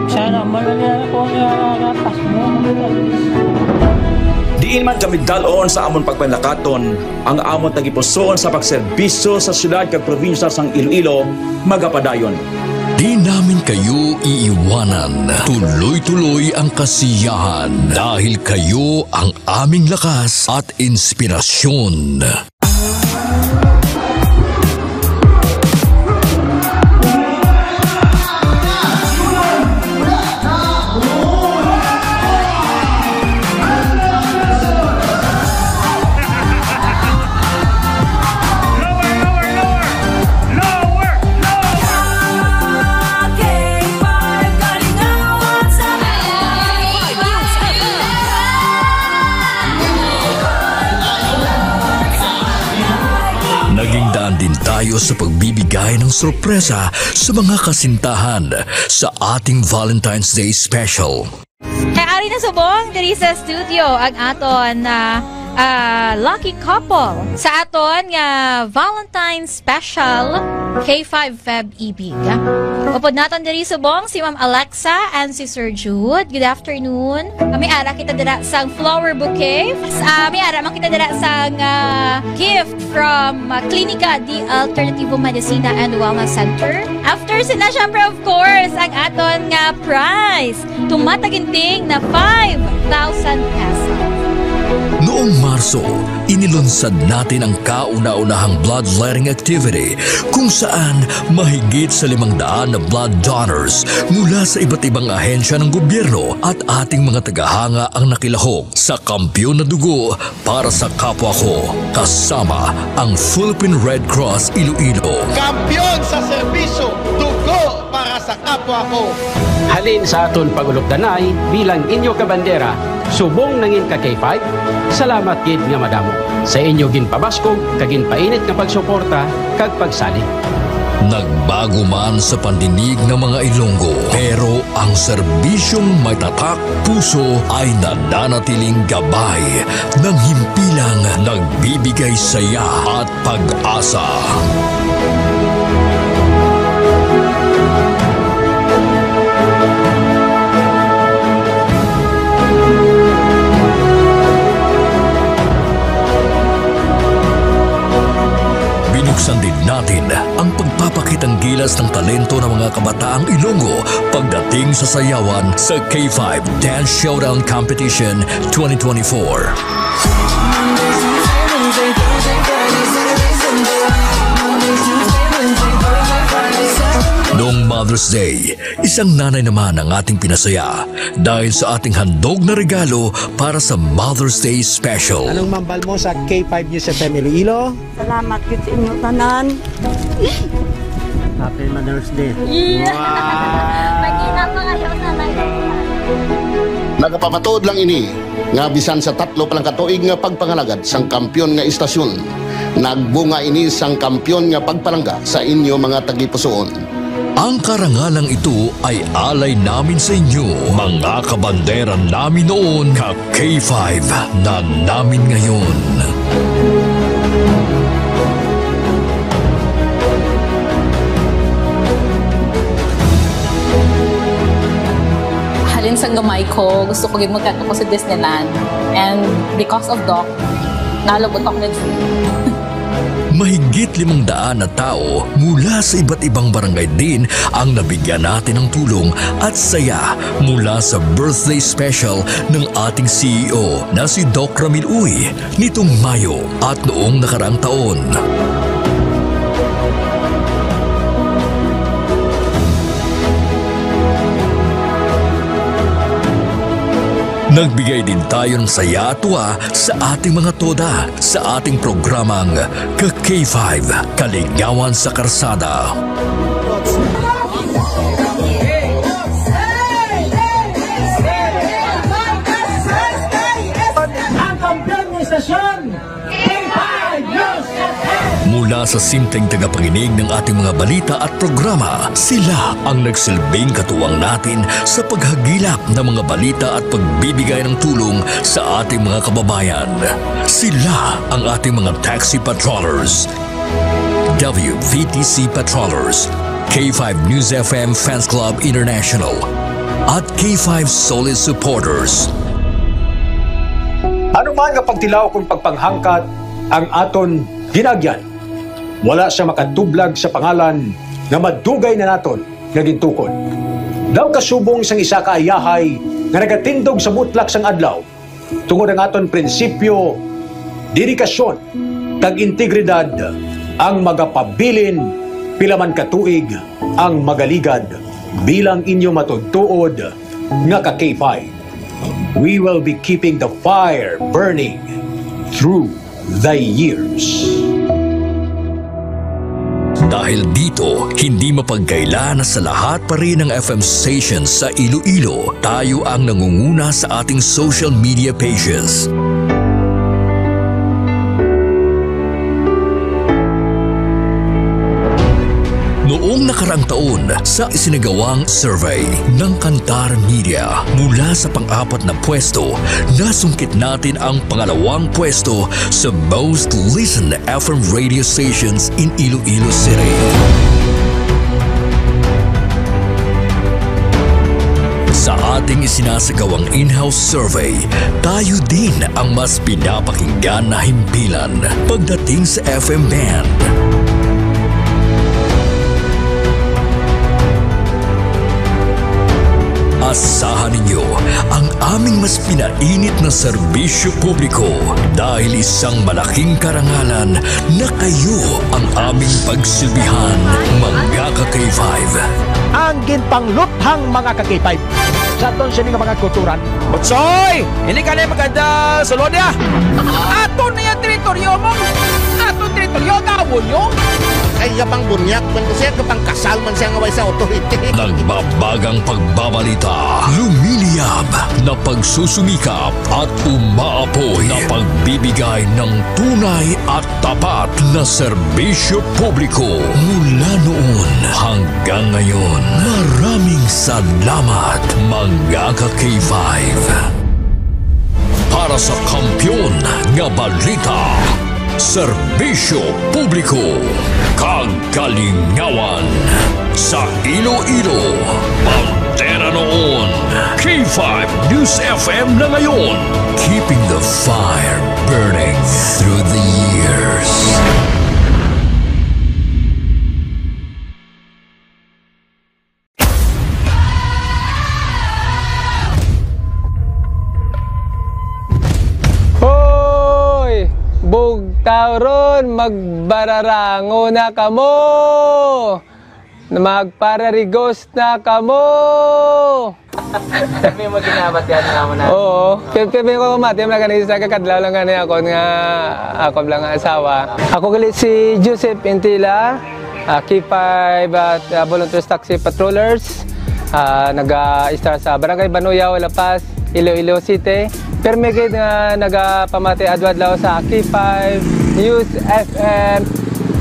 Sana malala ko nga Pasko. Diin man kami dalon sa amon pagpanlakaton, ang amon tagipusoon sa pagserbisyo sa siyudad kag probinsya sang Iloilo magapadayon. Di namin kayo iiwanan. Tuloy-tuloy ang kasiyahan dahil kayo ang aming lakas at inspirasyon. Naging daan din tayo sa pagbibigay ng sorpresa sa mga kasintahan sa ating Valentine's Day Special. Kay ari na subong diri sa studio ang aton, ah, ah, lucky couple sa aton nga Valentine's Special K five Feb Ibig. Upod naton diri subong si Ma'am Alexa and si Sir Jude. Good afternoon. May ara kita dira sang flower bouquet. Ah, may ara man kita dira sang, ah, gift from, ah, Klinika de Alternativo Medicina and Wellness Center. After sila, syempre, of course, ang aton nga prize. Tumataginting na five thousand pesos. Noong Marso, inilunsad natin ang kauna-unahang bloodletting activity, kung saan mahigit sa limang daan na blood donors mula sa iba't ibang ahensya ng gobyerno at ating mga tagahanga ang nakilahok sa Kampiyon na Dugo para sa Kapwa Ko, kasama ang Philippine Red Cross Iloilo. Kampiyon sa serbisyo, dugo para sa kapwa ko. Halin sa aton pag-ulokdanay bilang inyo kabandera, subong nangin ka K five, salamat gid nga madamo sa inyo ginpabaskog kag ginpainit nga pagsuporta kag pagsalig. Nagbago man sa pandinig ng mga Ilonggo, pero ang serbisyong may tatak puso ay nananatiling gabay ng himpilang nagbibigay saya at pag-asa. Binuksan din natin ang pagpapakitang gilas ng talento ng mga kabataang Ilonggo pagdating sa sayawan sa K five Dance Showdown Competition twenty twenty-four. Noong March Mother's Day. Isang nanay naman ang ating pinasaya dahil sa ating handog na regalo para sa Mother's Day special. Anong mambal mo sa K five News F M Iloilo? Salamat gyud sa inyo tanan. Happy Mother's Day. Yeah. Wow. Magina pa kayo sa live. Nagapamatuod lang ini nga bisan sa tatlo pa lang ka tuig nga pagpangalagad sang kampiyon nga istasyon, nagbunga ini sang kampiyon nga pagpalangga sa inyo mga tagipusoon. Ang karangalang ito ay alay namin sa inyo, mga kabandera namin noon, ka K five na namin ngayon. Halin sang gamay ko, gusto ko gyud magkadto ko sa Disneyland. And because of Doc, nalabot ako na. Mahigit limang daan na tao mula sa iba't ibang barangay din ang nabigyan natin ng tulong at saya mula sa birthday special ng ating C E O na si Doc Ramil Uy nitong Mayo at noong nakaraang taon. Nagbigay din tayo ng saya at tuwa sa ating mga toda sa ating programang Ka K five, Kalingawan sa Karsada. Ang kampiyon ng istasyon, K five News F M. Mula sa simpleng tagapakinig ng ating mga balita at programa, sila ang nagsilbing katuwang natin sa paghagilap ng mga balita at pagbibigay ng tulong sa ating mga kababayan. Sila ang ating mga taxi patrollers, W V T C patrollers, K five News F M Fans Club International, at K five Solid Supporters. Ano man nga pagtilaw kon pagpanghangkat ang aton ginagyan, wala sia makatublag sa pangalan nga madugay na naton nga gintukod. Daw kasubong sang isa ka ayahay nga nagatindog sa mutlak sang adlaw, tungod ang aton prinsipyo, dedikasyon, kag integridad ang magapabilin pila man ka tuig ang magaligad bilang inyo matuod-tuod nga ka K five. We will be keeping the fire burning through the years. Dahil dito, hindi mapagkaila na sa lahat pa rin ng F M stations sa Iloilo, tayo ang nangunguna sa ating social media pages. Noong nakaraang taon, sa isinagawang survey ng Kantar Media, mula sa pang-apat na pwesto, nasungkit natin ang pangalawang pwesto sa most listened F M radio stations in Iloilo City. Sa ating isinasagawang in-house survey, tayo din ang mas pinapakinggan na himpilan pagdating sa F M band. Asahan ninyo ang aming mas pinainit na serbisyo publiko dahil isang malaking karangalan na kayo ang aming pagsilbihan, mga ka-K five. Ang ginpangluthang mga ka-K five sa aton sini nga mga kulturan. Butsoy! Hindi ka na maganda sulod niya! Aton na yung teritoryo mo! Aton teritoryo, gawon nyo! Ay, gapang bunyag man ko siya, gapang kasal man siya nga way sa authority. Nagbabagang pagbabalita, lumiliyab na pagsusumikap at umaapoy na pagbibigay ng tunay at tapat na serbisyo publiko mula noon hanggang ngayon. Maraming salamat, mga ka-K five. Para sa kampiyon nga balita, serbisyo publiko, kag kalingawan sa Iloilo, bandera noon, K five News F M na ngayon. Keeping the fire burning through the years. Hoy! Bugtaw ron, magbararango na kamo! Magpararigos na kamo! May mga ginabatian nga mo na. Oo. Pero, pero may mga mati, mga ganito, sa kakadlaw lang gani ako nga, ako lang nga asawa. Ako gali si Joseph Intila, ah, K five at, ah, Volunteers Taxi Patrollers. Ah, naga-istar sa Barangay Banuyaw, La Paz, Iloilo City. Permi gid nga nagapamati adlaw-adlaw sa K five News F M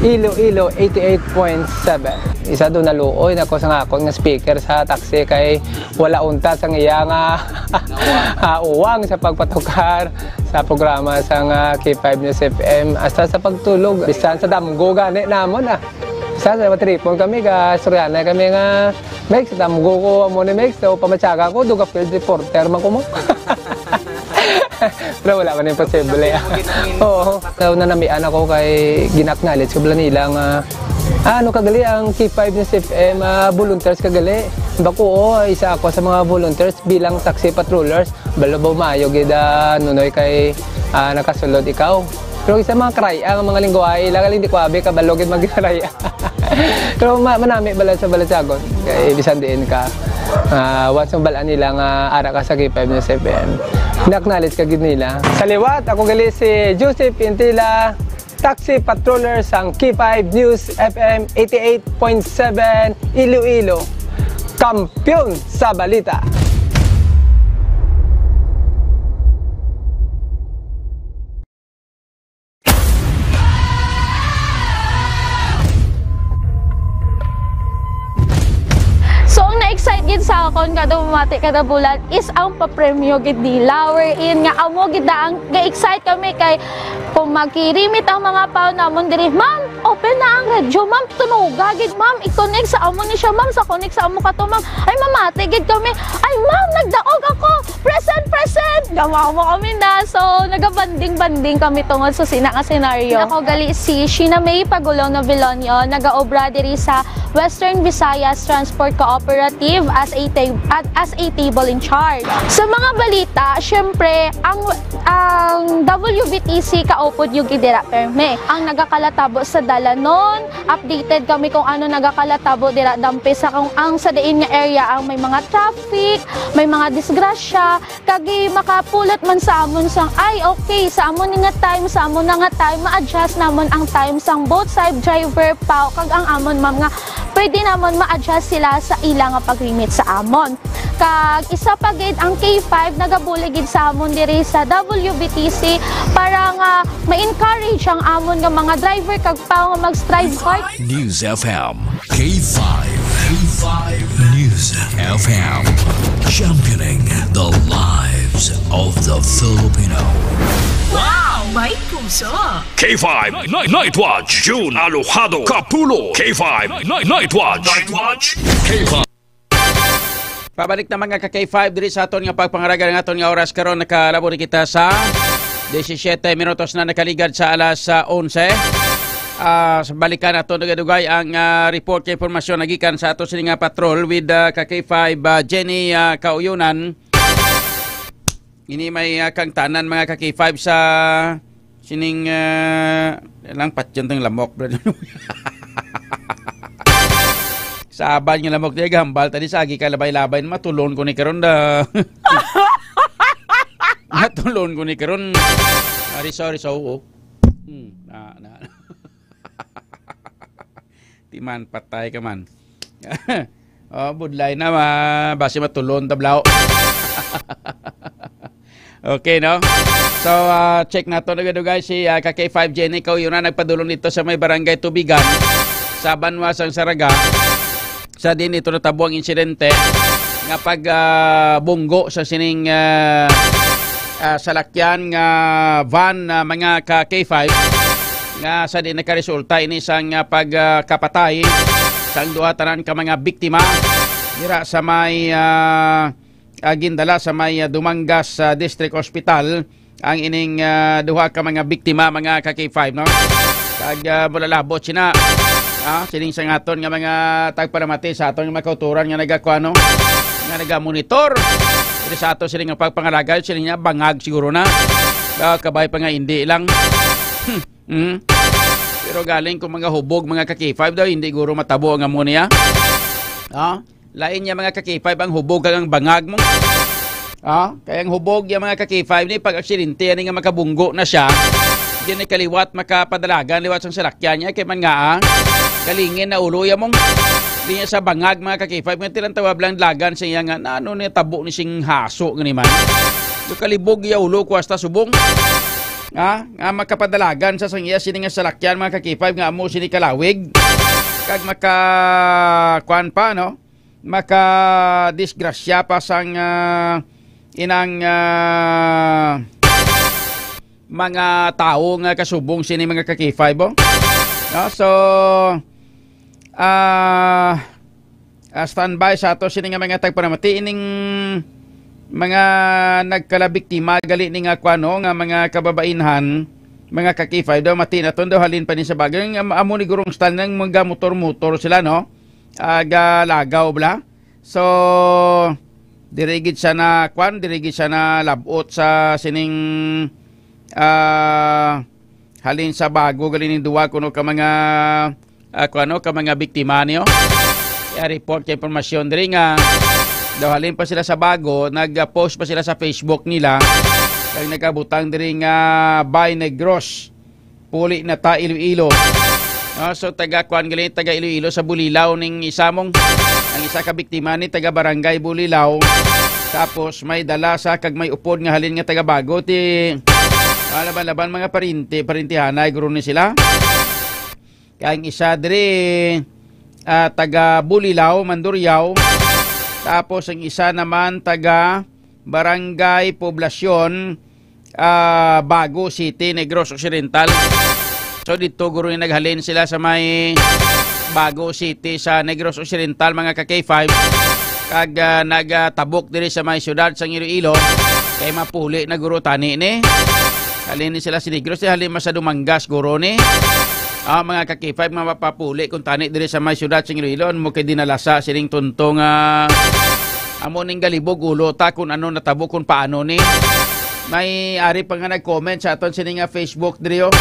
Iloilo eighty-eight point seven. Isa do naluoy na ko sa akon nga speaker sa taxi kay wala unta sang iya nga, ah, uwang sa pagpatukar sa programa sang, ah, K five News F M hasta sa pagtulog. Bisan sa damgo gani namon, ah. Sa, sa matripon kami, ga istoryahanay kami nga, "Mex, damgo ko amo ni Mex, so pamatyaga ko, duga field reporter man ko mo." Pero wala man imposible, ah. Oo, so nanamian ako kay gin-acknowledge ko bala nila nga, "Ah, ano ka gali ang K five News F M, ah, volunteers ka gali?" Bako, "Oo, isa ako sa mga volunteers bilang taxi patrollers." Balo ba maayo gid, ah, Nunoy, kay, ah, nakasulod ikaw? Pero isa mga karaya nga mga lingwahe, ila galing di ko abi kabalo gid magkaraya. Pero ma-, manami bala sa balatyagon. Kay bisan diin ka, ah, once mabalaan nila nga ara ka sa K five News F M, na-acknowledge ka gid nila. Sa liwat, ako gali si Joseph Intila, taxi patroller sang K five News F M eighty-eight point seven Iloilo, kampiyon sa balita. So, ang na-excite gid sa akon kada mamati kada bulan is ang papremyo gid nila. Wherein nga amo gid na ang ga-excite kami kay kung magkirimit ang mga pao namon diri, "Ma'am, open na ang radyo, ma'am. Tunoga gid, ma'am. I-connect sa amo ni siya, ma'am. Sa connect sa amo ka to, ma'am." Ay, mamati gid kami. "Ay, ma'am, nagdaog ako. Present, present." Gamawa mo kami na. So, nagabanding-banding kami tungod sa sina nga senaryo. Ako gali si Sheena May Pagulong Novilonio, nagaobra diri sa Western Visayas Transport Cooperative as a ta-, at as a table in charge. Sa mga balita, syempre, ang, ang W V T C kaupod yung gid dira perme. Ang nagakalatabo sa dalanon, updated kami kung ano nagakalatabo dira dampe sa kung ang sa diin nga area ang may mga traffic, may mga disgrasya, kag makapulot man sa amon sang, "Ay, okay, sa amon ni nga time, sa amon na nga time, ma-adjust namon ang time sang both side driver, pao, kag ang amon, ma'am, nga pwede namon ma-adjust sila sa ila nga pag-remit sa amon." Kag isa pa gid ang K five nagabulig gid sa amon diri sa W V T C para nga ma-encourage ang amon nga mga driver kag pao nga mag-strive hard. News F M, K five, K five News F M, championing the lives of the Filipino. Wow, may puso! K five Night, Night Watch, June Alojado Kapulo. K five Night, Night Watch. Night Watch. K five. Pabalik na, mga ka K five, diri sa aton nga pagpangaragan. Ang aton nga oras karon, nakalabo na kita sa disisiete minutos na nakaligad sa alas, ah, onse. Ah, sa balikan naton dugay-dugay ang, ah, report kay impormasyon nagikan sa ato sini nga patrol with, ah, ka K five, ah, Jenny, ah, Kauyonan. Ini may, ah, kangtanan, mga ka K five, sa sining, ah, lang patyon tong lamok, bro. Sa aban nga lamok, di gahambal tadi sa agi ka labay-labay, matulon ko ni karon da. Matulon ko ni karon. Ari, sorry, so, oh. Hmm, na, na. Timan, patay ka man. Oh, budlay na, ma-, basi matulon, tablaw. Okay, no? So, ah, check nato na gid, guys, si, ah, ka K five Jenny Kauyonan nagpadulong dito sa may barangay Tubigan, sa Banwa sang Saraga. Sa din ito natabo ang insidente nga pag, ah, bunggo sa sining, ah, ah, salakyan nga van, ah, mga ka K five, nga sa din nakaresulta ini sang, ah, pag, ah, kapatay sang duha tanan ka mga biktima dira sa may, ah, ah, gindala sa may, ah, Dumangas, ah, District Hospital ang ining, ah, duha ka mga biktima, mga ka K five, no? Kag, ah, malalabot sina, ah, sining sa aton nga mga tagpanamati sa aton nga mga kauturan nga nagakuano, nga nagamonitor diri sa ato sila nga pagpangalagay, sila nga bangag siguro na. Ah, kabay pa nga hindi lang. Hmm. Mm. Pero galing kung mga hubog, mga ka-K five daw, hindi guro matabo ang amo niya. Ha? Lain niya, mga ka-K five, ang hubog kag ang bangag mo. Ha? Kaya ang hubog niya, mga ka-K five, ni pag aksidente, ani nga makabunggo na siya. Di ni kaliwat, makapadalagan, liwat sang salakyan niya, kay man nga, ah, galingin na ulo ya mong. Di niya sa bangag, mga ka-K five, nga tilang tawab lang dalagan sa iya nga, na ano ni tabo ni sing haso nga ni man. Yung kalibog iya ulo ko hasta subong. Ha? Nga makapadalagan sa sang iya sini nga salakyan, mga ka-K five, nga amo sini kalawig. Kag maka, kuan pa, no? Maka disgrasya pa sang, ah, inang, ah, mga tawo nga kasubong sini, mga ka-K five, oh. No? So, ah, ah, standby sa ato sini nga mga tagpanamati ining mga nagkalabiktima gali ni nga kuano nga mga kababainhan, mga ka-K five daw, mati na ton daw halin pa ni sa bagay. Ang am-, amo ni gurong style nang mga motor-motor sila, no? Ah, galagaw bala. So, diri gid siya na, kwan, diri gid siya na labot sa sining, ah, halin sa bago gali ning duwa kuno ka mga, ah, kuno ka mga biktima niyo. Kaya report kay impormasyon diri nga daw halin pa sila sa bago, nag-post pa sila sa Facebook nila. Kag nagkabutang diri nga by Negros. Puli na ta Iloilo. Ah, so taga kuan gali, taga Iloilo sa Bulilaw ning isa mong, ang isa ka biktima ni taga Barangay Bulilaw. Tapos may dala sa kag may upod nga halin nga taga Bago ti, ah, laban-laban mga parinti, parintihanay guro ni sila. Kay ang isa diri, ah, taga Bulilaw, Mandurriao. Tapos ang isa naman taga Barangay Poblacion, ah, Bago City, Negros Occidental. So, dito guro yung naghalin sila sa may Bago City sa Negros Occidental, mga ka-K five. Kag, ah, nagatabok diri sa may siyudad sang Iloilo. Kay mapuli na guro tani ni. Halin ni sila si Negros, eh, halin man sa Dumangas guro ni. Ah, mga ka-K five, mapapapuli kung tani diri sa may siyudad sang Iloilo, mo kay dinalasa sining tunto nga amo ning galibog ulo ta kung ano natabo, kung paano ni. May ari pa nga nag-comment sa aton sini nga Facebook diri, oh.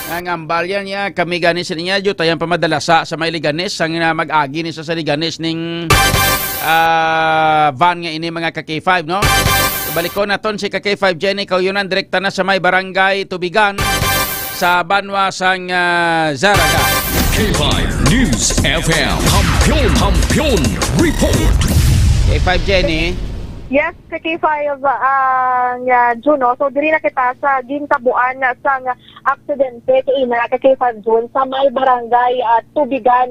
Ang ambalya niya, kami gani sini niya, jud tayan pa madalasa sa may Leganes, ang, ah, mag-agi ni sa, sa Leganes ning, ah, van nga ini, mga ka-K five, no? Balikon naton si ka-K five Jenny Kauyunan, direkta na sa may barangay Tubigan sa banwa sang, ah, Zaraga. K five News F M. Kampiyon, Kampiyon Report. K five Jenny. Yes, ka K five, ah, nga Juno. So, diri na kita sa gintabuan sang aksidente kaina, ka K five June, sa may barangay, ah, Tubigan,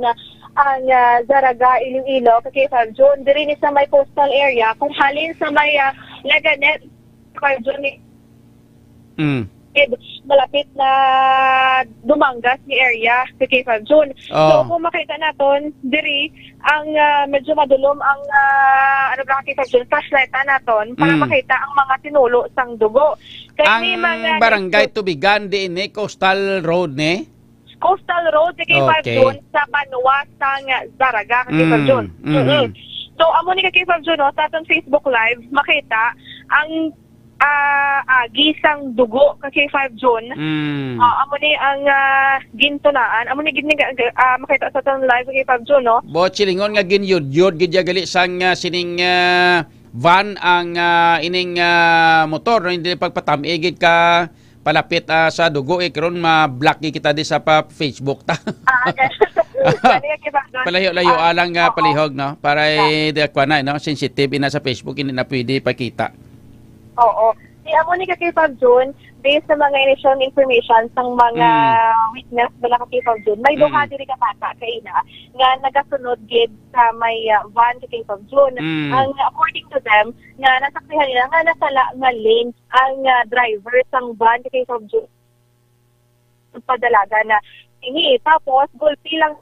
ang, ah, Zaraga, Iloilo, ka K five June. Diri ni sa may coastal area, kung halin sa may, ah, Leganes, ka K five June, Mm. malapit na Dumangas ni area, ka K five June. So, Oh. kung makita naton, diri, ang, ah, medyo madulom ang, ah, ano ba, ka K five June, flashlight naton para Mm. makita ang mga tinulo sang dugo. Kay Ang may mga barangay nagsu- Tubigan, di ini, coastal road ni? Coastal Road, ka K five Okay. June, sa banwa sang Zaraga, ka K five Mm, June. mm-hmm. Mm-mm. So, amo ni ka K five June, no, sa atong Facebook Live, makita ang, ah, agi sang dugo, ka K five June. Mm. Ah, amo ni ang, ah, gintunaan. Amo ni gid ni, ah, makita sa atong live, ka K five June, no? Buot silingon nga ginyudyod gid ya gali sang, ah, sining, ah, van ang, ah, ining, ah, motor, no? Hindi pagpatam-i gid ka palapit, ah, sa dugo, eh, karon ma-block gid kita di sa pa Facebook ta. Ah, okay. Gani, okay, Pagdon. Palayo-layo Ah, lang nga oo. palihog, no? Para, Yeah. eh, di, kuwan na, no? Sensitive ina sa Facebook, hindi na pwede pakita. Oo. Di amo ni ka K five June, based sa mga initial information sang mga Mm. witness bala ka K five June, may duha Mm. diri ka bata kaina nga nagasunod gid sa may, ah, van ka K five June. Mm. Ang, according to them, nga nasaksihan nila nga nasala nga lane ang, ah, driver sang van ka K five June. Padalagan na ini. Tapos, gulpi lang,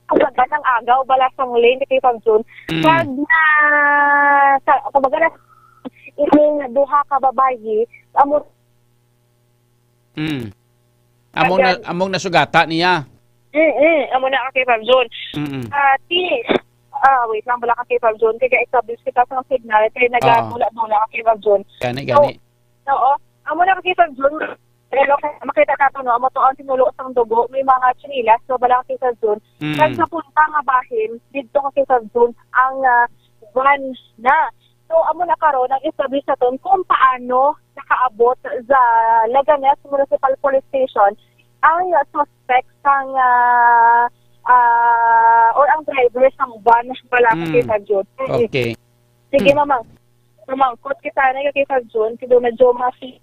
kumbaga, nang agaw bala sang lane ka K five June. Mm. Pag na, sa, kumbaga, na, ining duha ka babayi, amo Mm. Among na, Ayan. among nasugata niya. Mm-mm. Amo na, ka K five June. Mm-mm. Ah, ti-, ah, wait lang, wala, ka K five June. Kaya establish kita sa signal, kaya Oo. nagdula-dula, ka K five June. Gani, So, gani. oo. Amo na, ka K five June. Pero kay makita nato, no, amo to ang tinulo sang dugo, may mga tsinelas, so bala ka K five June. Mm. Kag sa punta nga bahin, didto ka K five June, ang, ah, van na. So, amo na karon ang establish naton kung paano nakaabot sa Leganes Municipal Police Station ang suspect sang, ah, ah, or ang driver sang van bala ka Mm. K five June. Mm. Okay. Sige, Mm. mamang. Mamangkot kita na yung K five June, pero medyo masi-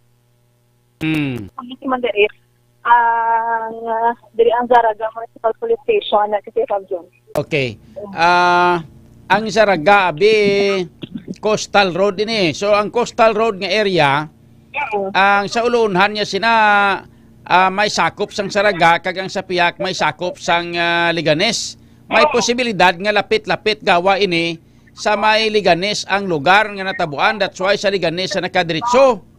Mm. Ang ito man diri, ang, ah, diri ang Zarraga Municipal Police Station na kasi Fabjon. Okay. Ah, ang Zarraga, abi, coastal road ini. So, ang coastal road nga area, Mm. ang sa ulunhan niya sina, ah, may sakop sang Zarraga, kag ang sa piyak may sakop sang, ah, Leganes. May Oo. posibilidad nga lapit-lapit gawa ini sa may Leganes ang lugar nga natabuan. That's why sa Leganes sa nakadiretso.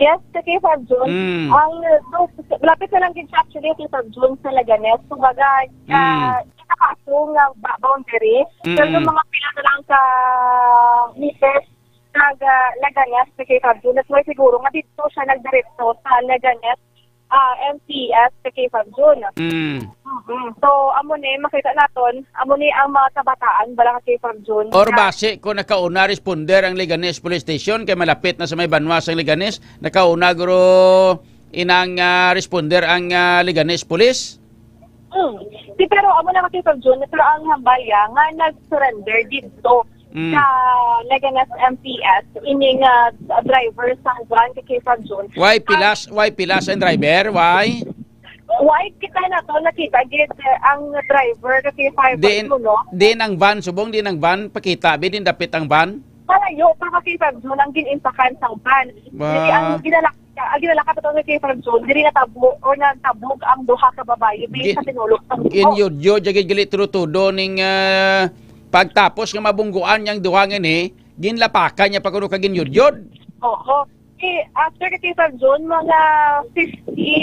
Yes, sa K five June. Mm. Ang, so, lapit na lang din siya actually, K five June, sa Leganes. Kumbaga, Mm. ah, isa ka ato nga ba-, boundary. Mm-mm. Pero yung mga pila na lang ka meters, nag, ah, Leganes sa K five June. That's why siguro nga dito siya nagdiretso sa Leganes, ah, M P S sa K five June. Mm. Mm-mm. So, amo ni, makita naton, amo ni ang mga kabataan, bala ka K five June. Or Na- base ko nakauna responder ang Leganes Police Station, kay malapit na sa may banwa sang Leganes, nakauna guro inang, ah, responder ang, ah, Leganes Police? Mm. Si, pero amo na ka K five June, pero ang hambal ya nga nag-surrender dito Mm. sa Leganes M P S, ining, ah, driver sang van ka K five June. Why Ang pilas, why pilas ang driver? Why? Why kita na to nakita gid, eh, ang driver ka K five Din, June, no? din ang van, subong din ang van, pakita, bi din dapit ang van? Malayo pa ka K five June ang gin-impakan sang van. Wow. Ang ginalak-, ang ginalakat ito ka K five June, diri natabo o natabog ang duha ka babayi, bi Gin-, sa tinulog sang dugo. ginyudyo, jagid gali tudo-tudo ning, ah, pagtapos nga mabungguan yang duha nga ni, ginlapakan niya pa kuno ka ginyudyod. Oo. Eh, after ka K five June, mga fifty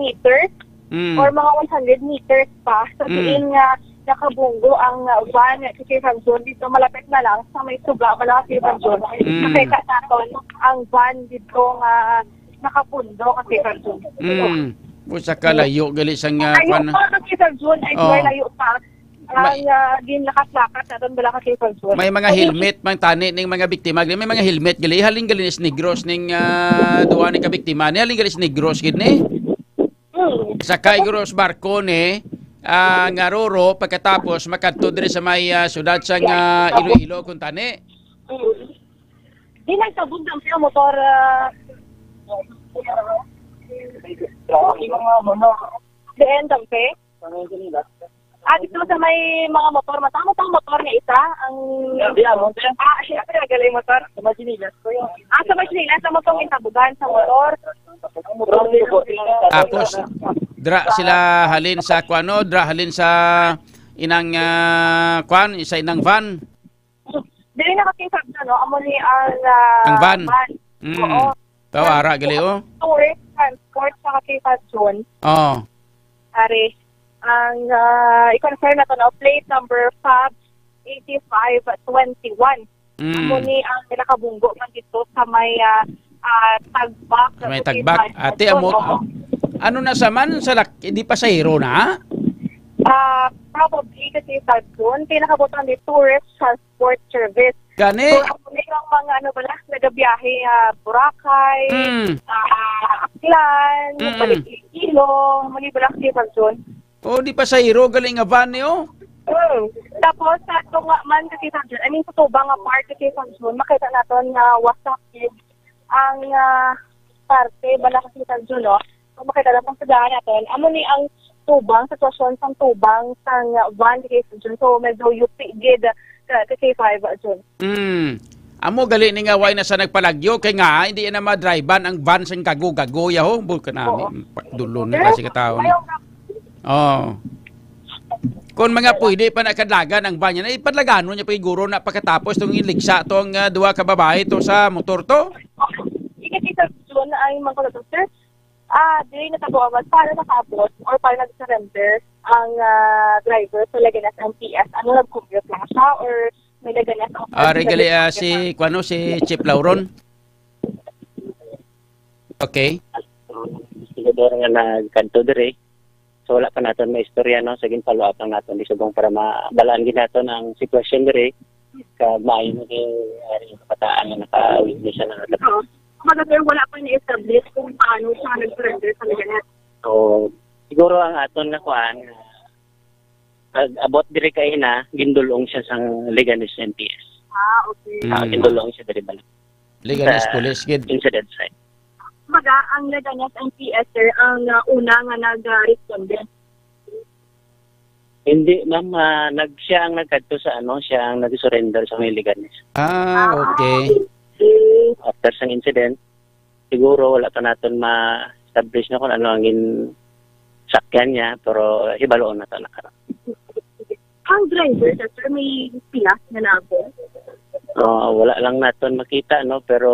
meters Mm. or mga one hundred meters pa sa Mm. diin nga nakabunggo ang, uh, van ka K five June. Dito malapit na lang sa may suga, wala ka K five June. Mm. Nakita naton ang van dito nga nakapundo ka K five June. Mm. Usa ka layo gali sang, ah, Layo kwan. pa ka K five June, I Oh. swear, layo pa. May Ang, ah, ginlakat-lakat naton bala ka K five June. May mga Okay. helmet man tani ning mga biktima. May mga helmet gali. Halin gali ni sa Negros ning, ah, duha ni kabiktima. Ni halin gali sa Negros gid ni. Hmm. Sakay guro sa barko ni, ah, nga Roro, pagkatapos makadto diri sa may, ah, siyudad sang, ah, Iloilo, kung tani. Hmm. Di nagtabog ang siya motor, ah, Di, ang dampe? Ah, dito sa may mga motor, masama tang motor nga isa, ang Hindi, ah, motor. Ah, syempre, nagalay motor. Sa Machinilas ko yun. Ah, sa Machinilas, sa motong intabugan, sa motor. Tapos, dra sila halin sa kuano, dra halin sa inang, ah, kuan, sa inang van. Dili na kasi sa, ano, amo ni ang, ah, Ang van. van. Mm. Oo. Tawara gali, oh. Tourist transport sa Capitan Zone. Oh. Ari, ang, ah, i-confirm na to, no? Plate number Fab eighty-five twenty-one. Mm. Amo ni ang nakabunggo man dito sa may, ah, ah, Tagbak, Sa may Capitan Tagbak. Ate, Zone, amo, oo. ano na sa man? Sa lak-, di pasahero na? Ah, probably kasi sa Zone, kaya nakabutan ni tourist transport service. Gani? So, ako na yung mga, ano ba na, nagabiyahe, ah, Boracay, Mm. ah, Aklan, Mm-mm. balik Iloilo, mali ba lang si Fabson? Oh, di pasahero, galing nga van niyo? Mm. Tapos, sa tunga man kasi Fabson, I mean, sa tubang nga part kasi Fabson, makita naton nga wasak gid ang, ah, parte, bala kasi Fabson, no? Kung makita naton sa daan natin, amo ni ang tubang, sitwasyon sang tubang, sang van kay Jun. So, medyo yupi gid ka, ka K five, Jun. Mm. Amo gali ni nga way na sa nagpalagyo, kay nga, hindi na madrivean ang van sang gago-gago, yaho. Bul ka nami, Oo. pa-, dulo na Pero, kasi ka tao, no? ayaw na. Oh. Kung mga pwede pa nakadlagan ang van niya, na ipadlaganon niya pa siguro na pagkatapos tong iligsa tong, ah, duha ka babae to sa motor to? Sige, Tita Jun, ay, mga kalabaw, sir. Ah, dili na tabuawan para nakabot or para nag-surrender ang, ah, driver sa Leganas M P S. Ano, nag-commute lang siya or may Leganas office Ari na gali, ah, nag-commute si, lang? kuano, si Chief Lauron? Okay. Gobernador nga nagkadto diri. So, wala pa naton maistorya, no? Sa gin-follow up lang naton di subong para mabalaan gid naton ang sitwasyon diri. Kag maayo na kay ari ang kabataan nga naka-witness siya ng Oo. Kumbaga, sir, wala pa na-establish kung paano siya nag-surrender sa Leganes. So, siguro ang aton na kuan, pag abot diri kay ina, gindulong siya sang Leganes M P S. Ah, okay. Ah, Mm. Gindulong siya diri bala. Leganes Sa Police gid. Incident site. Kumbaga, ang Leganes M P S, sir, ang, ah, una nga nag-responde. Hindi, ma'am. Ah, nag-, siya ang nagkadto sa ano, siya ang nag-surrender sa may Leganes. Ah, okay. Okay. After sang incident, siguro wala pa naton ma-establish na kung ano ang gin-, sakyan niya, pero hibaloon na ta na karon. Ang driver, sir, sir, may pila na nabo? Ah, wala lang naton makita, no, pero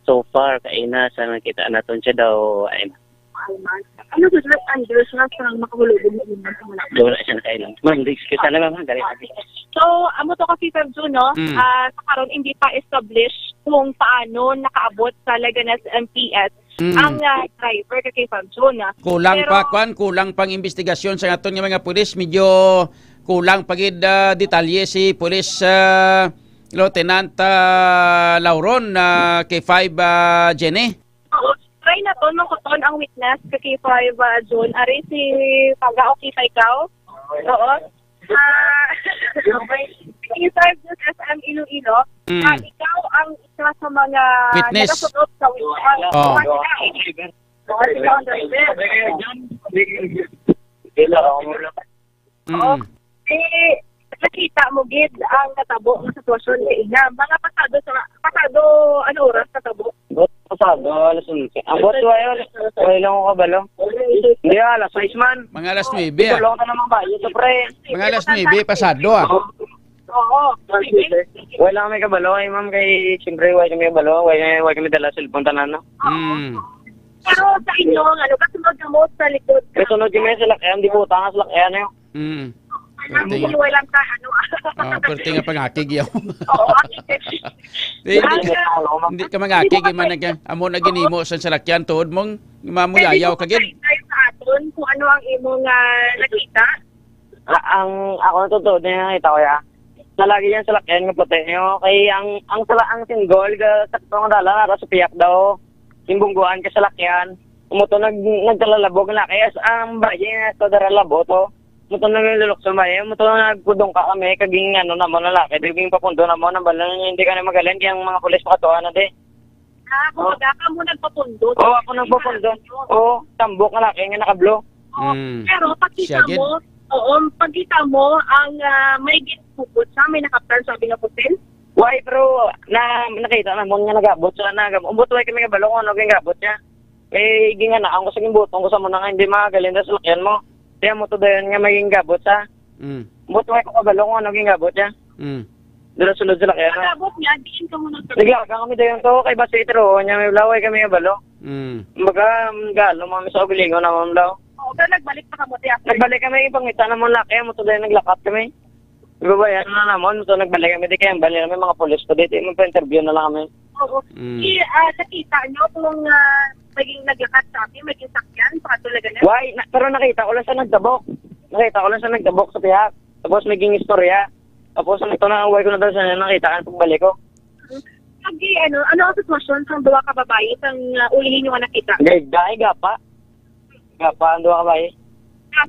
so far, kaina sa nakita naton siya daw, ay na. Ay, man. Ano, sir, sir, under siya sa makahulog mo naman sa mga Wala siya nakailang. Ma'am, di, kita na lang, ha, dali. Okay. So, amo to kasi, Sir Jun, no? Mm. Ah, sa karon, hindi pa establish kung paano nakaabot sa Leganes M P S Mm. ang, ah, driver kay Fab Jun, ah. Kulang Pero pa, kwan, kulang pang investigasyon sa aton nga mga pulis. Medyo kulang pa gid, ah, detalye si Police, ah, Lieutenant, ah, Lauron, ah, K five, ah, Jenny. Oo, try naton mangkuton ang witness ka K five, ah, Jun. Ari si Paga, okay pa ikaw? Oo. Ah, K five Jun, S M Iloilo. Mm. Ah, ikaw ang isa sa mga Witness. nagasunod sa witness. Oh. Wala na. Oo, ikaw ang driver. Mm. Eh, nakita mo gid ang natabo nga sitwasyon kaina. Mga pasado sa, pasado, ano oras natabo? Buot pasado, alas onse. Ang buot wala, wala lang ako kabalo. Hindi, ah, alas sais man. Mga alas nuebe, ah. Tulong ka naman ba? Yung pre. Mga alas nuebe, pasado, ah. Oo. Wala kami kabalo, eh, ma'am, kay siyempre, wala kami kabalo. Wala, wala kami dala cellphone tanan, no? Mm. Pero sa inyo, ano, kasunod ka mo sa likod ka? Kasunod kami sa lakyan, di po, tanga sa lakyan, eh. Mm. Perti nga. Hindi, wala ka, ano, ah. Ah, perti nga pangakig yaw. Oo, akig. Di, di, Ang, ah, hindi ka mangakig, hindi mo man nag-, amo na ginimo sa salakyan, tuod mong mamuyayaw ka gid. Pwede mo sa aton kung ano ang imong, ah, nakita? Ah, ang ako na totoo na nakita ko, ya. Nalagi yan salakyan nga puti, no? Kay ang, ang sala-, ang single, ga, sakto nga dala, nara sa piyak daw. Yung bungguan ka salakyan. Umuto nag-, nagkalalabog na, kaya sa, ang bayi nga sa daralabo to. Muto na nga lulukso may, muto na nagpudong ka kami, kaging ano na mo na laki, kaging papundo na mo, nang bala na hindi ka na magaling, kaya ang mga pulis pakatuan na di. Ah, kumbaga, ka mo nagpapundo. Oo, ako nagpapundo. Oo, tambok na laki, nga nakablo. Oo, Mm. Pero pagkita Siya gid. mo, oo, pagkita mo, ang, ah, may ginpupot sa, may nakaptan sa abing nga putin? Why, pero na, nakita na mo nga nagabot siya, nagabot. Umbot, why kami kabalo kung ano, gabot siya. Kay gingana, ang gusto ng butong ko sa mo na nga, hindi magaling na salakyan mo. Kaya mo to dayon nga maging gabot sa. Mm. But wala ko kabalo kung ano gingabot niya. Mm. Dala sulod sa lakyan. Pagabot niya, diin ka mo nagkabot? Naglaga kami dayon to, kay basi itro niya may blaway kami kabalo. Mm. Kumbaga, galo, mga sa ugalingon naman daw. Oo, pero nagbalik pa kamo, tiyak. Nagbalik kami, ipangita naman laki, mo to dayon naglakat kami. Ibabayan na naman, so nagbalik kami, di kaya ang balik kami, mga pulis pa dito, magpa-interview na lang kami. Oo. Mm. Si, ah, nakita nyo kung, ah, maging naglakat sa amin, maging sakyan, sa katulagan na? Why? Na, pero nakita ko lang sa nagtabok. Nakita ko lang sa nagtabok sa pihak. Tapos maging istorya. Tapos ito na, why ko na daw sa nakita ang pagbalik ko. Lagi, ano, ano ang sitwasyon sa duha ka babayi sang, ah, ulihin nyo nga nakita? Gay, gay, gapa. Gapa ang duha ka bayi.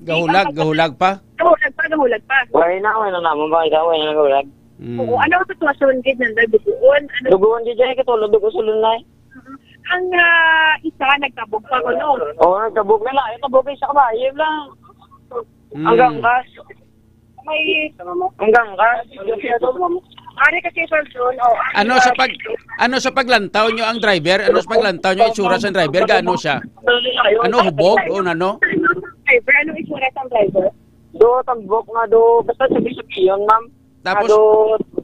Gahulag, gahulag pa? Gahulag pa, gahulag pa. Wala na, wala na mo ba? Ikaw, wala na gahulag. Mm. Oo, ano ang sitwasyon gid nanda? Duguon? Ano? Duguon gid dyan, katulog, dugo sulod na eh. Mhm. Ang, ah, isa, nagtabog pa ko, no? Oo, nagtabog na lang. Yung tabog ay sa kabayo lang. Mm. Ang gangkas. May, ang gangkas. Ari ka, Sir John, oh, ano Ano sa pag, ano sa paglantaw nyo ang driver? Ano sa paglantaw nyo itsura sa driver? Gaano siya? Ano, hubog o ano? Driver, ano itsura sa driver? Do, tambok nga do. Basta sabi-sabi yun, ma'am. Tapos? Nga do,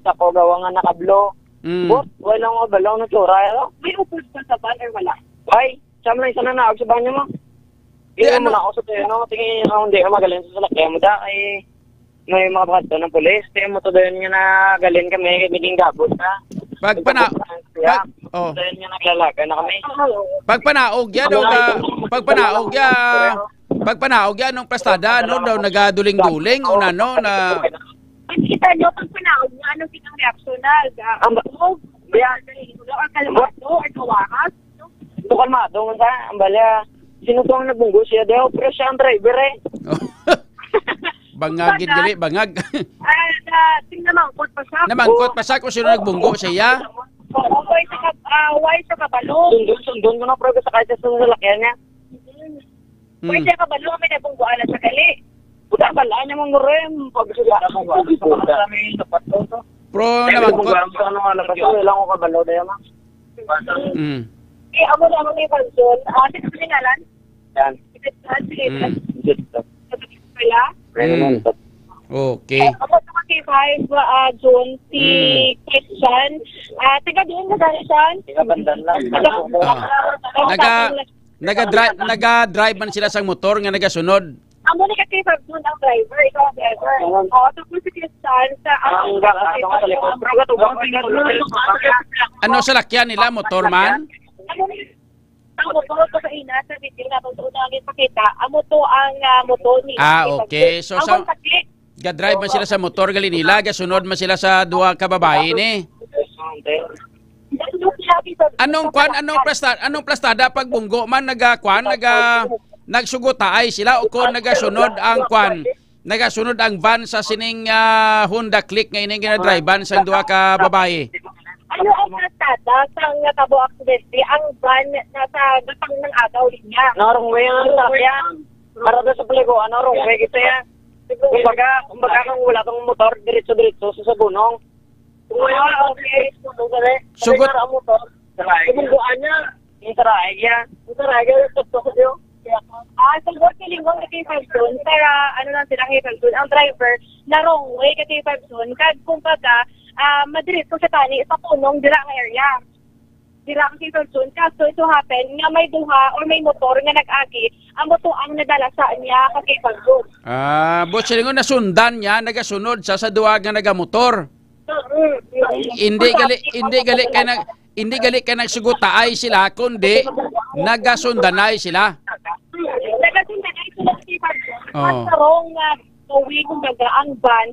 sa ko gawa nga nakablo. Mm. But, wala nga balong na tsura, ano? May upod pa sa van or wala? Ay, siya mo lang isa na naog sa banyo mo. Di, Tingnan mo ano? na ako sa tuyo, no? Tingin ako, hindi ka magaling sa salakyan mo, da. Ay, may mga bakit ng pulis. Tingnan mo to doon nga nagaling kami, naging gabot na. Pag pana-, Nagkabot na siya. pag, Oh. Dahil nga naglalaga na kami. Pagpanaog yan, o ka, pagpanaog ya, pagpanaog yan, nung plastada, no, daw nagaduling-duling, o nano, na Makita nyo, pag panaog nyo, ano silang reaksyon na? Ang ba- Ang kalmado, or kawakas? Ito kalmado, man sa, ang balya. Sino to ang nagbunggo siya? Daw, pero siya ang driver eh. Bangag, gid gali, bangag. Ah, na, ting namangkot pa siya. Namangkot pa siya kung sino nagbunggo siya. Oo, why sa kab-, ah, why sa kabalo? Sundon, sundon ko na, pero sa kahit sa salakyan niya. Mm. Why siya kabalo, may nabungguan na sa gali. Puta, balaan niya mong rim. Pag Pro namangkot. Ano nga, lakas ko, ilang ko kabalo na yan, ah. Mm. Eh, amo na, amo ni Panson. Ah, sino ang ngalan? Yan. Ito, ah, sige. Mm. Kaya? Kaya Mm. naman, Okay. Ako sa K five, ah, June, si Mm. Christian. Ah, taga doon ka, Christian? Taga Bandan lang. Taga, Ah. taga, Naga-, naga-dri-, naga-drive man sila sa motor nga nagasunod. Amo ni ka K five June ang driver, ikaw ang driver. Oo, tapos si Christian sa Ang ga-, ano ka sa likod? Pero gatubang ko yung Ano sa lakyan nila, motor man? Amo ni Ang motor ko sa ina sa video na kung una ang ipakita, amo to ang, ah, motor ni Ah, okay. So, sa, Ang sa click. Ga-drive man sila sa motor, gali nila, gasunod man sila sa duha ka babayi ni. Anong kwan, anong plasta-, anong plastada pag bunggo man naga kwan, naga nagsugutaay sila o kon nagasunod ang kwan, nagasunod ang van sa sining, ah, Honda Click nga ining ginadrivean sang duha ka babayi? Ano ang plastada sang natabo aksidente? Ang van nasa gapang ng agaw linya. Narong way ang sakyan. Para daw sa paliguan, narong way kita yan. Kumbaga, kumbaga kung wala tong motor, diretso-diretso sa sabunong. Ah, okay. Sugot. Ang motor. Kumungguan niya. Yung taraig niya. Yung taraig niya, tuktok ko yun. Ah, sugot ni Lingkong kay Fabson, pero ano lang sila kay Fabson. Ang driver, na wrong way kay Fabson. Kag kumbaga, ah, madiretso siya tani sa punong dira nga area. Dira ang season soon. Kaso it so happen nga may duha or may motor nga nag-agi, amo to ang nadala sa niya ka kay Pagod. Ah, but siya nga nasundan niya, nagasunod sa, sa duha nga nagamotor. Mm, mm. Hindi gali, hindi gali kay nag-, hindi gali kay nagsugutaay sila, kundi nagasundanay sila. Nagasundanay sila kay Pagod. Oo. Sa wrong, ah, way, kumbaga, ang van,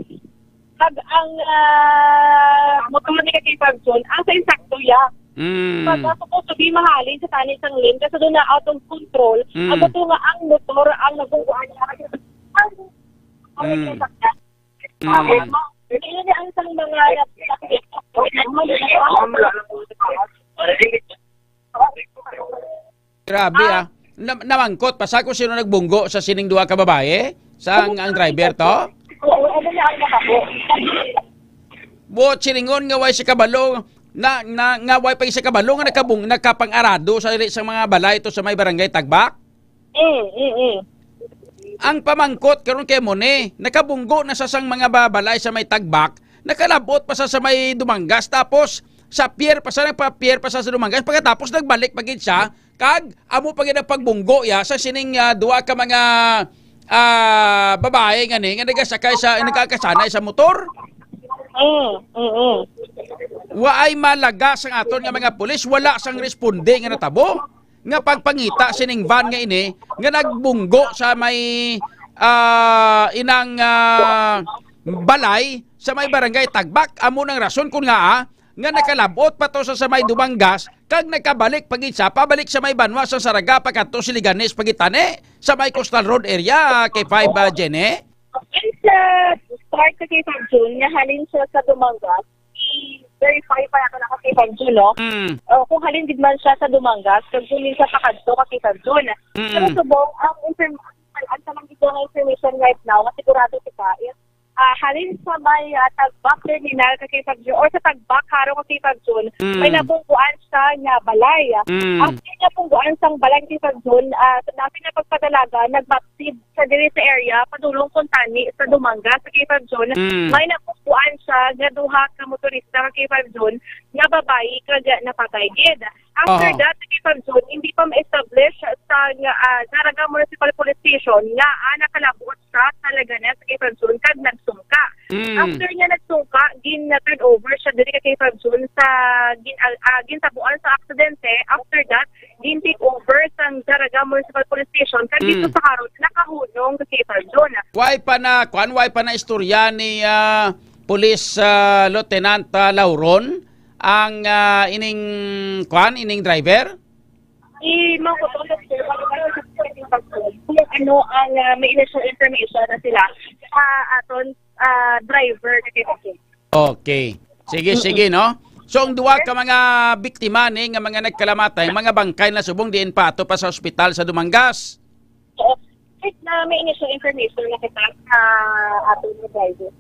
Pag ang, ah, motor ni kay Pagson, ang sa insakto ya. Mm. Pag ang supposed to be mahalin sa tani sang lane, kasi doon na out of control, Mm. ang motor nga ang motor ang nagungguan niya. Ang, ang Mm. insakto. Mm. Ang, yun ang isang mga Grabe, ah. Na-, namangkot pa sa kung sino nagbunggo sa sining duha ka babaye? Sa ang, ang driver to? Oo, ano na ang nakabo? Buot silingon nga way si kabalo, na, na, nga way pa si kabalo nga nakabung-, nakapang-arado sa diri sa mga balay to sa may barangay Tagbak? Mm, mm, mm. Ang pamangkot karon kay mo ni, nakabunggo na sa sang mga ba-, balay sa may Tagbak, nakalabot pa sa, sa may Dumangas, tapos sa pier pa sa, nagpa-pier pa sa, sa Dumangas, pagkatapos nagbalik pa gid siya, kag amo pa gid ang pagbunggo ya sa sining, ah, duha ka mga, ah, babae nga ni, nga nagasakay sa, nagkakasanay sa motor. Mm, mm, mm. Waay malaga sang aton nga mga pulis, wala sang responde nga natabo nga pagpangita sining van nga ini nga nagbunggo sa may, ah, inang, ah, balay sa may barangay Tagbak. Amo nang rason kun ngaa nga nakalabot pa to sa, sa may Dumangas kag nakabalik pa gid siya pabalik sa may banwa sa Saraga pagkadto sa Leganes pa gid tani sa may Coastal Road area, kay five, ah, Jenny. Sa start sa kay Pag June, nga halin siya sa Dumangas, i-verify pa nato na kay Pag June, no? Mm. O, kung halin gid man siya sa Dumangas, kag kung minsan pakadto ka kay Pag June. Mm. Pero subong, ang inform-, ang, ang tamang gid nga information right now, nga sigurado kita, is, ah, halin sa may, ah, Tagbak Terminal ka kay Pag June, or sa Tagbak Haro ka kay Pag June, Mm. may nabungkuan siya nga balay. Mm. Ang pinabungkuan sang balay kay Pag June, ah, sa dati nga pagpadalaga, nagbatid sa diri sa area, padulong kuntani sa Dumangas sa kay Pag June, Mm. may nakukuan siya nga duha ka motorista ka kay Pag June nga babayi kag napatay gid. After Aha. that, sa kay Pag June, hindi pa ma-establish sa nga, ah, Zarraga Municipal Police Station nga, ah, nakalabot siya sa Leganes sa kay Pag June kag nagsungka. Mm. After niya nagsungka, gin-turn over siya diri kay Fab Jun sa gin-, ah, ah, gintabuan sa aksidente. After that, gin-take over sang Zarraga Municipal Police Station. Kag dito Mm. sa karon, nakahunong kay Fab Jun. Why pa na, kwan, why pa na istorya ni, ah, Police, ah, Lieutenant, ah, Lauron ang, ah, ining, kwan, ining driver? I-, ma'am, ko to, sir, kung ano ang, ah, may initial information na sila sa aton, ah, driver na kay Okay. Sige, Mm-mm. sige, no? So, ang duha ka mga biktima ni nga mga nagkalamatay, mga bangkay na subong diin pa ato pa sa ospital sa Dumangas. Oo. Kahit na may initial information na kita sa aton nga driver.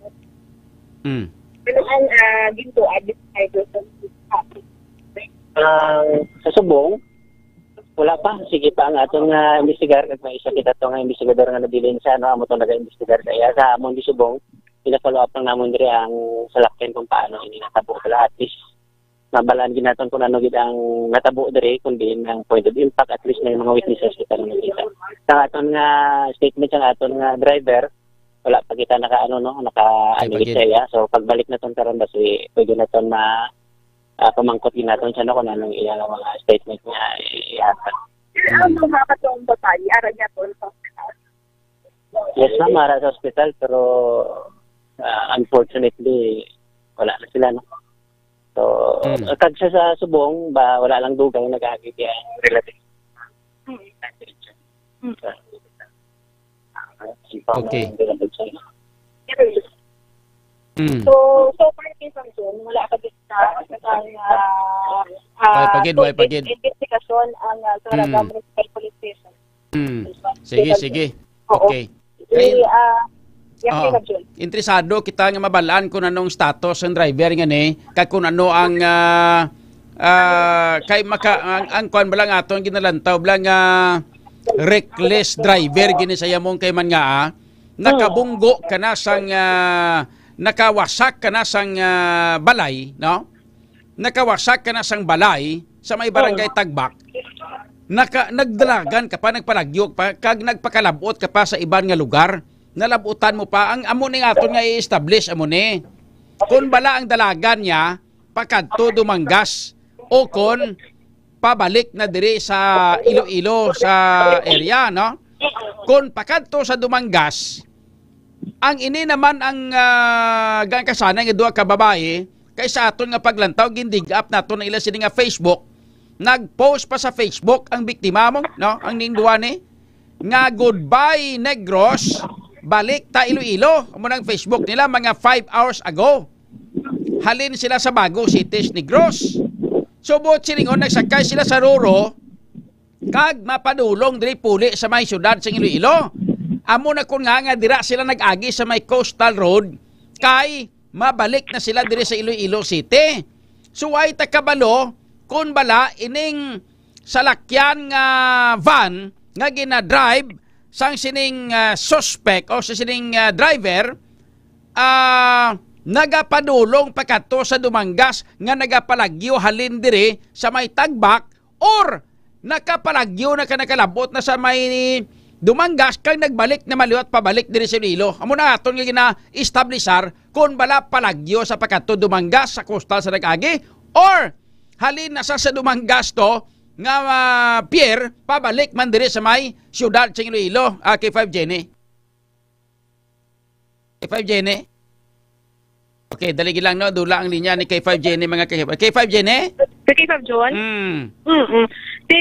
Mm. Ano ang, ah, gintuan ni driver sa Ang sa subong, wala pa. Sige pa ang aton nga imbestigar kag may isa kita to nga investigador nga nabilin sa, ano, amo to naga-imbestigar sa iya. Sa amon di subong, pina-follow up lang namon diri ang salakyan kung paano ini natabo. Wala, at least, mabalaan gid naton kung ano gid ang natabo diri, kung diin ang point of impact, at least may mga witnesses kita nga nakita. Sa aton nga statement, sa aton nga driver, wala pa kita naka, ano, no, naka, Ay, ano, pagid. Siya, yeah. So, pagbalik naton karon, basi pwede naton ma-, ah, pamangkot gid naton siya, no, kung anong iya nga mga statement nga ihatag. Sir, ang Mm. mga katong babae, ara niya to sa ospital? Yes, ma'am, ara sa ospital, pero, ah, unfortunately, wala na sila, no? So, Mm. kag sa, sa subong, ba, wala lang dugay nag-agi ang relative. Mm. Mm. Okay. Mm. So, so far, kay Samson, wala pa din sa, sa, ah, Why pagid, why pagid? Investigasyon ang, ah, Zarraga Mm. Municipal Police Station. Mm. Sige, sige. Oo. Okay. Di, Kay, ah, yes, ah, Kuya Jun. Interesado kita nga mabalaan kung anong status ang driver nga ni, kag kung ano ang, ah, ah, kay maka-, ang, ang kwan ba lang aton ginalantaw ba lang, ah, reckless driver gini sa yamong kay man nga, ah, nakabunggo ka na sang, ah, nakawasak ka na sang, ah, balay, no? Nakawasak ka na sang balay sa may barangay Oh. Tagbak. Naka-, nagdalagan ka pa, nagpalagyo pa, kag nagpakalabot ka pa sa iban nga lugar. Nalabutan mo pa. Ang amo ning aton nga i-establish, amo ni. Kung bala ang dalagan niya, pakadto Dumangas, o kon pabalik na diri sa Iloilo, sa area, no? Kon pakadto sa Dumangas, ang ini naman ang, ah, gangkasanay nga duha ka babayi, kay sa aton nga paglantaw, gindig up nato na ila sini nga Facebook. Nag-post pa sa Facebook ang biktima mo, no? Ang ning duha ni, nga, "Goodbye, Negros. Balik ta Iloilo." Amo nang Facebook nila, mga five hours ago. Halin sila sa Bago City, Negros. So, buot silingon, nagsakay sila sa Roro, kag mapadulong diri puli sa may siyudad sa Iloilo. Amo na kun nga, nga dira sila nag-agi sa may Coastal Road, kay mabalik na sila diri sa Iloilo City. So, ay ta kabalo kun bala ining salakyan nga van nga ginadrive sang sining, ah, suspect o sa sining, ah, driver, ah, nagapadulong pakadto sa Dumangas nga nagapalagyo halin diri sa may Tagbak, or nakapalagyo na ka, nakalabot na sa may Dumangas kag nagbalik na maliwat pabalik diri sa Iloilo. Amo na aton nga gina-establishar kung bala palagyo sa pakadto Dumangas sa coastal sa nag-agi, or halin na sa, sa Dumangas to nga, ah, pier, pabalik man diri sa may siyudad sa Iloilo, ah, K five Jenny. K five Jenny? Okay, dali lang, no? Dula ang linya ni K five Jenny, mga K five. K five Jenny? Sa K five Jun? Mm. Mm-mm. Ti,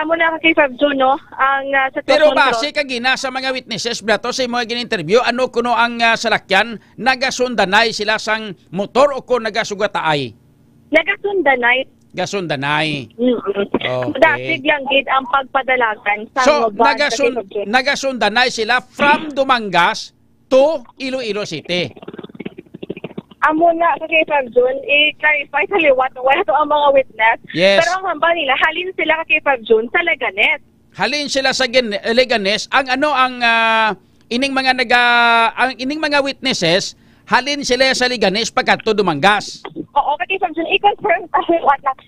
amo na ka K five Jun, no? Ang, ah, Pero sitwasyon, base kagina sa mga witnesses, bala to sa mga gin-interview, ano kuno ang, ah, salakyan? Nagasundanay sila sang motor o kung nagasugataay? Nagasundanay. Gasundanay. Mm-mm. Okay. Dasig lang gid ang pagpadalagan sa So, mga van sa nagasun-, K five Jun. Nagasundanay sila from Dumangas to Iloilo City. Amo na, ka K five Jun, i-clarify sa liwat, wala to ang mga witness. Yes. Pero ang hambal nila, halin sila, ka K five Jun, sa Leganes. Halin sila sa Gen-, Leganes. Ang ano, ang, ah, ining mga naga-, ang ining mga witnesses, halin sila sa Leganes pagkadto Dumangas. Oo, ka K five Jun, i-confirm sa liwat lang.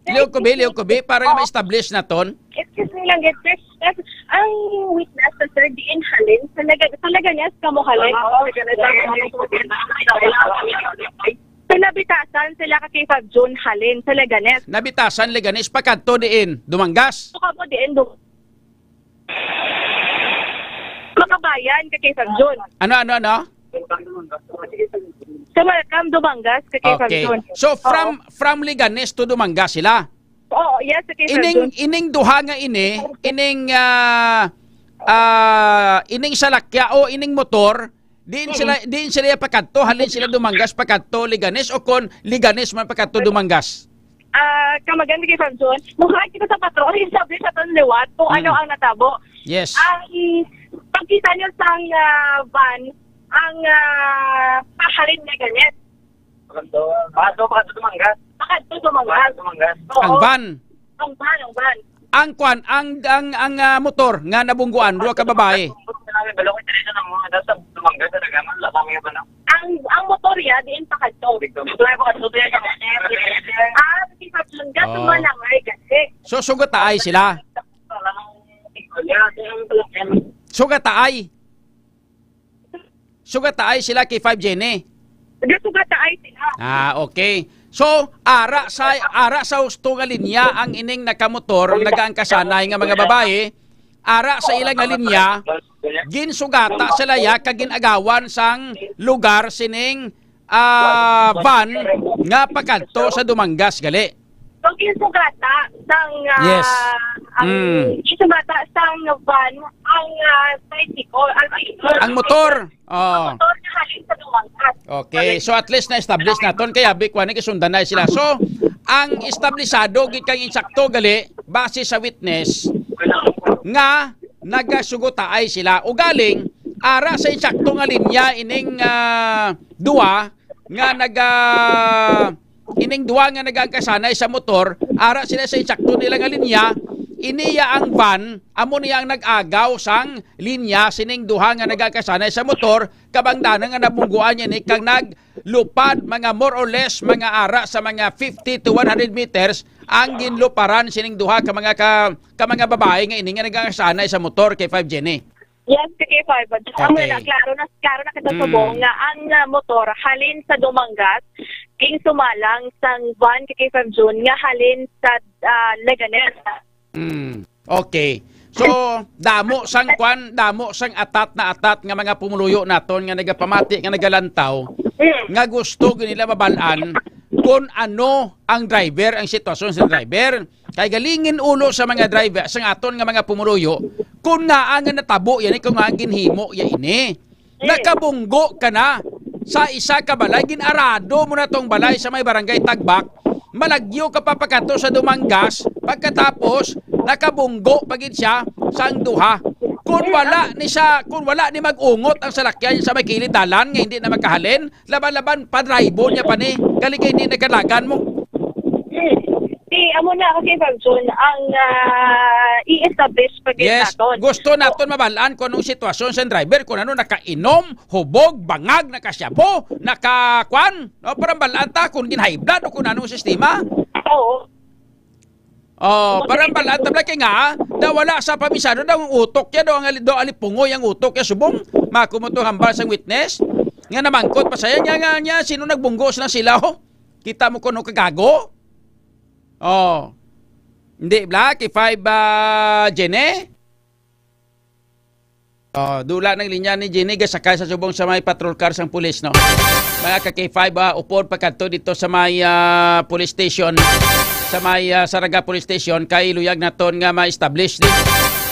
Leo Kubi, Leo Kubi, para nga ma-establish naton. Excuse me lang, yes, sir. Yes, ang witness na, sir, diin halin? Sa Laga-, sa Laganes ka mo halin? Sa Nabitasan, sila ka kay Fab Jun halin, sa Laganes. Nabitasan, Leganes, pakadto diin, Dumangas. Ito ka mo diin, Dum- Makabayan ka kay Fab Jun. Ano, ano, ano? Sa Welcome, Dumangas ka kay Fab Okay. Jun. So, Oo. from, from Leganes to Dumangas sila? Oo, yes, okay, Fab Ining, Jun. ining duha nga ini, ining, ah, ah, ining salakya o ining motor, diin Mm. sila, diin sila pakadto, halin sila Dumangas pakadto, Leganes, o kon Leganes man pakadto, Dumangas? Ah, kamagan kay Fab Jun. Mukhang kita sa patrol, yung sabi sa ton liwat kung Mm. ano ang natabo. Yes. Ang pagkita niyo sang, ah, van, ang, ah, pahalin na ganit. Pakadto, pakadto Dumangas. Pakadto Dumangas. Pakadto Dumangas. Oo. Ang van. Ang van, ang van. Ang kwan, ang, ang, ang, ah, motor nga nabungguan, duha ka babae. Ang, ang motor ya, diin pakadto. Ah, sige, Fab Jun, gato Oh. man ang ay kasi. So, sugataay sila. Sugataay. Sugataay sila kay five Jenny. Nagasugat na ay sila. Ah, okay. So, ara sa, ara sa husto nga linya ang ining nakamotor, nagaangkasanay nga mga babayi, ara sa ila nga linya, ginsugata sila ya kag gin-agawan sang lugar sining, ah, van nga pakadto sa Dumangas gali. So, ginsugata sang, ah, Yes. ang Mm. ginsugata sang van ang, ah, tricycle, ang tricycle. Ang motor. Oh. Ang motor nga halin sa Dumangas. Okay, so at least na-establish naton kay abi kuan ni gisundanay sila. So, ang establisado gid kay insakto gali base sa witness nga nagasugutaay sila. Ugaling ara sa insakto nga linya ining, ah, duwa nga naga ining duwa nga nagakasanay sa motor, ara sila sa insakto nila nga linya, iniya ang van, amo niya ang nag-agaw sang linya sining duha nga nagakasanay sa motor, kabangdanan nga nabungguan niya ni kag naglupad mga more or less mga ara sa mga fifty to one hundred meters ang ginluparan sining duha ka mga ka, ka mga babae nga ini nga nagakasanay sa motor kay five Jenny. Yes, sige, Five. Amo Okay. na, klaro na, klaro na kita Mm. subong nga ang, ah, motor halin sa Dumangas, king sumalang sang van kay Five June nga halin sa, ah, Leganes. Mm. Okay. So, damo sang kwan, damo sang atat na atat nga mga pumuluyo naton nga nagapamati, nga nagalantaw, Mm. nga gusto gyud nila mabal-an kung ano ang driver, ang sitwasyon sa driver. Kay galingin ulo sa mga driver, sa aton nga mga pumuluyo, kung ngaa nga natabo yan, kung ngaa ginhimo ya ini. Mm. Nakabunggo ka na sa isa ka balay, gin-arado mo na tong balay sa may barangay Tagbak, malagyo ka pa pagkadto sa Dumangas, pagkatapos nakabunggo pa gid siya sang duha. Kung wala ni sa, kung wala ni mag-ungot ang salakyan sa may kilid dalan nga hindi na makahalin, laban-laban, padraybon niya pa ni. Gali kay hindi nagkalagan mo. Hmm. Di, amo na, okay, Fab Jun, ang, ah, i-establish pa gid Yes, naton. gusto naton mabal-an kung anong sitwasyon sa driver, kung ano, nakainom, hubog, bangag, nakasyapo, nakakwan, no? Para mabal-an ta kung gin-high blood o kung anong sistema. Oo. Oh, para mabal-an ta, kay nga, daw wala sa pamisado, daw ang utok niya, daw ang ali-, daw alipungoy ang utok niya, subong, makumo to hambal sang witness, nga namangkot pa saya, nga, nga, nga, sino nagbunggo na sila, oh? Kita mo kuno kagago? Oh. Hindi, bla, kay five, ah, Jenny? Oh, dula ng linya ni Jenny, gasakay sa subong sa may patrol car sang pulis, no? Mga ka K five, ah, upod pagkadto dito sa may, ah, police station, sa may, ah, Saraga Police Station, kay luyag naton nga ma-establish ni.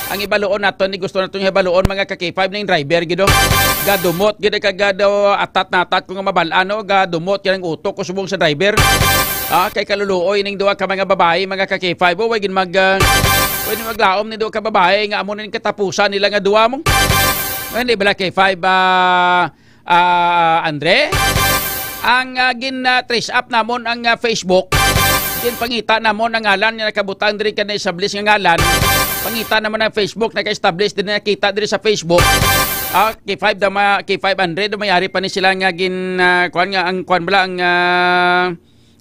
Ang ibaluon naton, ni gusto naton nga ibaluon, mga ka K five, ning driver, gido. Gadumot, gid, kagado, atat na atat ko nga mabal-an, no? Gadumot, gid ang utok ko subong sa driver. Ah, kay kaluluoy ning duha ka mga babae, mga ka K five, oh, way gid mag, ah, way gid maglaom ni duha ka babae nga amo na ning katapusan nila nga duha mo. Hindi bala K five, ah, ah, Andre? Ang, ah, gin, ah, trace up namon ang, ah, Facebook. Gin pangita namon ang ngalan nga nakabutang diri ka na-establish nga ngalan. Pangita namon ang Facebook, naka-establish din, nakita diri sa Facebook. Ah, K five daw ma-, K five Andre daw mayari pa ni sila nga gin, ah, kuan nga, ang kuan bala, ang, ah,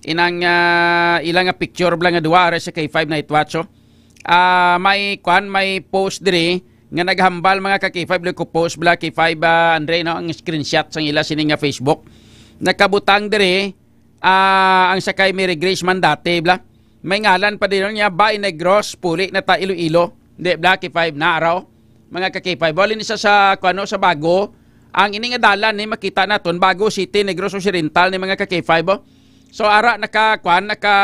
inang, ah, ilang nga picture bala nga duwa, ara sa K five Night Watch, oh. Ah, may, kwan, may post diri nga naghambal, mga ka-K five, diri ko post bala, K five, ah, Andre, no, ang screenshot sang ila sini nga Facebook. Nakabutang diri, ah, ang sa kay Mary Grace Mandate, bala. May ngalan pa diri niya, Bay Negros, puli na ta Iloilo. Di, bala, K five na, araw. Mga ka-K five, wala ni sa, sa, kuno, sa Bago. Ang ini nga dalan ni makita naton, Bago City, Negros Occidental ni, mga ka-K five, oh. So, ara, naka, kwan, naka,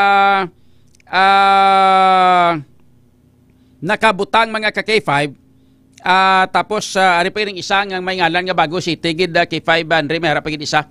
ah, nakabutang, mga ka-K five. Ah, tapos, ah, ari pa yung isa nga may ngalan nga Bago City, gid, ah, K five, Andre, may ara pa gid isa.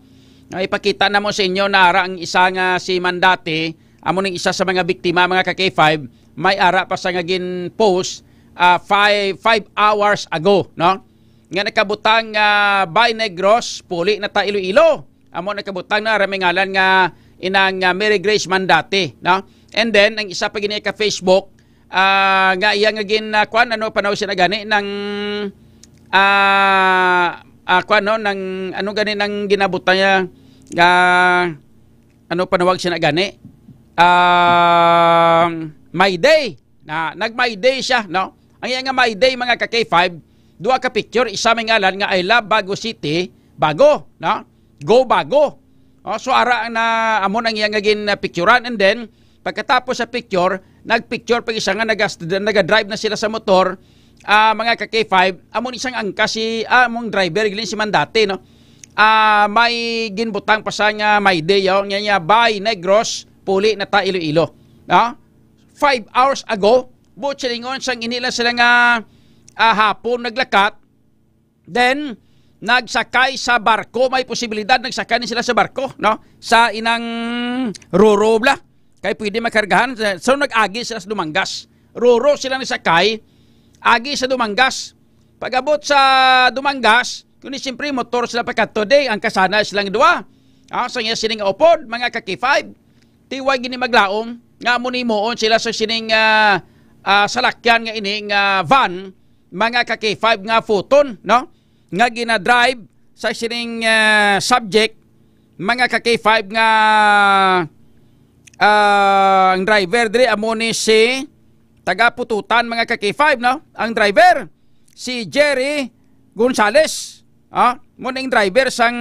Ah, ipakita na mo sa inyo na ara ang isa nga si Mandate, amo ning isa sa mga biktima, mga ka-K five, may ara pa sa nga gin-post, ah, five, five hours ago, no? Nga nakabutang, ah, Bay Negros, puli na ta Iloilo. Amo nakabutang na, ara may ngalan nga inang, ah, Mary Grace Mandate, no? And then, ang isa pa gini ka Facebook, ah, nga iya nga gin, ah, kwan, ano, panawag sina gani, nang, ah, ah, kwan, no, nang, ano gani nang ginabutang niya, ah, ano, panawag sina gani, ah, My Day. Na, nag-My Day siya, no? Ang iya nga My Day, mga ka-K five, duha ka picture, isa may ngalan nga I love Bago City, Bago, no? Go Bago. Oh, so ara na amo nang iya nga gin, uh, picturean, and then pagkatapos sa picture, nagpicture pa isa nga nagas-, naga-drive na sila sa motor, ah, mga ka-K five, amo ni isang angkas si, ah, among driver, gilin si Mandate, no? Ah, may ginbutang pa sa nga My Day, oh, nga niya, Bay Negros, puli na ta Iloilo. No? Five hours ago, buot silingon sang ini lang sila nga, ah, hapon naglakat, then nagsakay sa barko, may posibilidad nagsakay ni sila sa barko, no? Sa inang Roro bala. Kay pwede makargahan. So nag-agi sila sa Dumangas. Roro sila nagsakay, agi sa Dumangas. Pag-abot sa Dumangas, kundi siyempre motor sila pagkadto, di, ang kasana silang duwa. Ah, sa iya sining upod, mga ka-K five, tiway gini maglaom nga amo ni muon sila sa sining, ah, ah, salakyan nga ini nga van, mga ka-K five, nga Foton, no? Nga ginadrive sa sining, ah, subject, mga ka-K five, nga, ah, ang driver diri amo ni si taga Pututan, mga ka-K five, no? Ang driver, si Jerry Gonzales. Ah, mo ning driver sang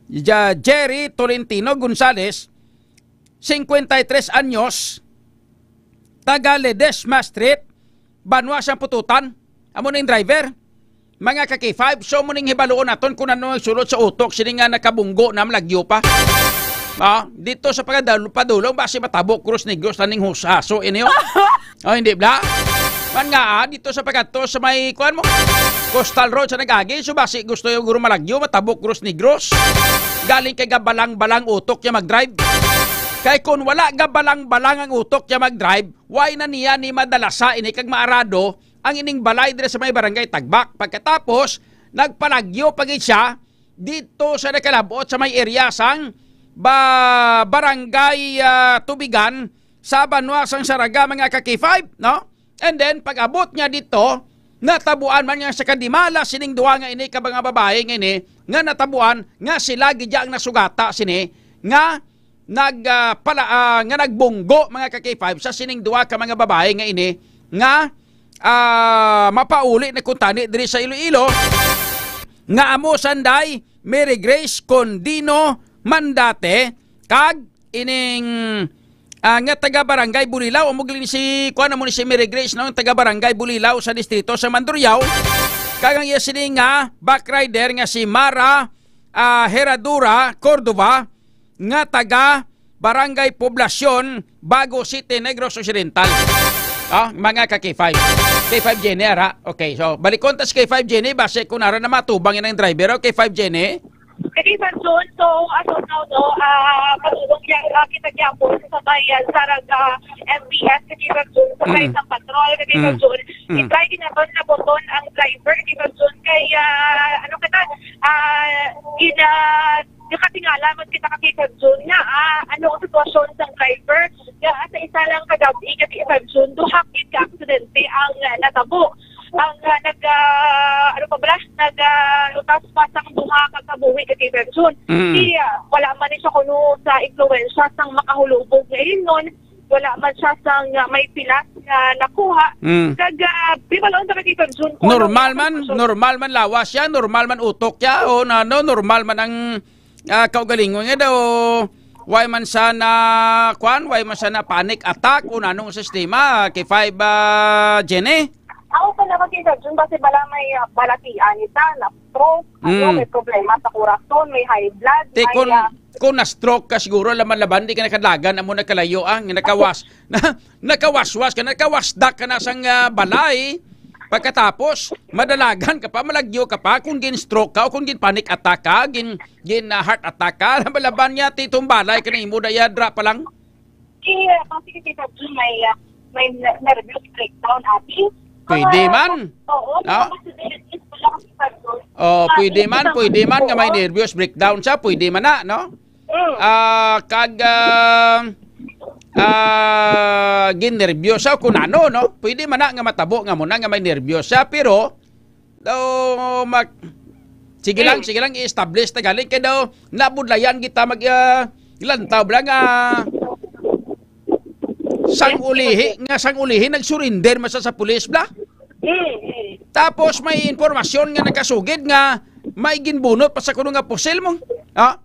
Ja-, Jerry Tolentino Gonzales, cincuenta y tres anyos, taga Ledesma Street, banwa sang Pututan. Amo ning driver. Mga ka-K five, so mo ning hibaluon naton kung ano ang sulod sa utok sini nga nakabunggo na malagyo pa. Ah, dito sa pagkadalo padulong, basi matabo Cruz Negros na ning husaso ini, oh. Oh, hindi bala? Man nga, ah, dito sa pagkadto sa may, kuan mo, Coastal Road sa nag-agi, so basi gusto yung guro malagyo, matabo Cruz Negros. Galing kay gabalang-balang utok niya mag-drive. Kay kung wala gabalang-balang ang utok niya mag-drive, why na niya ni madalasa ini kag maarado ang ining balay diri sa may barangay Tagbak. Pagkatapos, nagpalagyo pa gid siya dito sa nakalabot sa may area sang ba-, barangay, ah, Tubigan sa banwa sang Saraga, mga ka-K five, no? And then, pag-abot niya dito, natabuan man niya sa kadimala sining duha nga ini ka mga babae nga ini, nga natabuan nga sila gid ang nasugata sini nga nag, ah, pala, ah, nga nagbunggo, mga ka-K five, sa sining duha ka mga babae nga ini nga, ah, mapauli na kuntani diri sa Iloilo, nga amo sanday Mary Grace Condino Mandate kag ining, ah, nga taga Barangay Bulilaw, amo gid ni si, kuan, amo ni si Mary Grace, no, taga Barangay Bulilaw sa distrito sa Mandurriao. Kag ang iya sini nga backrider nga si Mara, ah, Herradura Cordova, nga taga Barangay Poblacion, Bago City, Negros Occidental. Ah, mga ka-K five. K five Jenny, ara. Okay, so, balikon ta si K five Jenny, basi kung ara na matubang yun ang driver, oh, K five Jenny. Good evening, Jun. So, as of now, no, ah, padulong yan, ah, kita gyapon sa may, ah, Saraga M P S, good evening, Jun. Sa may Mm. isang patrol, good evening, Mm. Jun. Mm. I-try din naton na buton ang driver, good evening, Jun. Kay, ah, ano kita, ah, gina-, nakatingala man kita ka, good evening, Jun, nga, ah, ano ang sitwasyon sang driver? Nga, ah, sa isa lang kagabi, good evening, Jun, duha gid ka aksidente ang, ah, natabo. Ang, ah, nag, ah, ano pa bala? Nag, ah, lutas pa sang duha ka kabuhi. Kay Sir Jun, Mm. Di, ah, wala man ni siya kuno sa impluwensya sang makahulubog nga El Niño, wala man siya sang, ah, may pilas nga nakuha. Mm. Kag, ah, di ba, alam ka, Sir Jun, kung Normal ano man, ang normal man lawas siya, normal man utok siya, o na, no, normal man ang, ah, kaugalingon nga daw, why man siya na, kwan, why man siya na panic attack, o nanong sistema, K five, ah, Jenny? Ako pa naman, Sir Jun, kasi bala may, ah, balatian ita na stroke, ano, Mm. may problema sa kurason, may high blood, Te, may, kung, ah, kung na-stroke ka siguro, laman-laban, di ka nakadalagan, amo na kalayo, ah, nga nakawas-, na, nakawaswas ka, nakawasdak ka na sang, ah, balay. Pagkatapos, madalagan ka pa, malagyo ka pa, kung gin-stroke ka, o kung gin-panic attack ka, gin, gin, ah, heart attack ka, laban-laban niya, titong balay ka na imo, daya, dra pa lang. Iya, kasi, kasi, Sir Jun, may, ah, may ne-, nervous breakdown, abi. Pwede Ah, man. Oo, Ah. May possibilities pala, Sir Jun. Oh, Ah, pwede man, isa pwede man nga may Oo. nervous breakdown siya, pwede man na, no? Mm. Ah, kag, ah, ah, ginerbyos siya kung ano, no? Pwede man na nga matabo nga mo na nga may nerbyos siya, pero daw, mag-, sige lang, Mm. sige lang, i-establish ta galing kay daw nabudlayan kita mag, ah, lantaw bala nga sang ulihi, nga sang ulihi nag-surrender man sa, sa pulis bala. Mm, mm. Tapos may impormasyon nga nakasugid nga may ginbunot pa sa kuno nga pusil mo. Ha?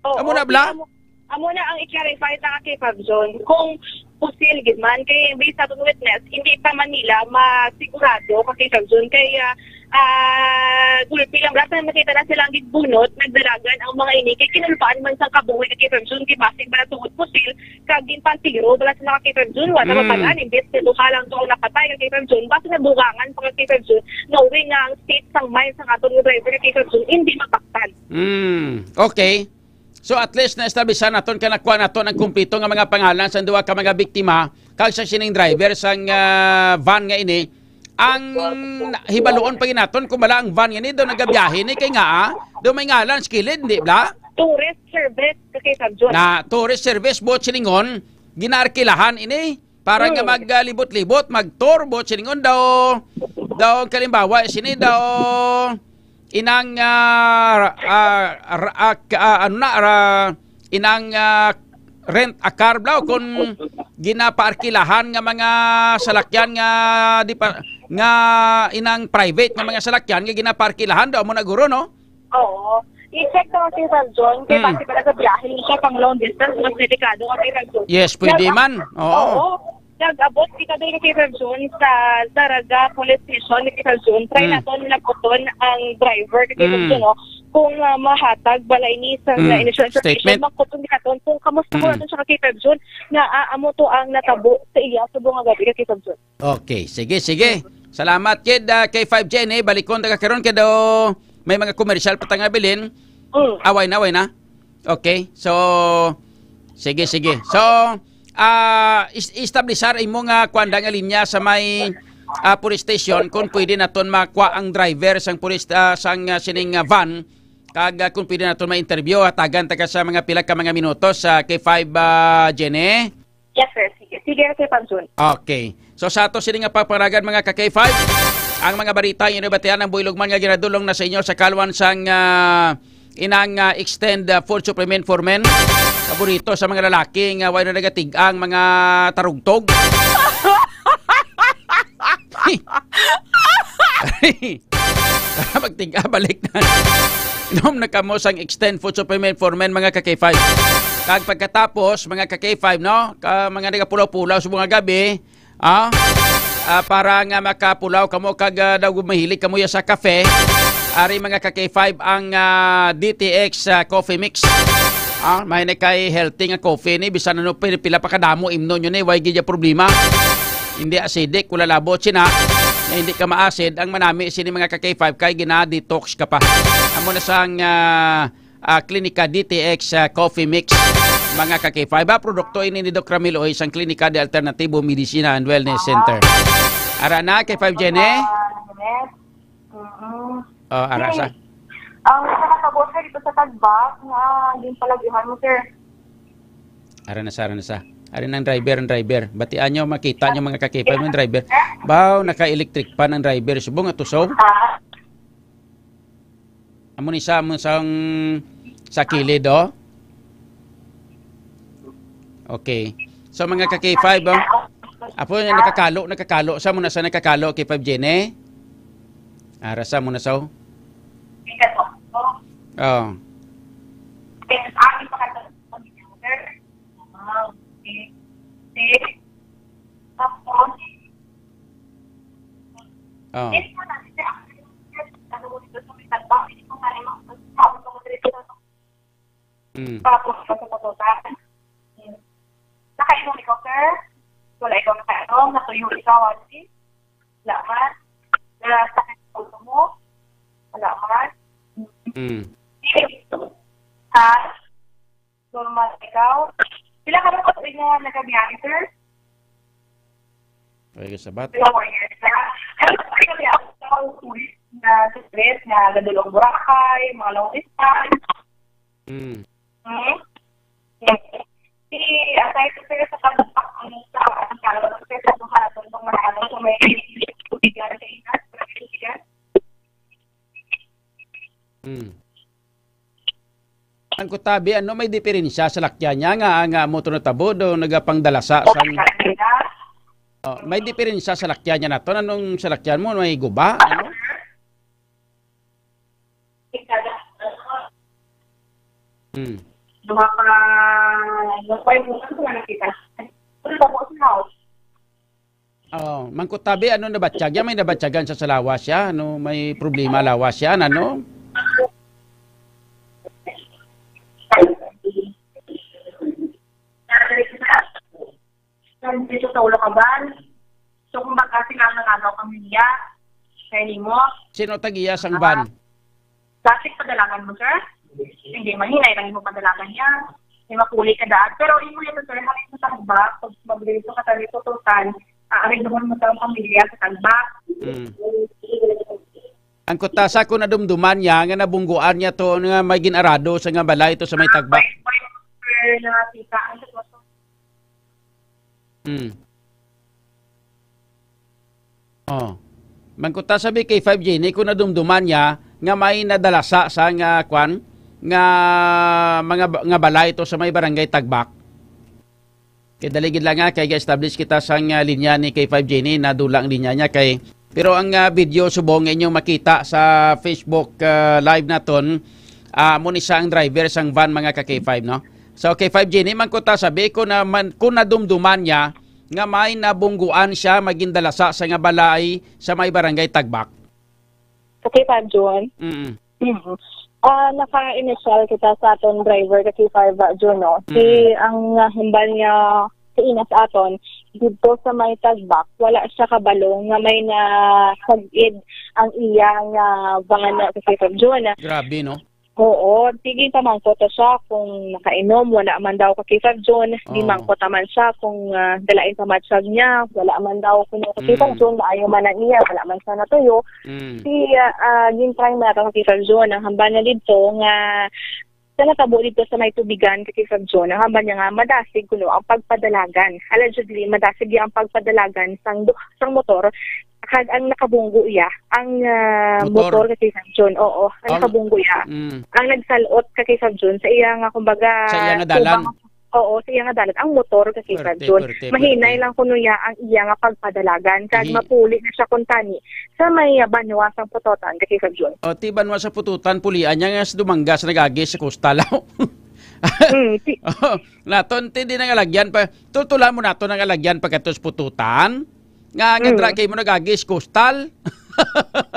Oo, Amo na, bala? Amo, amo na ang i-clarify ta kay Fab John. Kung pusil gid man, kay based sa atong witness, hindi pa man nila masigurado ka kay Fab John. Kay, ah, ah, gulpi lang, basta makita na silang gigbunot, nagdalagan ang mga ini. Kay kinulpaan man sang kabuhi kay Fab John, kay basig ba na tungod pusil, kag ginpantiro, bala sila kay Fab John, wala Mm. mapag-an, imbes na duha lang to ang napatay kay Fab John, basta nadugangan pa kay Fab John, knowing nga ang state sang mind sang aton nga driver kay Fab John, hindi mapaktan. Mm, okay. So, at least na-establish naton ka nakuha naton ang kumpleto nga mga pangalan sa duha ka mga biktima kag sa sining driver sang, ah, van nga ini. Ang hibaluon pa gid naton kung bala ang van nga ini daw nagabiyahe ni kay nga, ah, daw may ngalan sa kilid, di bala? Tourist service, kay Sir John. Na tourist service, buot silingon, ginaarkilahan ini. Para nga Mm. maglibot-libot, mag-tour, buot silingon daw, daw kalimbawa, sini daw, inang, ah, ra-, ah, ra-, ah, k-, ah, ano na, ra-, inang, ah, rent a car, bala, kung ginapaarkilahan nga mga salakyan nga di pa, nga inang private nga mga salakyan nga ginapaarkilahan daw, amo na guro, no? Oo. I-check ko si Sir John, kay Mm. base pala sa biyahe niya siya pang long distance, mas delikado ka kay Sir John. Yes, pwede Nag-, man. Oo. Oo. Nag-abot kita din kay Sir John sa Zarraga Police Station ni Sir John. Try Mm. naton laputon ang driver kay Sir Mm. John, no? Kung, ah, mahatag bala ini sa Mm. na initial information, Statement. Makuton naton kung kamusta po Mm. naton siya kay Sir John, nga, ah, amo to ang natabo sa iya subong nga gabi kay Sir John. Okay, sige, sige. Salamat, kid, ah, K five Jenny. Balikon ta ka karon kay daw may mga komersyal pa ta nga bilin. Mm. Away na, away na. Okay, so, sige, sige. So, ah, is-, establisar imo nga kuan da nga linya sa may, ah, police station kung pwede naton makuha ang driver sang police, ah, sang, ah, sining, ah, van. Kag, ah, kung pwede naton ma-interview, hatagan ta ka sa mga pila ka mga minutos sa K five, ah, Jenny. Yes, sir. Sige, sige, sir Pansun. Okay. So, sa ato sini nga pagpangaragan, mga ka-K five, ang mga balita inyo nabatian ang builog man nga ginadulong na sa inyo sa kalwan sang, ah, inang, ah, extend, ah, food supplement for men. Paborito sa mga lalaki nga wala na nagatig-ang mga tarugtog. Magtiga, balik na. Inom na kamo sang extend food supplement for men, mga ka-K five. Kag pagkatapos, mga ka-K five, no? Ka, mga nagapulaw-pulaw sa mga gabi, ah, ah, para nga makapulaw kamo kag, ah, daw mahilig kamo ya sa kafe, ari, mga ka-K five, ang, ah, D T X, ah, Coffee Mix. Ah, may na kay healthy nga coffee ni, bisan ano, pila, pila pa kadamo imnon yun eh, why gid ya problema? Hindi acidic, wala labot sina. Na hindi ka ma-acid, ang manami sini, mga ka-K five, kay gina-detox ka pa. Amo na sang, ah, ah, Klinika D T X, ah, Coffee Mix, mga ka-K five. Ah, produkto ini ni Doc Ramil Oy sang Klinika de Alternativo Medicina and Wellness Center. Ara na, K five Jenny? Ah, yes. Mm. Oh, ara sa. Ang isa ka kabuok dito sa Tagbak nga ginpalagihan mo, sir. Ara na sa, ara na sa. Ari nang driver, ang driver. Batian nyo, makita nyo, mga ka-K five, ang driver. Baw, naka-electric fan ang driver. Subong nga tusaw. Ah. Amo ni sa, amo sang sa kilid, oh. Okay. So, mga ka K five, oh. Apo, nakakalo, nakakalo. Sa mo na sa nakakalo, K five Jenny? Ara sa mo na sa, oh. Oh. Oh. Mm. Tapos, sa katotohanan, nakainom ikaw, sir? Wala ikaw nakainom? Natuyo ikaw, ate? Wala man. Wala sakit sa ulo mo? Wala man. Mm. Ha? Normal ikaw? Pila ka na ka tuig nga nagabiyahe, sir? Ay, kasabat. Pila ka years na? Ano pa ikaw niya ang tao tulis na sa stress na nadulong Boracay, mga long distance? Mm. Hmm? Si, aside ko, sir, sa pag-, ang sa, ang sa, sir, sa mga, sa mga, ano, sa may, sa may, Mm. Ang kutabi, ano, may diferensya sa lakyan niya nga, nga mo to natabo do nagapangdalasa sang, oh, may diferensya sa lakyan niya nato. Anong sa lakyan mo, may guba, ano? Hmm. Duha ka, duha ka yung buwan ko na nakita. Ano ba po sa house? Oh, mangkutabi, ano nabatyag yan? May nabatyagan sa, sa lawas siya? Ano, may problema lawas siya? Ano? Nandito sa ulo ka ban. So, kung baga sila ang nangagaw pamilya, kaya nimo. Sino tag-iya sang ban? Plastic padalagan mo, sir? Hindi, mahinay lang mo padalagan niya. May mapuli ka daan. Pero imo yan, sir, halin sa tagba, pag magdiriso ka tayo tututan, aaregluhan mo sa pamilya sa tagba. Mm. Ang kutasa ko nadumduman niya nga nabungguan niya to nga may ginarado sa nga balay to sa may tagba. Pwede, pwede, sir, nakita ang sitwasyon. Mm. Oh. Mangkuta sabi kay five Jenny kung nadumduman niya nga may nadalasa sa nga kwan nga mga ba-, nga balay to sa may barangay Tagbak. Kay dali gid lang nga kay ga-establish kita sang, ah, linya ni kay five Jenny, nadula ang linya niya kay, pero ang, ah, video subong nga inyong makita sa Facebook, ah, live naton, ah, mo ni siya ang driver sang van, mga ka K five, no? So, kay five Jenny, mangkuta sabi ko na man, kung nadumduman niya nga may nabungguan siya, magindalasa sa nga balay sa may barangay Tagbak. Okay, five June. Mm. Mm. Ah, naka-initial kita sa aton driver ka K five, ah, June, no? Si, mm, ang, ah, hambal niya sa ina sa aton, dito sa may Tagbak, wala siya kabalo nga may nasagid ang iya nga van ka K five, June. Grabe, no? Oo, sige, pamangkot ta siya kung nakainom, wala man daw ka K five June. Di, oo, mangkot ta man siya kung, ah, dalain pamatsag niya, wala man daw kuno ka K five, mm, June, maayo man ang iya, wala man siya natuyo. Mm. Si, ah, ah, gin-try man nato ka K five June. Ang hambal niya dito nga sa natabo dito sa may tubigan ka K five June, ang hambal niya nga madasig kuno ang pagpadalagan. Allegedly, madasig ang pagpadalagan sang du-, sang motor. Kag ang nakabunggo iya, ang, ah, motor, motor ka K five June. Oo, ang, ang nakabunggo iya. Mm. Ang nagsalot ka K five June sa iya nga, kumbaga, sa iya nga dalan. Tubang, oo, sa iya nga dalan. Ang motor ka K five June. Pwerte, pwerte, pwerte. Mahinay lang kuno iya ang iya nga pagpadalagan. Kag mapuli na siya kuntani sa may, ah, banwa sang Pututan ka K five June. O, ti banwa sa Pututan, pulian niya nga sa Dumangas nag-agi sa Coastal. Mm, ti- Oh, naton, ti di nangalagyan pa. Tultulan mo naton ang alagyan pagkadto sa Pututan. Nga, nga, mm, dra kay mo nag-agi sa Coastal.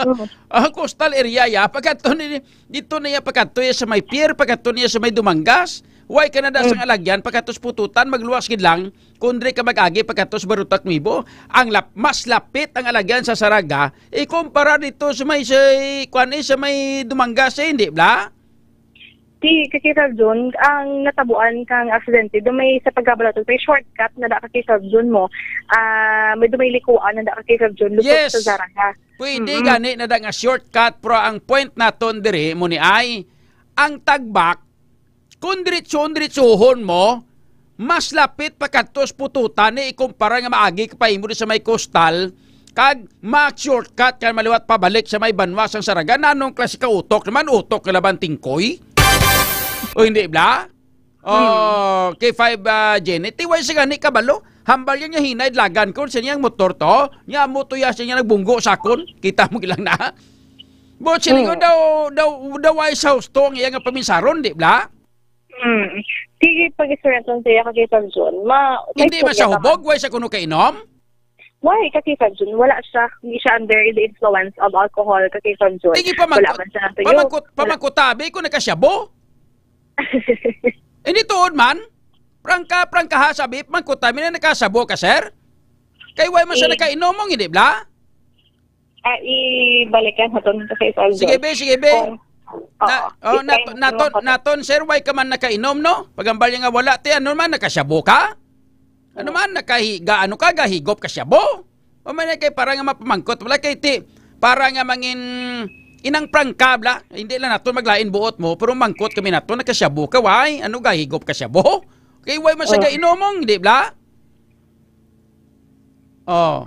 Mm. Ah, Coastal area ya. Pagkadto ni, dito na ya, pagkadto ya sa may pier, pagkadto niya sa may Dumangas. Why ka na da, mm, sang alagyan pagkadto sa Pututan, magluwas gid lang. Kung diri ka mag-agi pagkadto sa Barutak Nuevo, ang lap-, mas lapit ang alagyan sa Saraga, ikumpara dito sa may, sa, kwan, eh, sa may Dumangas, eh, hindi, bla? Ti, ka K five June, ang natabuan kang aksidente, do may sa pagkabalato, may shortcut na da ka K five June mo. Ah, may do may likuan na da ka K five June, lukot, yes, sa Zaranga. Pwede, mm-mm, gani na da nga shortcut, pero ang point naton diri mo ni ay, ang Tagbak, kung diretso-diretsohon mo, mas lapit pa kadto sa Pututan ni ikumpara nga maagi ka pa imo di sa may Coastal, kag ma-shortcut ka maliwat pabalik sa may banwa sang Saraga. Nanong klase ka utok naman? Utok ka laban tingkoy? O hindi, bla? Oh, K five, ah, Jenny. Tiway sa gani kabalo. Hambal yan niya hinay dlagan ko sa niyang motor to. Niya mo to ya sa niya nagbunggo sakon. Kita mo gilang na. But siling ko Hmm. daw, daw, daw ay sa husto ang iya nga paminsaron, di bla? Hmm. Sige, pag-istorya sa iya ka K five Jun. Ma, Hindi may man sa istorya ka hubog, man. Way sa kuno kainom? Why, ka K five Jun? Wala siya. Hindi siya under the influence of alcohol, ka K five Jun. Sige, Wala pamangkot, man siya natuyo. pamangkot, Wala. pamangkot tabi ko nagkasyabo. Hindi tuod man. Prangka, prangka ha, sabi, pamangkot tabi na nagkasyabo ka, sir? Kay way man siya Eh. nakainom mo, hindi bla? Ah, ibalikan naton ka K five Jun. Sige, be, sige, be. Kung, Na, oo, oh, i-try naton, mo naton, pa. naton, sir, way ka man nakainom, no? Pagambal niya nga wala, ti, ano man, nakasyabo ka? Ano Oo. man, nakahiga, ano ka, gahigop ka syabo? O man kay para nga mapamangkot, wala kay ti, para nga mangin, inang prangka, bla. Hindi lang naton maglain buot mo, pero mangkot kami naton, nakasyabo ka, way? Ano, gahigop ka syabo? Kay way man siya Oo. gainomong, di bla? Oh.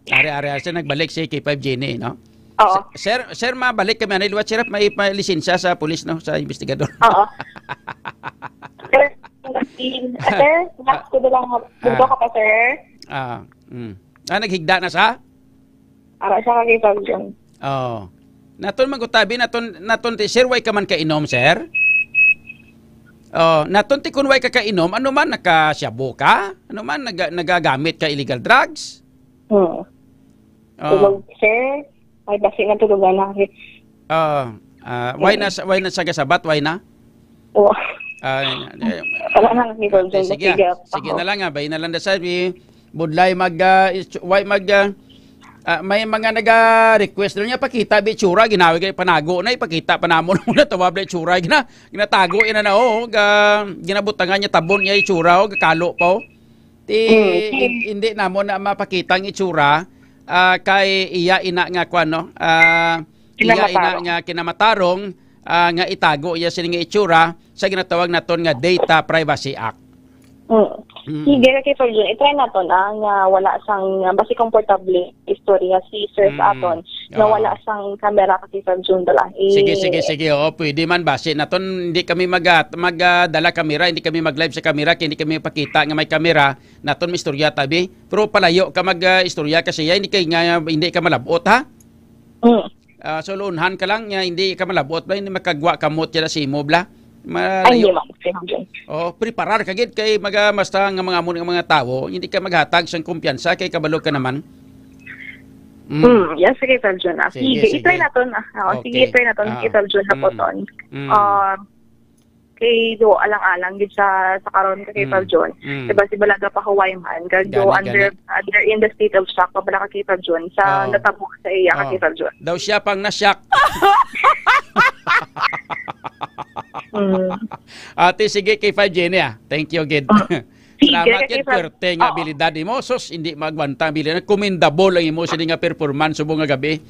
Ari, ari, ari, sir, nagbalik si K five Jenny, no? Oo. Sir, sir, mabalik kami, ano, liwat, sir, may, may lisensya sa pulis, no? Sa investigador. Oo. Sir, sir, last ko na lang, Ah. bugto ka pa, sir? Ah, mm. Ah, naghigda na sa? Ara siya ka K five Jun. Oh. Naton magutabi, naton, naton ti, sir, way ka man kainom, sir? Oh, naton ti kun way ka kainom, ano man, nakasyabo ka? Ano man, naga-, nagagamit ka illegal drugs? Hmm. Oh. Tulog, sir. Ay, basi nga tulugan na. Oh. Ah, way na sa, way na sa gasabat, way na? Oo. Ah, eh, Wala na, Mister eh, Jones, sige, sige, ah. Sige ako. na lang, ah, bay na lang da sa, eh, budlay mag, ah, itsu-, way mag, ah, ah, may mga naga-request daw niya, pakita bi itsura, ginawi kay panago na, ipakita pa namon muna, tawab na itsura, gina-, ginatago ina na, oh, ga-, ginabutangan niya tabon niya itsura, oh, gakalo pa, oh. Ti, Mm, hin-, hindi namon na mapakita ang itsura, ah, kay iya ina nga, kwan, no? Ah, iya ina Kinamatarong. nga kinamatarong, ah, nga itago iya sini nga itsura sa ginatawag naton nga Data Privacy Act. Mm. Mm. Sige, okay, Sir Jun. I-try naton, ah, nga wala sang, ah, basi komportable istorya si Sir sa Mm. aton, nga Oo. wala sang kamera ka, Sir Jun, dala. I- Sige, sige, sige. Oo, pwede man, basi naton, hindi kami mag-, mag-, ah, dala kamera, hindi kami mag-live sa kamera, kay hindi kami pakita nga may kamera, naton may istorya, tabi. Pero palayo ka mag, ah, istorya kasi, hindi kay nga, hindi ka malabot, ha? Mm. Ah, so, lunhan ka lang, nga hindi ka malabot, bla, hindi makagwa kamot dyan sa imo, bla. Ay, Malayo. hindi, ma'am. Sige, ma'am. Oh, preparar ka gid kay maga-, basta nga mga amo nga mga tawo, hindi ka maghatag sang kumpiyansa kay kabalo ka naman. Mm. Hmm, yes, sige, Sir Jun, ah. Sige, Sige, sige. i-try naton, ah. Oo, sige, Okay. i-try naton, Ah. i-try naton, Mm. ah, Mm. ah, kay do alang-alang gid sa, sa karon ka, Sir Mm. Jun. Mm. Diba, si Balaga pa Hawaii man, kag do Gani, under, gani. under in the state of shock pa bala ka, Sir Jun, sa Oo. natabo sa iya ka, Oo. Sir Jun. Daw siya pang na-shock. Mm. Ate, sige, K five Jenny, ah. Thank you, gid. Mm. Sige, Salamat, K five. gid, pwerte nga Oo. abilidad imo. Sus, hindi magwanta ang abilidad. Commendable ang imo sini nga performance subong nga gabi.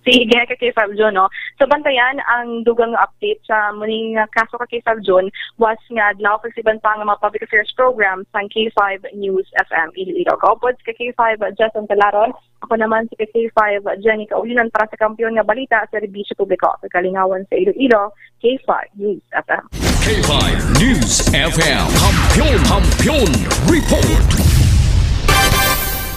Sige, ka K five Jun, no? So, bantayan ang dugang nga update sa muning nga kaso ka K five Jun, buwas nga adlaw, kag sa iban pa nga mga public affairs program sang K five News F M Iloilo. Kaupod si ka K five Jason Talaron, ako naman si ka K five Jenny Kaulinan para sa Kampiyon nga Balita, Serbisyo Publiko, sa Kalingawan sa Iloilo, K five News F M. K five News F M. Kampiyon, Kampiyon Report.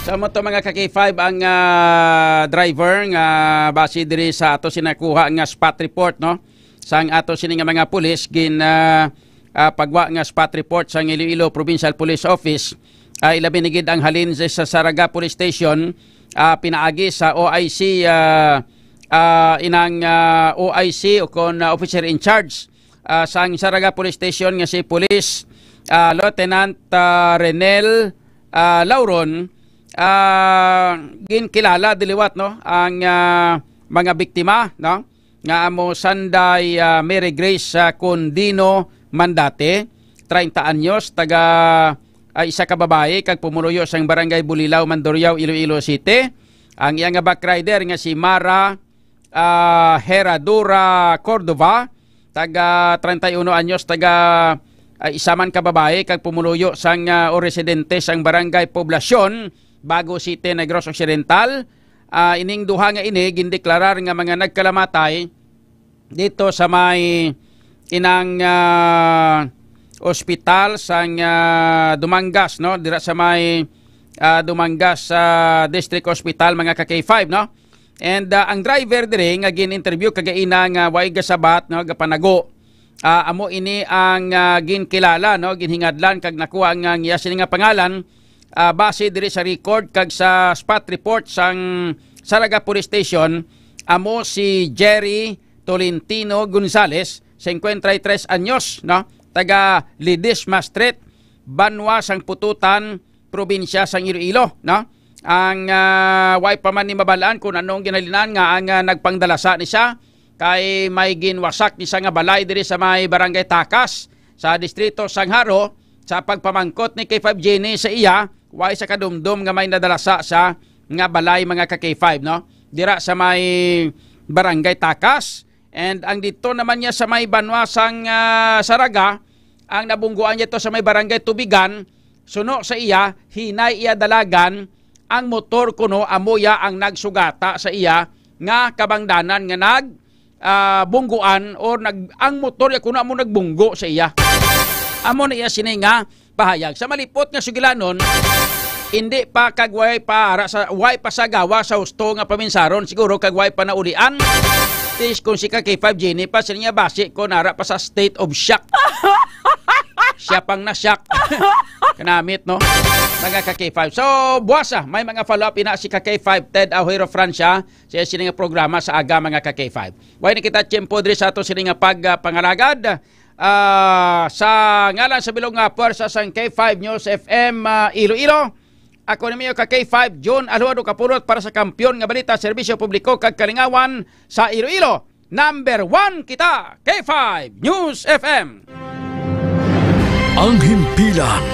Sa mo to, mga ka K five, ang, ah, driver nga base diri sa ato sinakuha nga spot report, no? Sang ato sini nga mga pulis gin, ah, ah, pagwa nga spot report sang Iloilo Provincial Police Office, ah, ilabi na gid ang halin sa, sa Saraga Police Station, ah, pinaagi sa O I C, ah, ah, inang, ah, O I C o kon, ah, officer in charge, ah, sang Saraga Police Station nga si Police, ah, Lieutenant, ah, Renel, ah, Lauron, ah, ginkilala diliwat, no, ang, ah, mga biktima, no, nga amo sanday, ah, Mary Grace, ah, Condino Mandate, treinta anyos, taga, ah, isa ka babayi kag pumuluyo sang Barangay Bulilao, Mandurriao, Iloilo City. Ang iya nga backrider nga si Mara, ah, Herradura Cordova, taga treinta y uno anyos, taga, ah, isa man ka babayi kag pumuluyo sang, ah, o residente sang Barangay Poblacion, Bago City, Negros Occidental. Ah, ining duha nga ini gindeklarar nga mga nagkalamatay dito sa may inang, ah, ospital sang, ah, Dumangas, no? Dira sa may, ah, Dumangas, ah, District Hospital, mga ka K five, no? And, ah, ang driver diri nga gin-interview kagaina nga way gasabat, no, gapanago, ah, amo ini ang, ah, ginkilala, no, ginhingadlan kag nakuha ang, ang iya sini nga pangalan, ah, base diri sa record kag sa spot report sang Saraga Police Station, amo si Jerry Tolentino Gonzales, cincuenta y tres anyos, no, taga Ledesma Street, banwa sang Pututan, probinsya sang Iloilo, no? Ang, ah, way pa man ni mabalaan kung anong ginhalinan nga ang, ah, nagpangdalasa ni siya, kay may ginwasak ni siya nga balay diri sa may Barangay Takas sa distrito sang Jaro. Sa pagpamangkot ni K five Jenny sa iya, way sa kadumdom nga may nadalasa siya nga balay, mga ka K five, no? Dira sa may Barangay Takas. And ang dito naman niya sa may banwa sang, ah, Saraga, ang nabungguan niya to sa may Barangay Tubigan, suno sa iya, hinay iya dalagan, ang motor kuno amo ya ang nagsugata sa iya nga kabangdanan nga nag, ah, bungguan or nag, ang motor ya kuno amo nagbunggo sa iya. Amo na iya sini nga pahayag. Sa malipot nga sugilanon, hindi pa kag way pa ara sa, way pa sa gawa sa husto nga paminsaron, siguro kag way pa naulian. Tis kung si ka K five Jenny pa, sila niya basi ko nara pa sa state of shock. Siya pang na-shock. Kanamit, no? Mga ka K five. So, buwasa, may mga follow-up ina si ka K five, Ted Ahuero Francia, sa sini nga programa sa aga, mga ka K five. Way na kita tiyempo diri sa ato sini nga pag, ah, pangalagad. Ah, sa ngalan sa bilog nga puwersa sang K five News F M, ah, Iloilo, ako ni Mayor ka K five, June Aljuado Kapulot para sa Kampiyon nga Balita, Serbisyo Publiko kag Kalingawan sa Iloilo. Number one kita, K five News F M. Ang himpilan.